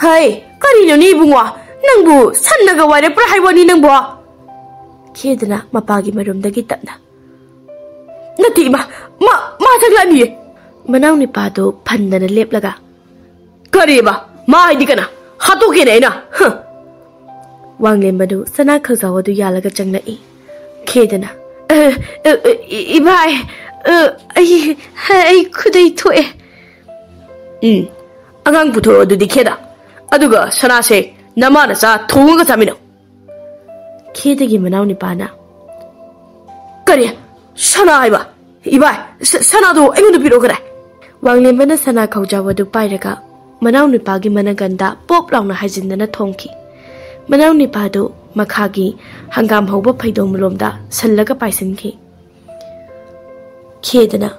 "ꯍꯩ, ꯀꯔꯤꯅꯣꯅꯦ ꯏꯕꯨꯡꯉꯣ? ꯅꯪꯕꯨ ꯁꯟꯅꯒ ꯋꯥꯏꯔꯛꯄ꯭ꯔꯥ ꯍꯥꯏ ꯋꯥꯅꯤ ꯅꯪꯕꯣ?" ꯈꯦꯗꯅ ꯃꯄꯥꯒꯤ ꯃꯔꯨꯝꯗꯒꯤ ꯇꯞꯅ, "ꯅꯠꯇꯦ ꯏꯃꯥ, ꯃꯥ, ꯃꯥ ꯆꯪꯂꯛꯑꯅꯤꯌꯦ꯫" ꯃꯅꯥꯎ ꯅꯨꯄꯥꯗꯨ ꯐꯟꯗꯅ ꯂꯦꯞꯂꯒ, "ꯀꯔꯤꯕ? ꯃꯥ ꯍꯥꯏꯗꯤ ꯀꯅꯥ? ꯍꯥꯠꯇꯣꯛꯀꯦꯅꯦ ꯑꯩꯅ꯫ ꯍ!" ꯋꯥꯡꯂꯦꯟꯕꯗꯨ ꯁꯅꯥ ꯈꯧꯖꯥꯎ ꯑꯗꯨ ꯌꯥꯜꯂꯒ ꯆꯪꯂꯛꯏ꯫ ꯈꯦꯗꯅ, "ꯑ, ꯑ, ꯑ, ꯏ-, ꯏꯚꯥꯏ, ꯑ, ꯑꯩ, ꯑꯩ ꯈꯨꯗꯩ ꯊꯣꯛꯑꯦ꯫" "ꯎꯝ, ꯑꯉꯥꯡ ꯄꯨꯊꯣꯔꯛꯑꯣ ꯑꯗꯨꯗꯤ ꯈꯦꯗ꯫ ꯑꯗꯨꯒ ꯁꯅꯥꯁꯦ ꯅꯃꯥꯅ ꯆꯥ ꯊꯣꯡꯉꯒ ꯆꯥꯃꯤꯟꯅꯧ꯫" ꯈꯦꯗꯒꯤ ꯃꯅꯥꯎ ꯅꯨꯄꯥꯅ, "ꯀꯔꯤ? ꯁꯅꯥ ꯍꯥꯏꯕ? ꯏꯕꯥꯏ, ꯁ-, ꯁꯅꯥꯗꯣ ꯑꯩꯉꯣꯟꯗ ꯄꯤꯔꯛꯑꯣ ꯀꯗꯥꯏ?" ꯋꯥꯡꯂꯦꯟꯕꯅ ꯁꯅꯥ ꯈꯧꯖꯥꯎ ꯑꯗꯨ ꯄꯥꯏꯔꯒ ꯃꯅꯥꯎ ꯅꯨꯄꯥꯒꯤ ꯃꯅꯒꯟꯗ ꯄꯣꯞ ꯂꯥꯎꯅ ꯍꯥꯏꯖꯤꯟꯗꯅ ꯊꯣꯝꯈꯤ꯫ ꯃꯅꯥꯎ ꯅꯨꯄꯥꯗꯨ ꯃꯈꯥꯒꯤ ꯍꯪꯒꯥꯝ ꯍꯧꯕ ꯐꯩꯗꯣꯝ ꯂꯣꯝꯗ ꯁꯜꯂꯒ ꯄꯥꯏꯁꯤꯟꯈꯤ꯫ ꯈꯦꯗꯅ,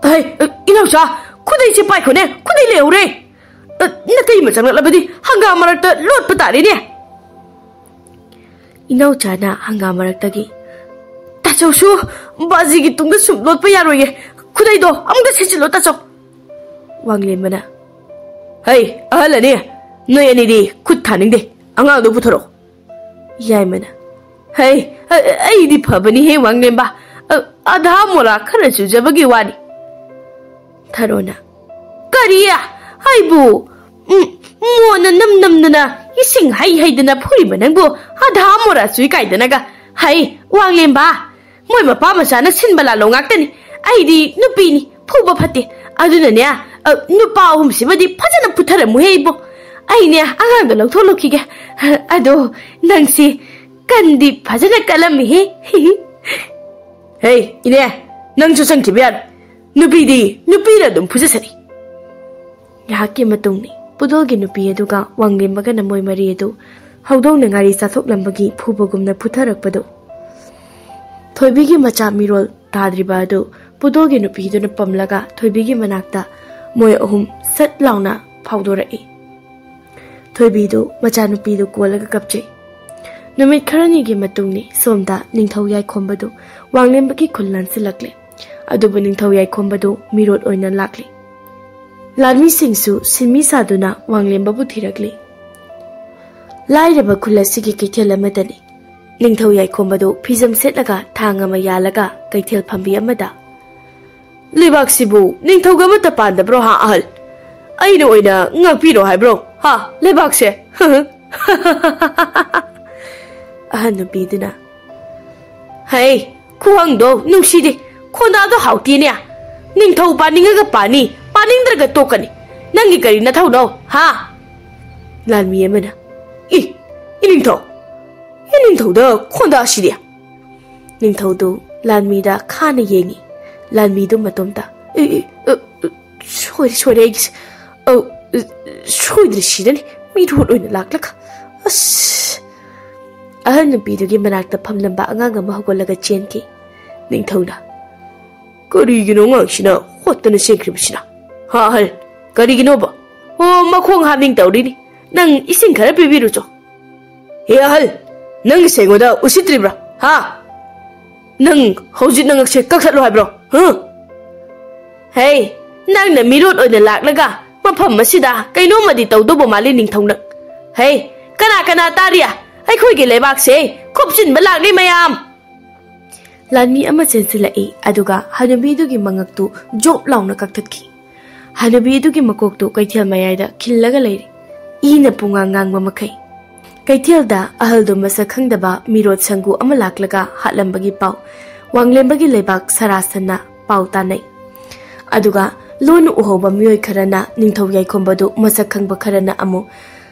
"ꯍꯩ, ꯏꯅꯥꯎꯆꯥ, ꯈꯨꯗꯩꯁꯦ ꯄꯥꯏꯈꯣꯅꯦ, ꯈꯨꯗꯩ ꯂꯩꯍꯧꯔꯦ꯫ ꯑ, ꯅꯇꯩꯃ ꯆꯪꯂꯛꯂꯕꯗꯤ ꯍꯪꯒꯥꯝ ꯃꯔꯛꯇ ꯂꯣꯠꯄ ꯇꯥꯔꯦꯅꯦ꯫" ꯏꯅꯥꯎꯆꯥꯅ ꯍꯪꯒꯥꯝ ꯃꯔꯛꯇꯒꯤ, "ꯇꯥꯆꯧꯁꯨ ꯕꯥꯖꯤꯒꯤ ꯇꯨꯡꯗ ꯁꯨꯝ ꯂꯣꯠꯄ ꯌꯥꯔꯣꯏꯌꯦ꯫ ꯈꯨꯗꯩꯗꯣ ꯑꯃꯨꯛꯇ ꯁꯤꯠꯆꯤꯜꯂꯣ, ꯇꯥꯆꯧ꯫" ꯋꯥꯡꯂꯦꯟꯕꯅ, "ꯍꯩ, ꯑꯍꯜ ꯑꯅꯤ, ꯅꯣꯏ ꯑꯅꯤꯗꯤ ꯈꯨꯠ ꯊꯥꯅꯤꯡꯗꯦ꯫ ꯑꯉꯥꯡꯗꯣ ꯄꯨꯊꯣꯔꯛꯑꯣ꯫" ꯌꯥꯏꯃꯅ, "ꯍꯩ, ꯑ-, ꯑꯩꯗꯤ ꯐꯕꯅꯤꯍꯦ, ꯋꯥꯡꯂꯦꯟꯕ꯫ ꯑ, ꯑꯙꯥ ꯃꯣꯔꯥ ꯈꯔ ꯆꯨꯖꯕꯒꯤ ꯋꯥꯅꯤ꯫" ꯊꯔꯣꯅ, "ꯀꯔꯤ? ꯑꯩꯕꯨ, ꯎꯝ, ꯃꯣꯟꯅ ꯅꯝ ꯅꯝꯗꯅ, ꯏꯁꯤꯡ ꯍꯩ ꯍꯩꯗꯅ ꯐꯨꯔꯤꯕ ꯅꯪꯕꯨ ꯑꯙꯥ ꯃꯣꯔꯥ ꯆꯨꯏ ꯀꯥꯏꯗꯅꯒ? ꯍꯩ, ꯋꯥꯡꯂꯦꯟꯕ, ꯃꯣꯏ ꯃꯄꯥ ꯃꯆꯥꯅ ꯁꯤꯟꯕ ꯂꯥꯜꯂꯣ ꯉꯥꯛꯇꯅꯤ꯫ ꯑꯩꯗꯤ ꯅꯨꯄꯤꯅꯤ, ꯐꯨꯕ ꯐꯠꯇꯦ꯫ ꯑꯗꯨꯅꯅꯦ, ꯑ, ꯅꯨꯄꯥ ꯑꯍꯨꯝꯁꯤꯃꯗꯤ ꯐꯖꯅ ꯐꯨꯊꯔꯝꯃꯨꯍꯦ ꯏꯕꯣ꯫ ꯑꯩꯅꯦ ꯑꯉꯥꯡꯗꯣ ꯂꯧꯊꯣꯛꯂꯨꯈꯤꯒꯦ꯫ ꯑꯗꯣ ꯅꯪꯁꯤ ꯀꯟꯗꯤ ꯐꯖꯅ ꯀꯜꯂꯝꯃꯤꯍꯦ꯫" "ꯍꯦ, ꯏꯅꯦ, ꯅꯪꯁꯨ ꯆꯪꯈꯤꯕ ꯌꯥꯔꯣꯏ꯫ ꯅꯨꯄꯤꯗꯤ ꯅꯨꯄꯤꯅ ꯑꯗꯨꯝ ꯐꯨꯖꯁꯅꯤ꯫ ꯉꯥꯏꯍꯥꯛꯀꯤ ꯃꯇꯨꯡꯅꯤ꯫ ꯄꯨꯗꯣꯜꯒꯤ ꯅꯨꯄꯤ ꯑꯗꯨꯒ ꯋꯥꯡꯂꯦꯝꯕꯒꯅ ꯃꯣꯏ ꯃꯔꯤ ꯑꯗꯨ ꯍꯧꯗꯣꯡꯅ ꯉꯥꯔꯤ ꯆꯥꯊꯣꯛꯂꯝꯕꯒꯤ ꯐꯨꯕꯒꯨꯝꯅ ꯐꯨꯊꯔꯛꯄꯗꯨ꯫ ꯊꯣꯏꯕꯤꯒꯤ ꯃꯆꯥ ꯃꯤꯔꯣꯜ ꯇꯥꯗ꯭ꯔꯤꯕ ꯑꯗꯨ ꯄꯨꯗꯣꯜꯒꯤ ꯅꯨꯄꯤꯗꯨꯅ ꯄꯝꯂꯒ ꯊꯣꯏꯕꯤꯒꯤ ꯃꯅꯥꯛꯇ ꯃꯣꯏ ꯑꯍꯨꯝ ꯁꯠ ꯂꯥꯎꯅ ꯐꯥꯎꯗꯣꯔꯛꯏ꯫ ꯊꯣꯏꯕꯤꯗꯨ ꯃꯆꯥꯅꯨꯄꯤꯗꯨ ꯀꯣꯜꯂꯒ ꯀꯞꯆꯩ꯫ ꯅꯨꯃꯤꯠ ꯈꯔꯅꯤꯒꯤ ꯃꯇꯨꯡꯅꯤ꯫ ꯁꯣꯝꯗ ꯅꯤꯡꯊꯧ ꯌꯥꯏꯈꯣꯝꯕꯗꯨ ꯋꯥꯡꯂꯦꯝꯕꯒꯤ ꯈꯨꯜ ꯂꯥꯟꯁꯤꯜꯂꯛꯂꯦ꯫ ꯑꯗꯨꯕꯨ ꯅꯤꯡꯊꯧ ꯌꯥꯏꯈꯣꯝꯕꯗꯨ ꯃꯤꯔꯣꯠ ꯑꯣꯏꯅ ꯂꯥꯛꯂꯤ꯫ ꯂꯥꯟꯃꯤꯁꯤꯡꯁꯨ ꯁꯤꯟꯃꯤ ꯁꯥꯗꯨꯅ ꯋꯥꯡꯂꯦꯝꯕꯕꯨ ꯊꯤꯔꯛꯂꯤ꯫ ꯂꯥꯏꯔꯕ ꯈꯨꯜ ꯑꯁꯤꯒꯤ ꯀꯩꯊꯦꯜ ꯑꯃꯗꯅꯤ꯫ ꯅꯤꯡꯊꯧ ꯌꯥꯏꯈꯣꯝꯕꯗꯨ ꯐꯤꯖꯝ ꯁꯦꯠꯂꯒ ꯊꯥꯡ ꯑꯃ ꯌꯥꯜꯂꯒ ꯀꯩꯊꯦꯜ ꯐꯝꯕꯤ ꯑꯃꯗ, "ꯂꯩꯕꯥꯛꯁꯤꯕꯨ ꯅꯤꯡꯊꯧꯒ ꯑꯃꯠꯇ ꯄꯥꯟꯗꯕ꯭ꯔꯣ ꯍꯥ ꯑꯍꯜ? ꯑꯩꯅ ꯑꯣꯏꯅ ꯉꯥꯛꯄꯤꯔꯣ ꯍꯥꯏꯕ꯭ꯔꯣ ꯍꯥ ꯂꯩꯕꯥꯛꯁꯦ?" ꯑꯍꯟ ꯅꯨꯄꯤꯗꯨꯅ, "ꯍꯩ, ꯈꯨꯍꯪꯗꯣ ꯅꯨꯡꯁꯤꯗꯦ꯫ ꯈꯣꯟꯗꯥꯗꯣ ꯍꯥꯎꯇꯦꯅꯦ꯫ ꯅꯤꯡꯊꯧ ꯄꯥꯅꯤꯡꯉꯒ ꯄꯥꯅꯤ, ꯄꯥꯅꯤꯡꯗ꯭ꯔꯒ ꯇꯣꯛꯀꯅꯤ꯫ ꯅꯪꯒꯤ ꯀꯔꯤ ꯅꯊꯧꯅꯣ ꯍꯥ?" ꯂꯥꯟꯃꯤ ꯑꯃꯅ, "ꯏ, ꯏꯅꯤꯡꯊꯧ, ꯏꯅꯤꯡꯊꯧꯗ ꯈꯣꯟꯗꯥꯁꯤꯗꯤ?" ꯅꯤꯡꯊꯧꯗꯨ ꯂꯥꯟꯃꯤꯗ ꯈꯥꯅ ꯌꯦꯡꯉꯤ꯫ ꯂꯥꯟꯃꯤꯗꯨ ꯃꯇꯣꯝꯇ, "ꯏ, ꯏ, ꯑ, ꯑ, ꯁꯣꯏꯔꯦ, ꯁꯣꯏꯔꯦ ꯑꯩꯒꯤꯁꯦ꯫ ꯑꯧ, ꯑ, ꯁꯣꯏꯗ꯭ꯔꯦ ꯁꯤꯔꯅꯤ꯫ ꯃꯤꯔꯣꯠ ꯑꯣꯏꯅ ꯂꯥꯛꯂꯒ꯫ ꯑꯁ!" ꯑꯍꯜ ꯅꯨꯄꯤꯗꯨꯒꯤ ꯃꯅꯥꯛꯇ ꯐꯝꯂꯝꯕ ꯑꯉꯥꯡ ꯑꯃ ꯍꯧꯒꯠꯂꯒ ꯆꯦꯟꯈꯤ꯫ ꯅꯤꯡꯊꯧꯅ, "ꯀꯔꯤꯒꯤꯅꯣ ꯑꯉꯥꯡꯁꯤꯅ ꯍꯣꯠꯇꯅ ꯆꯦꯟꯈ꯭ꯔꯤꯕꯁꯤꯅ? ꯍꯥ, ꯑꯍꯜ? ꯀꯔꯤꯒꯤꯅꯣꯕ? ꯑꯣ, ꯃꯈꯣꯡ ꯍꯥꯝꯅꯤꯡ ꯇꯧꯔꯤꯅꯤ꯫ ꯅꯪ ꯏꯁꯤꯡ ꯈꯔ ꯄꯤꯕꯤꯔꯨꯆꯣ꯫ ꯍꯦ ꯑꯍꯜ, ꯅꯪꯒꯤꯁꯦ ꯑꯩꯉꯣꯟꯗ ꯎꯁꯤꯠꯇ꯭ꯔꯤꯕ꯭ꯔꯥ? ꯍꯥ? ꯅꯪ ꯍꯧꯖꯤꯛ ꯅꯉꯛꯁꯦ ꯀꯛꯊꯠꯂꯣ ꯍꯥꯏꯕ꯭ꯔꯣ? ꯍꯥ? ꯍꯦ, ꯅꯪꯅ ꯃꯤꯔꯣꯠ ꯑꯣꯏꯅ ꯂꯥꯛꯂꯒ ꯃꯐꯝ ꯑꯁꯤꯗ ꯀꯩꯅꯣꯝꯃꯗꯤ ꯇꯧꯗꯧꯕ ꯃꯥꯜꯂꯤ ꯅꯤꯡꯊꯧꯅ꯫ ꯍꯦ, ꯀꯅꯥ ꯀꯅꯥ ꯇꯥꯔꯤ? ꯑꯩꯈꯣꯏꯒꯤ ꯂꯩꯕꯥꯛꯁꯦ ꯈꯨꯞꯆꯤꯟꯕ ꯂꯥꯛꯂꯤ ꯃꯌꯥꯝ!" ꯂꯥꯟꯃꯤ ꯑꯃ ꯆꯦꯟꯁꯤꯜꯂꯛꯏ, ꯑꯗꯨꯒ ꯍꯅꯨꯕꯤꯗꯨꯒꯤ ꯃꯉꯛꯇꯨ ꯖꯣꯞ ꯂꯥꯎꯅ ꯀꯛꯊꯠꯈꯤ꯫ ꯍꯅꯨꯕꯤꯗꯨꯒꯤ ꯃꯀꯣꯛꯇꯨ ꯀꯩꯊꯦꯜ ꯃꯌꯥꯏꯗ ꯈꯤꯜꯂꯒ ꯂꯩꯔꯤ, ꯏꯅ ꯄꯨꯡꯉꯥꯡ ꯉꯥꯡꯕ ꯃꯈꯩ꯫ ꯀꯩꯊꯦꯜꯗ ꯑꯍꯜꯗꯨ ꯃꯁꯛ ꯈꯪꯗꯕ ꯃꯤꯔꯣꯠ ꯁꯪꯒꯨ ꯑꯃ ꯂꯥꯛꯂꯒ ꯍꯥꯠꯂꯝꯕꯒꯤ ꯄꯥꯎ ꯋꯥꯡꯂꯦꯝꯕꯒꯤ ꯂꯩꯕꯥꯛ ꯁꯔꯥꯁꯟꯅ ꯄꯥꯎ ꯇꯥꯅꯩ꯫ ꯑꯗꯨꯒ ꯂꯣꯟ ꯎꯍꯧꯕ ꯃꯤꯑꯣꯏ ꯈꯔꯅ ꯅꯤꯡꯊꯧ ꯌꯥꯏꯈꯣꯝꯕꯗꯨ ꯃꯁꯛ ꯈꯪꯕ ꯈꯔꯅ ꯑꯃꯨꯛ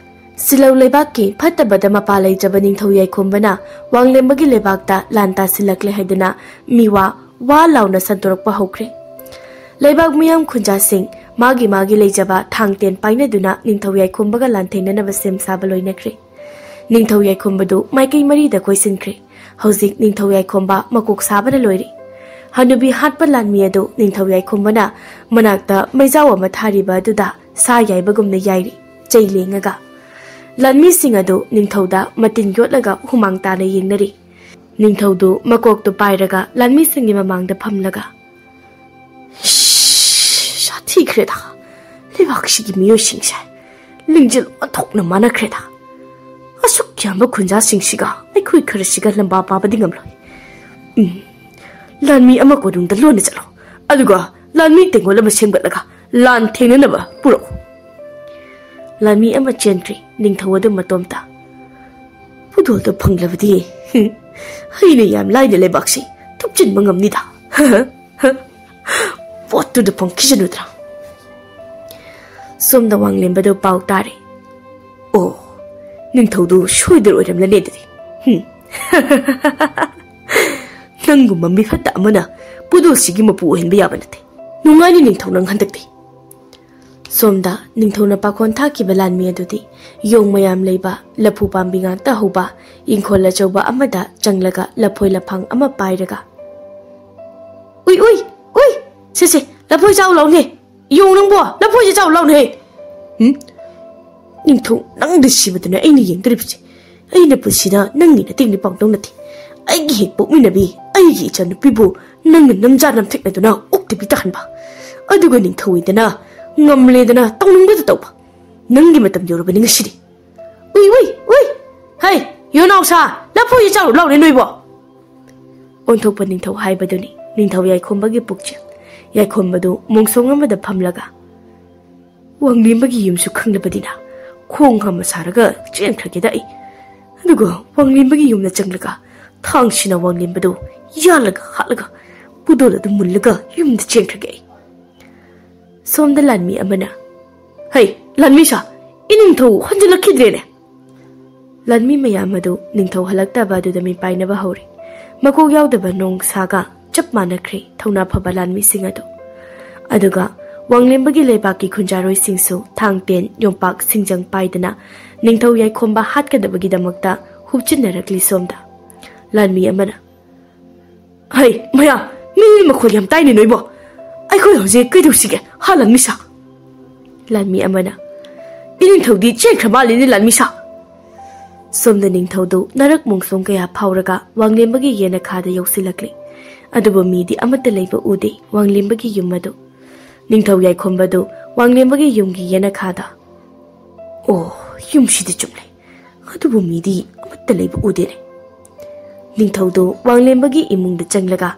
ꯁꯤꯜꯂꯧ ꯂꯩꯕꯥꯛꯀꯤ ꯐꯠꯇꯕꯗ ꯃꯄꯥ ꯂꯩꯖꯕ ꯅꯤꯡꯊꯧ ꯌꯥꯏꯈꯣꯝꯕꯅ ꯋꯥꯡꯂꯦꯝꯕꯒꯤ ꯂꯩꯕꯥꯛꯇ ꯂꯥꯟ ꯇꯥꯁꯤꯜꯂꯛꯂꯦ ꯍꯥꯏꯗꯨꯅ ꯃꯤꯋꯥ ꯋꯥ ꯂꯥꯎꯅ ꯁꯟꯗꯣꯔꯛꯄ ꯍꯧꯈ꯭ꯔꯦ꯫ ꯂꯩꯕꯥꯛ ꯃꯤꯌꯥꯝ ꯈꯨꯟꯖꯥꯁꯤꯡ ꯃꯥꯒꯤ ꯃꯥꯒꯤ ꯂꯩꯖꯕ ꯊꯥꯡ ꯇꯦꯟ ꯄꯥꯏꯅꯗꯨꯅ ꯅꯤꯡꯊꯧ ꯌꯥꯏꯈꯣꯝꯕꯒ ꯂꯥꯟꯊꯦꯡꯅꯅꯕ ꯁꯦꯝ ꯁꯥꯕ ꯂꯣꯏꯅꯈ꯭ꯔꯦ꯫ ꯅꯤꯡꯊꯧ ꯌꯥꯏꯈꯣꯝꯕꯗꯨ ꯃꯥꯏꯀꯩ ꯃꯔꯤꯗ ꯀꯣꯏꯁꯤꯟꯈ꯭ꯔꯦ꯫ ꯍꯧꯖꯤꯛ ꯅꯤꯡꯊꯧ ꯌꯥꯏꯈꯣꯝꯕ ꯃꯀꯣꯛ ꯁꯥꯕꯅ ꯂꯣꯏꯔꯦ꯫ ꯍꯅꯨꯕꯤ ꯍꯥꯠꯄ ꯂꯥꯟꯃꯤ ꯑꯗꯨ ꯅꯤꯡꯊꯧ ꯌꯥꯏꯈꯣꯝꯕꯅ ꯃꯅꯥꯛꯇ ꯃꯩꯖꯥꯎ ꯑꯃ ꯊꯥꯔꯤꯕ ꯑꯗꯨꯗ ꯁꯥ ꯌꯥꯏꯕꯒꯨꯝꯅ ꯌꯥꯏꯔꯤ, ꯆꯩ ꯂꯦꯡꯉꯒ꯫ ꯂꯥꯟꯃꯤꯁꯤꯡ ꯑꯗꯨ ꯅꯤꯡꯊꯧꯗ ꯃꯇꯤꯟ ꯌꯣꯠꯂꯒ ꯍꯨꯃꯥꯡ ꯇꯥꯅ ꯌꯦꯡꯅꯔꯤ꯫ ꯅꯤꯡꯊꯧꯗꯨ ꯃꯀꯣꯛꯇꯨ ꯄꯥꯏꯔꯒ ꯂꯥꯟꯃꯤꯁꯤꯡꯒꯤ ꯃꯃꯥꯡꯗ ꯐꯝꯂꯒ, "ꯁꯥꯊꯤꯈ꯭ꯔꯦꯗ, ꯂꯩꯕꯥꯛꯁꯤꯒꯤ ꯃꯤꯑꯣꯏꯁꯤꯡꯁꯦ ꯂꯤꯡꯖꯦꯜ ꯑꯣꯟꯊꯣꯛꯅ ꯃꯥꯟꯅꯈ꯭ꯔꯦꯗ꯫ ꯑꯁꯨꯛ ꯌꯥꯝꯕ ꯈꯨꯟꯖꯥꯁꯤꯡꯁꯤꯒ ꯑꯩꯈꯣꯏ ꯈꯔꯁꯤꯒ ꯂꯝꯕꯥ ꯄꯥꯕꯗꯤ ꯉꯝꯂꯣꯏ꯫ ꯎꯝ, ꯂꯥꯟꯃꯤ ꯑꯃ ꯀꯣꯅꯨꯡꯗ ꯂꯣꯟꯅ ꯆꯠꯂꯣ, ꯑꯗꯨꯒ ꯂꯥꯟꯃꯤ ꯇꯦꯡꯒꯣꯜ ꯑꯃ ꯁꯦꯝꯒꯠꯂꯒ ꯂꯥꯟ ꯊꯦꯡꯅꯅꯕ ꯄꯨꯔꯛꯎ꯫" ꯂꯥꯟꯃꯤ ꯑꯃ ꯆꯦꯟꯈ꯭ꯔꯦ, ꯅꯤꯡꯊꯧ ꯑꯗꯨ ꯃꯇꯣꯝꯇ꯫ "ꯄꯨꯗꯣꯜꯗꯣ ꯐꯪꯂꯕꯗꯤ, ꯍꯨꯝ, ꯑꯩꯅ ꯌꯥꯝ ꯂꯥꯏꯅ ꯂꯩꯕꯥꯛꯁꯤ ꯊꯨꯞꯆꯤꯟꯕ ꯉꯝꯅꯤꯗ꯫ ꯄꯣꯠꯇꯨꯗ ꯐꯪꯈꯤꯁꯅꯨꯗ꯭ꯔꯥ?" ꯁꯣꯝꯗ ꯋꯥꯡꯂꯦꯝꯕꯗꯨ ꯄꯥꯎ ꯇꯥꯔꯦ꯫ "ꯑꯣ, ꯅꯤꯡꯊꯧꯗꯨ ꯁꯣꯏꯗꯅ ꯑꯣꯏꯔꯝꯂꯅꯤ ꯑꯗꯨꯗꯤ꯫ ꯍꯨꯝ꯫ ꯅꯪꯒꯨꯝꯕ ꯃꯤꯐꯠꯇ ꯑꯃꯅ ꯄꯨꯗꯣꯜꯁꯤꯒꯤ ꯃꯄꯨ ꯑꯣꯏꯍꯟꯕ ꯌꯥꯕ ꯅꯠꯇꯦ꯫ ꯅꯨꯡꯉꯥꯏꯅꯤ ꯅꯤꯡꯊꯧ ꯅꯪ ꯍꯟꯗꯛꯇꯤ꯫" ꯁꯣꯝꯗ ꯅꯤꯡꯊꯧꯅ ꯄꯥꯈꯣꯟ ꯊꯥꯈꯤꯕ ꯂꯥꯟꯃꯤ ꯑꯗꯨꯗꯤ ꯌꯣꯡ ꯃꯌꯥꯝ ꯂꯩꯕ ꯂꯐꯨ ꯄꯥꯝꯕꯤ ꯉꯥꯛꯇ ꯍꯧꯕ ꯏꯪꯈꯣꯜ ꯑꯆꯧꯕ ꯑꯃꯗ ꯆꯪꯂꯒ ꯂꯐꯣꯏ ꯂꯐꯥꯡ ꯑꯃ ꯄꯥꯏꯔꯒ, "ꯎꯏ, ꯎꯏ, ꯎꯏ! ꯁꯦ, ꯁꯦ, ꯂꯐꯣꯏ ꯆꯥꯎ ꯂꯥꯎꯅꯦ! ꯌꯣꯡ ꯅꯪꯕꯣ, ꯂꯐꯣꯏꯁꯦ ꯆꯥꯎ ꯂꯥꯎꯅꯦ!" "ꯎꯝ? ꯅꯤꯡꯊꯧ ꯅꯪꯗ ꯁꯤꯕꯗꯨꯅ ꯑꯩꯅ ꯌꯦꯡꯗꯣꯔꯤꯕꯁꯦ꯫ ꯑꯩꯅ ꯄꯨꯟꯁꯤꯗ ꯅꯪꯒꯤ ꯅꯇꯦꯡꯗꯤ ꯄꯥꯡꯗꯧ ꯅꯠꯇꯦ꯫ ꯑꯩꯒꯤ ꯍꯦꯛ ꯄꯣꯛꯃꯤꯟꯅꯕꯤ, ꯑꯩꯒꯤ ꯏꯆꯥꯅꯨꯄꯤꯕꯨ ꯅꯪꯅ ꯅꯝꯖꯥ ꯅꯝꯊꯦꯛꯅꯗꯨꯅ ꯑꯣꯛꯇꯕꯤ ꯇꯥꯍꯟꯕ꯫ ꯑꯗꯨꯒ ꯅꯤꯡꯊꯧ ꯑꯣꯏꯗꯅ ꯉꯝꯂꯦꯗꯅ ꯇꯧꯅꯤꯡꯕꯗ ꯇꯧꯕ꯫ ꯅꯪꯒꯤ ꯃꯇꯝ ꯌꯧꯔꯕꯅꯤ ꯉꯁꯤꯗꯤ꯫ ꯎꯏ, ꯎꯏ, ꯎꯏ! ꯍꯩ, ꯌꯣꯅꯥꯎꯁꯥ, ꯂꯐꯣꯏꯁꯦ ꯆꯥꯔꯨ ꯂꯥꯎꯅꯦ ꯅꯣꯏꯕꯣ!" ꯑꯣꯟꯊꯣꯛꯄ ꯅꯤꯡꯊꯧ ꯍꯥꯏꯕꯗꯨꯅꯤ ꯅꯤꯡꯊꯧ ꯌꯥꯏꯈꯣꯝꯕꯒꯤ ꯄꯨꯛꯆꯦꯜ꯫ ꯌꯥꯏꯈꯣꯝꯕꯗꯨ ꯃꯣꯡꯁꯣꯡ ꯑꯃꯗ ꯐꯝꯂꯒ, "ꯋꯥꯡꯂꯦꯝꯕꯒꯤ ꯌꯨꯝꯁꯨ ꯈꯪꯂꯕꯗꯤꯅ ꯈꯣꯡ ꯍꯥꯝꯕ ꯁꯥꯔꯒ ꯆꯦꯟꯈ꯭ꯔꯒꯦꯗ ꯑꯩ꯫ ꯑꯗꯨꯒ ꯋꯥꯡꯂꯦꯝꯕꯒꯤ ꯌꯨꯝꯗ ꯆꯪꯂꯒ ꯊꯥꯡꯁꯤꯅ ꯋꯥꯡꯂꯦꯝꯕꯗꯨ ꯌꯥꯜꯂꯒ ꯍꯥꯠꯂꯒ ꯄꯨꯗꯣꯜ ꯑꯗꯨ ꯃꯨꯜꯂꯒ ꯌꯨꯝꯗ ꯆꯦꯟꯈ꯭ꯔꯒꯦ ꯑꯩ꯫" ꯁꯣꯝꯗ ꯂꯥꯟꯃꯤ ꯑꯃꯅ, "ꯍꯩ, ꯂꯥꯟꯃꯤ ꯁꯥ, ꯏꯅꯤꯡꯊꯧ ꯍꯟꯖꯤꯜꯂꯛꯈꯤꯗ꯭ꯔꯦꯅꯦ!" ꯂꯥꯟꯃꯤ ꯃꯌꯥꯝ ꯑꯗꯨ ꯅꯤꯡꯊꯧ ꯍꯜꯂꯛꯇꯕ ꯑꯗꯨꯗ ꯃꯤꯄꯥꯏꯅꯕ ꯍꯧꯔꯦ꯫ ꯃꯀꯣꯛ ꯌꯥꯎꯗꯕ ꯅꯣꯡꯁꯥꯒ ꯆꯞ ꯃꯥꯟꯅꯈ꯭ꯔꯦ ꯊꯧꯅꯥ ꯐꯕ ꯂꯥꯟꯃꯤꯁꯤꯡ ꯑꯗꯨ꯫ ꯑꯗꯨꯒ ꯋꯥꯡꯂꯦꯝꯕꯒꯤ ꯂꯩꯕꯥꯛꯀꯤ ꯈꯨꯟꯖꯥꯔꯣꯏꯁꯤꯡꯁꯨ ꯊꯥꯡ ꯇꯦꯟ ꯌꯣꯝꯄꯥꯛ ꯁꯤꯡꯖꯪ ꯄꯥꯏꯗꯅ ꯅꯤꯡꯊꯧ ꯌꯥꯏꯈꯣꯝꯕ ꯍꯥꯠꯀꯗꯕꯒꯤꯗꯃꯛꯇ ꯍꯨꯞꯆꯤꯟꯅꯔꯛꯂꯤ ꯁꯣꯝꯗ꯫ ꯂꯥꯟꯃꯤ ꯑꯃꯅ, "ꯍꯩ ꯃꯌꯥ, ꯃꯤ ꯃꯈꯣꯜ ꯌꯥꯝ ꯇꯥꯏꯅꯦ ꯅꯣꯏꯕꯣ꯫ ꯑꯩꯈꯣꯏ ꯍꯧꯖꯤꯛ ꯀꯩꯗꯧꯁꯤꯒꯦ, ꯍꯥ ꯂꯥꯟꯃꯤꯁꯥ?" ꯂꯥꯟꯃꯤ ꯑꯃꯅ, "ꯏꯅꯤꯡꯊꯧꯗꯤ ꯆꯦꯟꯈ꯭ꯔ ꯃꯥꯜꯂꯤꯅꯦ ꯂꯥꯟꯃꯤꯁꯥ꯫" ꯁꯣꯝꯗ ꯅꯤꯡꯊꯧꯗꯨ ꯅꯔꯛ ꯃꯣꯡꯁꯣꯡ ꯀꯌꯥ ꯐꯥꯎꯔꯒ ꯋꯥꯡꯂꯦꯝꯕꯒꯤ ꯌꯦꯅꯈꯥꯗ ꯌꯧꯁꯤꯜꯂꯛꯂꯤ꯫ ꯑꯗꯨꯕꯨ ꯃꯤꯗꯤ ꯑꯃꯠꯇ ꯂꯩꯕ ꯎꯗꯦ ꯋꯥꯡꯂꯦꯝꯕꯒꯤ ꯌꯨꯝ ꯑꯗꯨ꯫ ꯅꯤꯡꯊꯧ ꯌꯥꯏꯈꯣꯝꯕꯗꯨ ꯋꯥꯡꯂꯦꯝꯕꯒꯤ ꯌꯨꯝꯒꯤ ꯌꯦꯅꯈꯥꯗ, "ꯑꯣ, ꯌꯨꯝꯁꯤꯗꯤ ꯆꯨꯝꯂꯦ, ꯑꯗꯨꯕꯨ ꯃꯤꯗꯤ ꯑꯃꯠꯇ ꯂꯩꯕ ꯎꯗꯦꯅꯦ꯫" ꯅꯤꯡꯊꯧꯗꯨ ꯋꯥꯡꯂꯦꯝꯕꯒꯤ ꯏꯃꯨꯡꯗ ꯆꯪꯂꯒ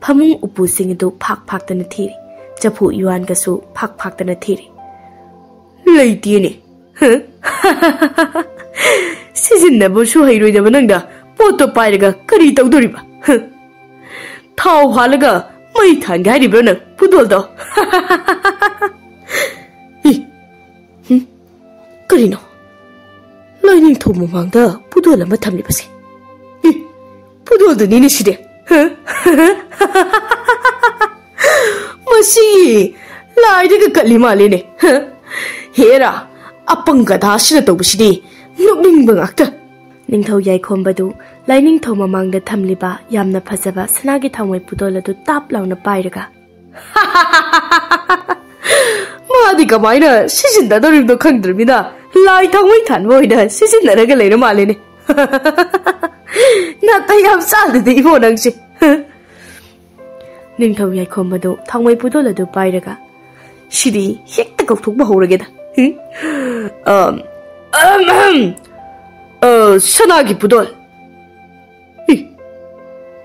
ꯐꯃꯨꯡ ꯎꯄꯨꯁꯤꯡ ꯑꯗꯨ ꯐꯥꯛ ꯐꯥꯛꯇꯅ ꯊꯤꯔꯤ꯫ ꯆꯐꯨ ꯎꯌꯥꯟꯒꯁꯨ ꯐꯥꯛ ꯐꯥꯛꯇꯅ ꯊꯤꯔꯤ꯫ "ꯂꯩꯇꯦꯅꯦ꯫ ꯍ? ꯁꯤꯖꯤꯟꯅꯕꯁꯨ ꯍꯩꯔꯣꯏꯗꯕ ꯅꯪꯗ ꯄꯣꯠꯇꯣ ꯄꯥꯏꯔꯒ ꯀꯔꯤ ꯇꯧꯗꯣꯔꯤꯕ? ꯍ? ꯊꯥꯎ ꯍꯥꯜꯂꯒ ꯃꯩ ꯊꯥꯟꯒꯦ ꯍꯥꯏꯔꯤꯕ꯭ꯔꯣ ꯅꯪ, ꯄꯨꯗꯣꯜꯗꯣ?" ꯏ, ꯍꯨꯝ? ꯀꯔꯤꯅꯣ? ꯂꯥꯏꯅꯤꯡꯊꯧ ꯃꯃꯥꯡꯗ ꯄꯨꯗꯣꯜ ꯑꯃ ꯊꯝꯂꯤꯕꯁꯦ? ꯏ, ꯄꯨꯗꯣꯜꯗꯨꯅꯤꯅꯦ ꯁꯤꯗꯤ꯫ ꯍ? ꯃꯁꯤ ꯂꯥꯏꯗꯒ ꯀꯠꯂꯤ ꯃꯥꯜꯂꯦꯅꯦ꯫ ꯍ? ꯍꯦꯔꯥ, ꯑꯄꯪ ꯒꯙꯥꯁꯤꯅ ꯇꯧꯕꯁꯤꯗꯤ ꯅꯣꯛꯅꯤꯡꯕ ꯉꯥꯛꯇ꯫ ꯅꯤꯡꯊꯧ ꯌꯥꯏꯈꯣꯝꯕꯗꯨ ꯂꯥꯏꯅꯤꯡꯊꯧ ꯃꯃꯥꯡꯗ ꯊꯝꯂꯤꯕ ꯌꯥꯝꯅ ꯐꯖꯕ ꯁꯅꯥꯒꯤ ꯊꯥꯎꯃꯩ ꯄꯨꯗꯣꯜ ꯑꯗꯨ ꯇꯥꯞ ꯂꯥꯎꯅ ꯄꯥꯏꯔꯒ, "ꯃꯥꯗꯤ ꯀꯃꯥꯏꯅ ꯁꯤꯖꯤꯟꯅꯗꯧꯔꯤꯕꯅꯣ ꯈꯪꯗ꯭ꯔꯕꯅꯤꯅ ꯂꯥꯏ ꯊꯥꯎꯃꯩ ꯊꯥꯟꯕ ꯑꯣꯏꯅ ꯁꯤꯖꯤꯟꯅꯔꯒ ꯂꯩꯔ ꯃꯥꯜꯂꯦꯅꯦ꯫ ꯅꯥꯇꯩ ꯌꯥꯝ ꯆꯥꯗꯦꯗ ꯏꯕꯣ ꯅꯪꯁꯦ꯫" ꯅꯤꯡꯊꯧ ꯌꯥꯏꯈꯣꯝꯕꯗꯨ ꯊꯥꯎꯃꯩ ꯄꯨꯗꯣꯜ ꯑꯗꯨ ꯄꯥꯏꯔꯒ, "ꯁꯤꯗꯤ ꯍꯦꯛꯇ ꯀꯧꯊꯣꯛꯄ ꯍꯧꯔꯒꯦꯗ꯫ ꯍꯨꯝ? ꯑꯝ, ꯑꯝ, ꯑꯝ, ꯑ, ꯁꯅꯥꯒꯤ ꯄꯨꯗꯣꯜ꯫ ꯏ,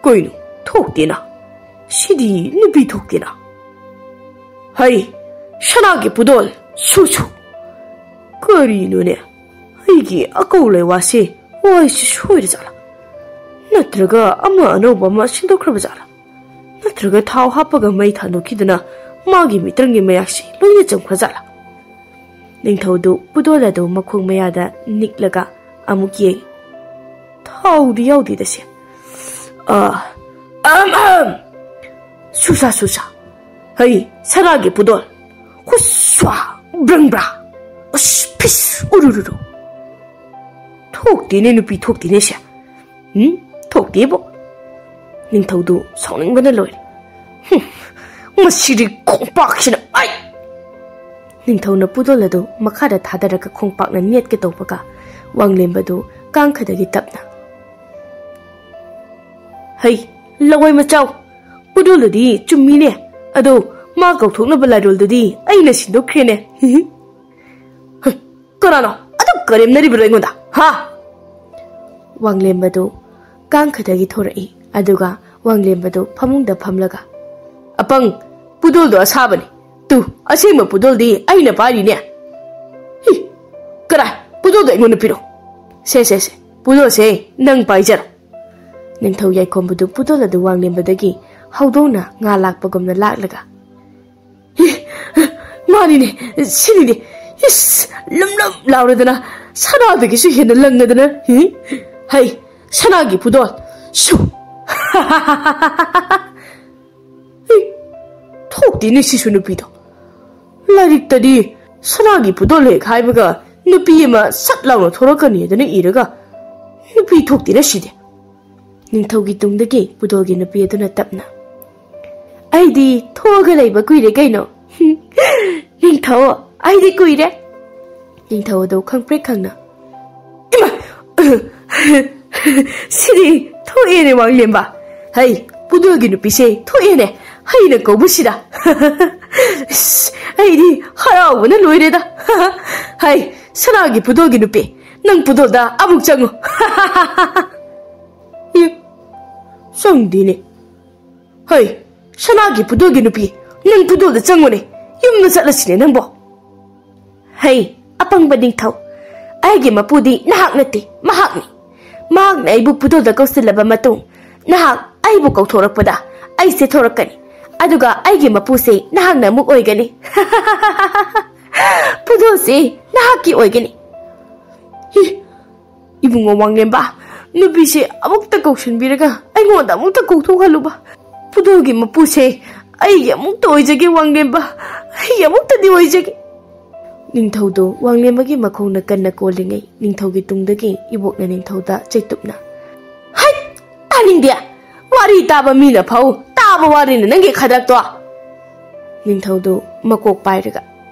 ꯀꯩꯅꯣ? ꯊꯣꯛꯇꯦꯅ꯫ ꯁꯤꯗꯤ ꯅꯨꯄꯤ ꯊꯣꯛꯇꯦꯅ꯫ ꯍꯩ, ꯁꯅꯥꯒꯤ ꯄꯨꯗꯣꯜ, ꯁꯨ, ꯁꯨ꯫ ꯀꯔꯤꯅꯣꯅꯦ? ꯑꯩꯒꯤ ꯑꯀꯧ ꯂꯩꯋꯥꯁꯦ ꯋꯥꯏꯁꯤ ꯁꯣꯏꯔ ꯖꯥꯠꯂꯥ? ꯅꯠꯇ꯭ꯔꯒ ꯑꯃ ꯑꯅꯧꯕ ꯑꯃ ꯁꯤꯟꯗꯣꯛꯈ꯭ꯔꯕ ꯖꯥꯠꯂꯥ? ꯅꯠꯇ꯭ꯔꯒ ꯊꯥꯎ ꯍꯥꯞꯄꯒ ꯃꯩ ꯊꯥꯟꯗꯣꯛꯈꯤꯗꯅ ꯃꯥꯒꯤ ꯃꯤꯇ꯭ꯔꯪꯒꯤ ꯃꯌꯥꯛꯁꯤ ꯂꯣꯏꯅ ꯆꯝꯈ꯭ꯔ ꯖꯥꯠꯂꯥ?" ꯅꯤꯡꯊꯧꯗꯨ ꯄꯨꯗꯣꯜ ꯑꯗꯨ ꯃꯈꯣꯡ ꯃꯌꯥꯗ ꯅꯤꯛꯂꯒ ꯑꯃꯨꯛ ꯌꯦꯡ꯫ ꯊꯥꯎꯗꯤ ꯌꯥꯎꯗꯦꯗ ꯁꯦ꯫ ꯑ, ꯑꯝ, ꯑꯝ꯫ ꯁꯨꯁꯥ ꯁꯨꯁꯥ꯫ ꯍꯩ, ꯁꯅꯥꯒꯤ ꯄꯨꯗꯣꯜ꯫ ꯍꯨꯁ꯭ꯋꯥ, ꯕ꯭ꯔꯪ ꯕ꯭ꯔꯥ꯫ ꯎꯁ, ꯐꯤꯁ, ꯎꯔꯨꯔꯨꯔꯨ꯫ ꯊꯣꯛꯇꯦꯅꯦ ꯅꯨꯄꯤ, ꯊꯣꯛꯇꯦꯅꯦ ꯁꯦ꯫ ꯎꯝ? ꯊꯣꯛꯇꯦꯕꯣ꯫ ꯅꯤꯡꯊꯧꯗꯨ ꯁꯥꯎꯅꯤꯡꯕꯅ ꯂꯣꯏꯔꯦ꯫ ꯍꯨꯝ, ꯃꯁꯤꯗꯤ ꯈꯣꯡꯄꯥꯛꯁꯤꯅ ꯑꯩ! ꯅꯤꯡꯊꯧꯅ ꯄꯨꯗꯣꯜ ꯑꯗꯨ ꯃꯈꯥꯗ ꯊꯥꯗꯔꯒ ꯈꯣꯡꯄꯥꯛꯅ ꯅꯦꯠꯀꯦ ꯇꯧꯕꯒ ꯋꯥꯡꯂꯦꯝꯕꯗꯨ ꯀꯥꯡꯈꯗꯒꯤ ꯇꯞꯅ, "ꯍꯩ, ꯂꯋꯥꯏ ꯃꯆꯥꯎ, ꯄꯨꯗꯣꯜꯗꯨꯗꯤ ꯆꯨꯝꯃꯤꯅꯦ꯫ ꯑꯗꯣ ꯃꯥ ꯀꯧꯊꯣꯛꯅꯕ ꯂꯥꯏꯔꯣꯜꯗꯨꯗꯤ ꯑꯩꯅ ꯁꯤꯟꯗꯣꯛꯈ꯭ꯔꯦꯅꯦ꯫ ꯍꯩ, ꯀꯅꯥꯅꯣ ꯑꯗꯨꯛ ꯀꯔꯦꯝꯅꯔꯤꯕꯅꯣ ꯑꯩꯉꯣꯟꯗ, ꯍꯥ?" ꯋꯥꯡꯂꯦꯝꯕꯗꯨ ꯀꯥꯡꯈꯗꯒꯤ ꯊꯣꯔꯛꯏ꯫ ꯑꯗꯨꯒ ꯋꯥꯡꯂꯦꯝꯕꯗꯨ ꯐꯃꯨꯡꯗ ꯐꯝꯂꯒ, "ꯑꯄꯪ, ꯄꯨꯗꯣꯜꯗꯣ ꯑꯁꯥꯕꯅꯤ꯫ ꯇꯨ, ꯑꯁꯦꯡꯕ ꯄꯨꯗꯣꯜꯗꯤ ꯑꯩꯅ ꯄꯥꯏꯔꯤꯅꯦ꯫ ꯍꯤ, ꯀꯔꯥꯏ? ꯄꯨꯗꯣꯜꯗꯣ ꯑꯩꯉꯣꯟꯗ ꯄꯤꯔꯣ꯫ ꯁꯦ, ꯁꯦ, ꯁꯦ, ꯄꯨꯗꯣꯜꯁꯦ ꯅꯪ ꯄꯥꯏꯖꯔꯣ꯫" ꯅꯤꯡꯊꯧ ꯌꯥꯏꯈꯣꯝꯕꯗꯨ ꯄꯨꯗꯣꯜ ꯑꯗꯨ ꯋꯥꯡꯂꯦꯝꯕꯗꯒꯤ ꯍꯧꯗꯣꯡꯅ ꯉꯥ ꯂꯥꯛꯄꯒꯨꯝꯅ ꯂꯥꯛꯂꯒ, "ꯍꯤ, ꯃꯥꯅꯤꯅꯦ, ꯁꯤꯅꯤꯅꯦ꯫ ꯏꯁ, ꯂꯨꯝ ꯂꯨꯝ ꯂꯥꯎꯔꯗꯅ, ꯁꯅꯥꯗꯒꯤꯁꯨ ꯍꯦꯟꯅ ꯂꯪꯉꯗꯅ꯫ ꯍꯤ, ꯍꯩ, ꯁꯅꯥꯒꯤ ꯄꯨꯗꯣꯜ꯫ ꯁꯨ!" ꯍꯤ, ꯊꯣꯛꯇꯦꯅꯦ ꯁꯤꯁꯨ ꯅꯨꯄꯤꯗꯣ꯫ ꯂꯥꯏꯔꯤꯛꯇꯗꯤ ꯁꯅꯥꯒꯤ ꯄꯨꯗꯣꯜ ꯍꯦꯛ ꯍꯥꯏꯕꯒ ꯅꯨꯄꯤ ꯑꯃ ꯁꯠ ꯂꯥꯎꯅ ꯊꯣꯔꯛꯀꯅꯤ ꯍꯥꯏꯗꯅ ꯏꯔꯒ, ꯅꯨꯄꯤ ꯊꯣꯛꯇꯦꯅ ꯁꯤꯗꯤ꯫ ꯅꯤꯡꯊꯧꯒꯤ ꯇꯨꯡꯗꯒꯤ ꯄꯨꯗꯣꯜꯒꯤ ꯅꯨꯄꯤ ꯑꯗꯨꯅ ꯇꯞꯅ, "ꯑꯩꯗꯤ ꯊꯣꯛꯑꯒ ꯂꯩꯕ ꯀꯨꯏꯔꯦ ꯀꯩꯅꯣ꯫" "ꯅꯤꯡꯊꯧ, ꯑꯩꯗꯤ ꯀꯨꯏꯔꯦ꯫" ꯅꯤꯡꯊꯧ ꯑꯗꯨ ꯈꯪꯄ꯭ꯔꯦꯛ ꯈꯪꯅ, "ꯏꯃꯥ! ꯁꯤꯗꯤ ꯊꯣꯛꯑꯦꯅꯦ ꯋꯥꯡꯂꯦꯝꯕ꯫ ꯍꯩ, ꯄꯨꯗꯣꯜꯒꯤ ꯅꯨꯄꯤꯁꯦ ꯊꯣꯛꯑꯦꯅꯦ, ꯍꯩꯅ ꯀꯧꯕꯁꯤꯗ꯫ ꯑꯁ, ꯑꯩꯗꯤ ꯍꯔꯥꯎꯕꯅ ꯂꯣꯏꯔꯦꯗ꯫ ꯍꯩ, ꯁꯅꯥꯒꯤ ꯄꯨꯗꯣꯜꯒꯤ ꯅꯨꯄꯤ, ꯅꯪ ꯄꯨꯗꯣꯜꯗ ꯑꯃꯨꯛ ꯆꯪꯉꯨ꯫" "ꯑꯦ, ꯆꯪꯗꯦꯅꯦ꯫ ꯍꯩ, ꯁꯅꯥꯒꯤ ꯄꯨꯗꯣꯜꯒꯤ ꯅꯨꯄꯤ, ꯅꯪ ꯄꯨꯗꯣꯜꯗ ꯆꯪꯉꯨꯅꯦ꯫ ꯌꯨꯝꯗ ꯆꯠꯂꯁꯤꯅꯦ ꯅꯪꯕꯣ꯫" "ꯍꯩ, ꯑꯄꯪꯕ ꯅꯤꯡꯊꯧ, ꯑꯩꯒꯤ ꯃꯄꯨꯗꯤ ꯅꯍꯥꯛ ꯅꯠꯇꯦ, ꯃꯍꯥꯛꯅꯤ꯫ ꯃꯍꯥꯛꯅ ꯑꯩꯕꯨ ꯄꯨꯗꯣꯜꯗ ꯀꯧꯁꯤꯜꯂꯕ ꯃꯇꯨꯡ, ꯅꯍꯥꯛ ꯑꯩꯕꯨ ꯀꯧꯊꯣꯔꯛꯄꯗ ꯑꯩꯁꯦ ꯊꯣꯔꯛꯀꯅꯤ, ꯑꯗꯨꯒ ꯑꯩꯒꯤ ꯃꯄꯨꯁꯦ ꯅꯍꯥꯛꯅ ꯑꯃꯨꯛ ꯑꯣꯏꯒꯅꯤ꯫" "ꯄꯨꯗꯣꯜꯁꯦ ꯅꯍꯥꯛꯀꯤ ꯑꯣꯏꯒꯅꯤ꯫" ꯍꯤ, ꯏꯕꯨꯡꯉꯣ ꯋꯥꯡꯂꯦꯝꯕ, ꯅꯨꯄꯤꯁꯦ ꯑꯃꯨꯛꯇ ꯀꯧꯁꯤꯟꯕꯤꯔꯒ ꯑꯩꯉꯣꯟꯗ ꯑꯃꯨꯛꯇ ꯀꯧꯊꯣꯛꯍꯜꯂꯨꯕ꯫ ꯄꯨꯗꯣꯜꯒꯤ ꯃꯄꯨꯁꯦ ꯑꯩꯒꯤ ꯑꯃꯨꯛꯇ ꯑꯣꯏꯖꯒꯦ, ꯋꯥꯡꯂꯦꯝꯕ, ꯑꯩꯒꯤ ꯑꯃꯨꯛꯇꯗꯤ ꯑꯣꯏꯖꯒꯦ꯫ ꯅꯤꯡꯊꯧꯗꯨ ꯋꯥꯡꯂꯦꯝꯕꯒꯤ ꯃꯈꯣꯡꯅ ꯀꯟꯅ ꯀꯣꯜꯂꯤꯉꯩ, ꯅꯤꯡꯊꯧꯒꯤ ꯇꯨꯡꯗꯒꯤ ꯏꯕꯣꯛꯅ ꯅꯤꯡꯊꯧꯗ ꯆꯩꯇꯨꯞꯅ, "ꯍꯩꯠ! ꯇꯥꯅꯤꯡꯗꯦ! ꯋꯥꯔꯤ ꯇꯥꯕ ꯃꯤꯅ ꯐꯥꯎ ꯇꯥꯕ ꯋꯥꯔꯤꯅ ꯅꯪꯒꯤ ꯈꯗ꯭ꯔꯛꯇꯣ!" ꯅꯤꯡꯊꯧꯗꯨ ꯃꯀꯣꯛ ꯄꯥꯏꯔꯒ,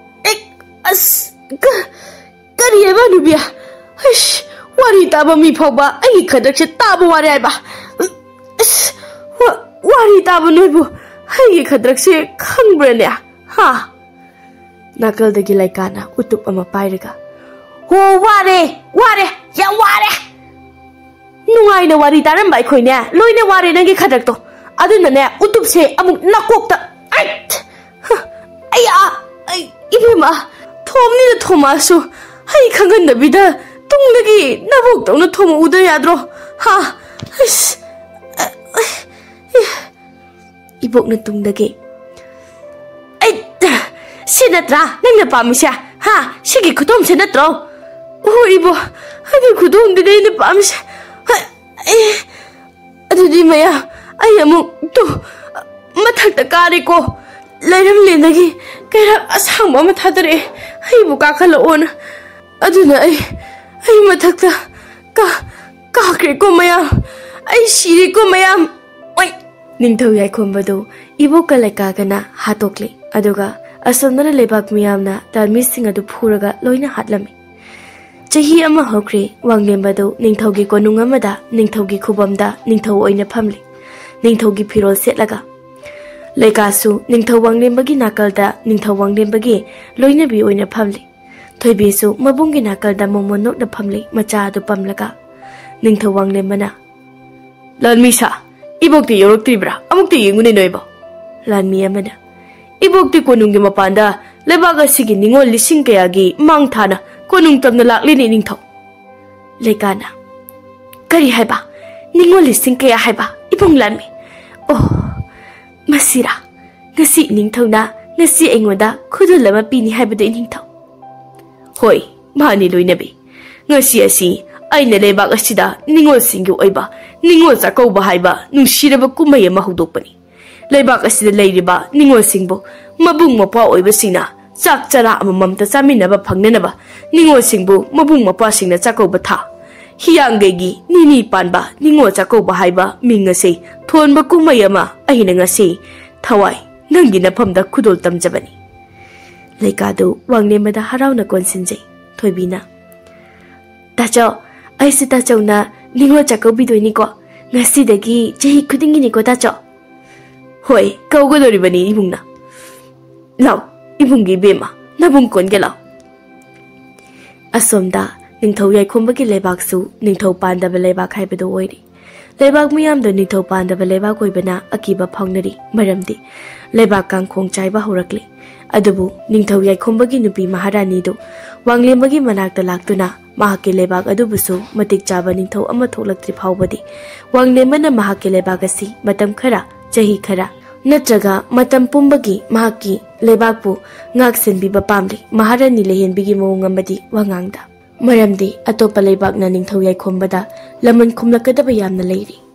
"ꯑꯦꯛ! ꯑꯁ! ꯀ-, ꯀꯔꯤ ꯍꯥꯏꯕ, ꯅꯨꯕꯤ? ꯑꯁ! ꯋꯥꯔꯤ ꯇꯥꯕ ꯃꯤ ꯐꯥꯎꯕ ꯑꯩꯒꯤ ꯈꯗ꯭ꯔꯛꯁꯦ ꯇꯥꯕ ꯋꯥꯔꯦ ꯍꯥꯏꯕ? ꯑꯁ! ꯋꯥ-, ꯋꯥꯔꯤ ꯇꯥꯕ ꯅꯣꯏꯕꯨ ꯑꯩꯒꯤ ꯈꯗ꯭ꯔꯛꯁꯦ ꯈꯪꯕ꯭ꯔꯅꯦ? ꯍꯥ?" ꯅꯥꯀꯜꯗꯒꯤ ꯂꯩꯀꯥꯅ ꯎꯇꯨꯞ ꯑꯃ ꯄꯥꯏꯔꯒ, "ꯍꯣ, ꯋꯥꯔꯦ, ꯋꯥꯔꯦ, ꯌꯥꯝ ꯋꯥꯔꯦ꯫ ꯅꯨꯡꯉꯥꯏꯅ ꯋꯥꯔꯤ ꯇꯥꯔꯝꯕ ꯑꯩꯈꯣꯏꯅꯦ, ꯂꯣꯏꯅ ꯋꯥꯔꯦ ꯅꯪꯒꯤ ꯈꯗ꯭ꯔꯛꯇꯣ꯫ ꯑꯗꯨꯅꯅꯦ, ꯎꯇꯨꯞꯁꯦ ꯑꯃꯨꯛ ꯅꯀꯣꯛꯇ, ꯑꯩꯠ! ꯍ, ꯑꯩ, ꯑꯥ, ꯑꯩ, ꯏꯕꯦꯝꯃ, ꯊꯣꯝꯅꯤꯅ ꯊꯣꯝꯃꯛꯑꯁꯨ, ꯑꯩ ꯈꯪꯍꯟꯗꯕꯤꯗ ꯇꯨꯡꯗꯒꯤ ꯅꯕꯣꯛꯇꯧꯅ ꯊꯣꯝꯃꯛꯎꯗ ꯌꯥꯗ꯭ꯔꯣ? ꯍꯥ? ꯑꯁ, ꯑ, ꯑ, ꯑꯦ꯫" ꯏꯕꯣꯛꯅ ꯇꯨꯡꯗꯒꯤ, "ꯑꯩ, ꯁꯤ ꯅꯠꯇ꯭ꯔꯥ ꯅꯪꯅ ꯄꯥꯝꯃꯤꯁꯦ? ꯍꯥ? ꯁꯤꯒꯤ ꯈꯨꯗꯣꯝꯁꯦ ꯅꯠꯇ꯭ꯔꯣ?" "ꯑꯣ, ꯏꯕꯣꯛ, ꯑꯗꯨ ꯈꯨꯗꯣꯝꯗꯨꯅꯦ ꯑꯩꯅ ꯄꯥꯝꯃꯤꯁꯦ꯫ ꯍ, ꯑꯦ, ꯑꯗꯨꯗꯤ ꯃꯌꯥꯝ, ꯑꯩ ꯑꯃꯨꯛ ꯇꯨ ꯃꯊꯛꯇ ꯀꯥꯔꯦꯀꯣ꯫ ꯂꯩꯔꯝꯂꯦꯟꯗꯒꯤ ꯀꯩꯔꯥꯛ ꯑꯁꯥꯡꯕ ꯑꯃ ꯊꯥꯗꯔꯛꯑꯦ, ꯑꯩꯕꯨ ꯀꯥꯈꯠꯂꯛꯑꯣꯅ꯫ ꯑꯗꯨꯅ ꯑꯩ, ꯑꯩ ꯃꯊꯛꯇ ꯀꯥ-, ꯀꯥꯈ꯭ꯔꯦꯀꯣ ꯃꯌꯥꯝ꯫ ꯑꯩ ꯁꯤꯔꯦꯀꯣ ꯃꯌꯥꯝ꯫ ꯑꯣꯏ!" ꯅꯤꯡꯊꯧ ꯌꯥꯏꯈꯣꯝꯕꯗꯨ ꯏꯕꯣꯛꯀ ꯂꯩꯀꯥꯒꯅ ꯍꯥꯠꯇꯣꯛꯂꯦ꯫ ꯑꯗꯨꯒ ꯑꯁꯣꯝꯗꯅ ꯂꯩꯕꯥꯛ ꯃꯤꯌꯥꯝꯅ ꯂꯥꯟꯃꯤꯁꯤꯡ ꯑꯗꯨ ꯐꯨꯔꯒ ꯂꯣꯏꯅ ꯍꯥꯠꯂꯝꯃꯤ꯫ ꯆꯍꯤ ꯑꯃ ꯍꯧꯈ꯭ꯔꯦ꯫ ꯋꯥꯡꯂꯦꯝꯕꯗꯨ ꯅꯤꯡꯊꯧꯒꯤ ꯀꯣꯅꯨꯡ ꯑꯃꯗ ꯅꯤꯡꯊꯧꯒꯤ ꯈꯨꯕꯝꯗ ꯅꯤꯡꯊꯧ ꯑꯣꯏꯅ ꯐꯝꯂꯤ, ꯅꯤꯡꯊꯧꯒꯤ ꯐꯤꯔꯣꯜ ꯁꯦꯠꯂꯒ꯫ ꯂꯩꯀꯥꯁꯨ ꯅꯤꯡꯊꯧ ꯋꯥꯡꯂꯦꯝꯕꯒꯤ ꯅꯥꯀꯜꯗ ꯅꯤꯡꯊꯧ ꯋꯥꯡꯂꯦꯝꯕꯒꯤ ꯂꯣꯏꯅꯕꯤ ꯑꯣꯏꯅ ꯐꯝꯂꯤ꯫ ꯊꯣꯏꯕꯤꯁꯨ ꯃꯕꯨꯡꯒꯤ ꯅꯥꯀꯜꯗ ꯃꯣꯃꯣꯟ ꯅꯣꯛꯅ ꯐꯝꯂꯤ, ꯃꯆꯥ ꯑꯗꯨ ꯄꯝꯂꯒ꯫ ꯅꯤꯡꯊꯧ ꯋꯥꯡꯂꯦꯝꯕꯅ, "ꯂꯥꯟꯃꯤꯁꯥ, ꯏꯕꯣꯛꯇꯤ ꯌꯧꯔꯛꯇ꯭ꯔꯤꯕ꯭ꯔꯥ? ꯑꯃꯨꯛꯇ ꯌꯦꯡꯉꯨꯅꯦ ꯅꯣꯏꯕꯣ꯫" ꯂꯥꯟꯃꯤ ꯑꯃꯅ, "ꯏꯕꯣꯛꯇꯤ ꯀꯣꯅꯨꯡꯒꯤ ꯃꯄꯥꯟꯗ ꯂꯩꯕꯥꯛ ꯑꯁꯤꯒꯤ ꯅꯤꯉꯣꯜ ꯂꯤꯁꯤꯡ ꯀꯌꯥꯒꯤ ꯃꯥꯡ ꯊꯥꯅ ꯀꯣꯅꯨꯡ ꯇꯝꯅ ꯂꯥꯛꯂꯤꯅꯤ ꯅꯤꯡꯊꯧ꯫" ꯂꯩꯀꯥꯅ, "ꯀꯔꯤ ꯍꯥꯏꯕ? ꯅꯤꯉꯣꯜ ꯂꯤꯁꯤꯡ ꯀꯌꯥ ꯍꯥꯏꯕ, ꯏꯕꯨꯡ ꯂꯥꯟꯃꯤ? ꯑꯣ, ꯃꯁꯤꯔꯥ? ꯉꯁꯤ ꯏꯅꯤꯡꯊꯧꯅ ꯉꯁꯤ ꯑꯩꯉꯣꯟꯗ ꯈꯨꯗꯣꯜ ꯑꯃ ꯄꯤꯅꯤ ꯍꯥꯏꯕꯗꯨ, ꯏꯅꯤꯡꯊꯧ?" "ꯍꯣꯏ, ꯃꯥꯅꯤ ꯂꯣꯏꯅꯕꯤ꯫ ꯉꯁꯤ ꯑꯁꯤ ꯑꯩꯅ ꯂꯩꯕꯥꯛ ꯑꯁꯤꯗ ꯅꯤꯉꯣꯜꯁꯤꯡꯒꯤ ꯑꯣꯏꯕ ꯅꯤꯉꯣꯜ ꯆꯥꯛꯀꯧꯕ ꯍꯥꯏꯕ ꯅꯨꯡꯁꯤꯔꯕ ꯀꯨꯝꯍꯩ ꯑꯃ ꯍꯧꯗꯣꯛꯄꯅꯤ꯫ ꯂꯩꯕꯥꯛ ꯑꯁꯤꯗ ꯂꯩꯔꯤꯕ ꯅꯤꯉꯣꯜꯁꯤꯡꯕꯨ ꯃꯕꯨꯡ ꯃꯧꯄ꯭ꯋꯥ ꯑꯣꯏꯕꯁꯤꯡꯅ ꯆꯥꯛ ꯆꯔꯥ ꯑꯃꯃꯝꯇ ꯆꯥꯃꯤꯟꯅꯕ ꯐꯪꯅꯅꯕ ꯅꯤꯉꯣꯜꯁꯤꯡꯕꯨ ꯃꯕꯨꯡ ꯃꯧꯄ꯭ꯋꯥꯁꯤꯡꯅ ꯆꯥꯛꯀꯧꯕ ꯊꯥ꯫ ꯍꯤꯌꯥꯡꯒꯩꯒꯤ ꯅꯤꯅꯤ ꯄꯥꯟꯕ ꯅꯤꯉꯣꯜ ꯆꯥꯛꯀꯧꯕ ꯍꯥꯏꯕ ꯃꯤꯡ ꯑꯁꯤ ꯊꯣꯟꯕ ꯀꯨꯝꯍꯩ ꯑꯃ ꯑꯩꯅ ꯉꯁꯤ ꯊꯋꯥꯏ ꯅꯪꯒꯤ ꯅꯐꯝꯗ ꯈꯨꯗꯣꯜ ꯇꯝꯖꯕꯅꯤ꯫ ꯂꯩꯀꯥꯗꯨ ꯋꯥꯡꯂꯦꯝꯕꯗ ꯍꯔꯥꯎꯅ ꯀꯣꯟꯁꯤꯟꯖꯩ꯫ ꯊꯣꯏꯕꯤꯅ, "ꯇꯥꯆꯧ, ꯑꯩꯁꯨ ꯇꯥꯆꯧꯅ ꯅꯤꯉꯣꯜ ꯆꯥꯛꯀꯧꯕꯤꯗꯣꯏꯅꯤꯀꯣ꯫ ꯉꯁꯤꯗꯒꯤ ꯆꯍꯤ ꯈꯨꯗꯤꯡꯒꯤꯅꯤꯀꯣ ꯇꯥꯆꯧ?" "ꯍꯣꯏ, ꯀꯧꯒꯗꯧꯔꯤꯕꯅꯤ ꯏꯕꯨꯡꯅ꯫ ꯂꯥꯎ, ꯏꯕꯨꯡꯒꯤ ꯏꯕꯦꯝꯃ, ꯅꯕꯨꯡ ꯀꯣꯟꯒꯦ ꯂꯥꯎ꯫" ꯑꯁꯣꯝꯗ ꯅꯤꯡꯊꯧ ꯌꯥꯏꯈꯣꯝꯕꯒꯤ ꯂꯩꯕꯥꯛꯁꯨ ꯅꯤꯡꯊꯧ ꯄꯥꯟꯗꯕ ꯂꯩꯕꯥꯛ ꯍꯥꯏꯕꯗꯨ ꯑꯣꯏꯔꯤ꯫ ꯂꯩꯕꯥꯛ ꯃꯤꯌꯥꯝꯗ ꯅꯤꯡꯊꯧ ꯄꯥꯟꯗꯕ ꯂꯩꯕꯥꯛ ꯑꯣꯏꯕꯅ ꯑꯀꯤꯕ ꯐꯥꯎꯅꯔꯤ, ꯃꯔꯝꯗꯤ ꯂꯩꯕꯥꯛ ꯀꯥꯡꯈꯣꯡ ꯆꯥꯏꯕ ꯍꯧꯔꯛꯂꯤ꯫ ꯑꯗꯨꯕꯨ ꯅꯤꯡꯊꯧ ꯌꯥꯏꯈꯣꯝꯕꯒꯤ ꯅꯨꯄꯤ ꯃꯍꯥꯔꯥꯅꯤꯗꯨ ꯋꯥꯡꯂꯦꯝꯕꯒꯤ ꯃꯅꯥꯛꯇ ꯂꯥꯛꯇꯨꯅ ꯃꯍꯥꯛꯀꯤ ꯂꯩꯕꯥꯛ ꯑꯗꯨꯕꯨꯁꯨ ꯃꯇꯤꯛ ꯆꯥꯕ ꯅꯤꯡꯊꯧ ꯑꯃ ꯊꯣꯛꯂꯛꯇ꯭ꯔꯤ ꯐꯥꯎꯕꯗꯤ ꯋꯥꯡꯂꯦꯝꯕꯅ ꯃꯍꯥꯛꯀꯤ ꯂꯩꯕꯥꯛ ꯑꯁꯤ ꯃꯇꯝ ꯈꯔ, ꯆꯍꯤ ꯈꯔ ꯅꯠꯇ꯭ꯔꯒ ꯃꯇꯝ ꯄꯨꯝꯕꯒꯤ ꯃꯍꯥꯛꯀꯤ ꯂꯩꯕꯥꯛꯄꯨ ꯉꯥꯛ ꯁꯦꯟꯕꯤꯕ ꯄꯥꯝꯂꯤ꯫ ꯃꯍꯥꯔꯥꯅꯤ ꯂꯩꯍꯦꯟꯕꯤꯒꯤ ꯃꯑꯣꯡ ꯑꯃꯗꯤ ꯋꯥꯉꯥꯡꯗ꯫ ꯃꯔꯝꯗꯤ ꯑꯇꯣꯞꯄ ꯂꯩꯕꯥꯛꯅ ꯅꯤꯡꯊꯧ ꯌꯥꯏꯈꯣꯝꯕꯗ ꯂꯃꯟ ꯈꯨꯝꯂꯛꯀꯗꯕ ꯌꯥꯝꯅ ꯂꯩꯔꯤ꯫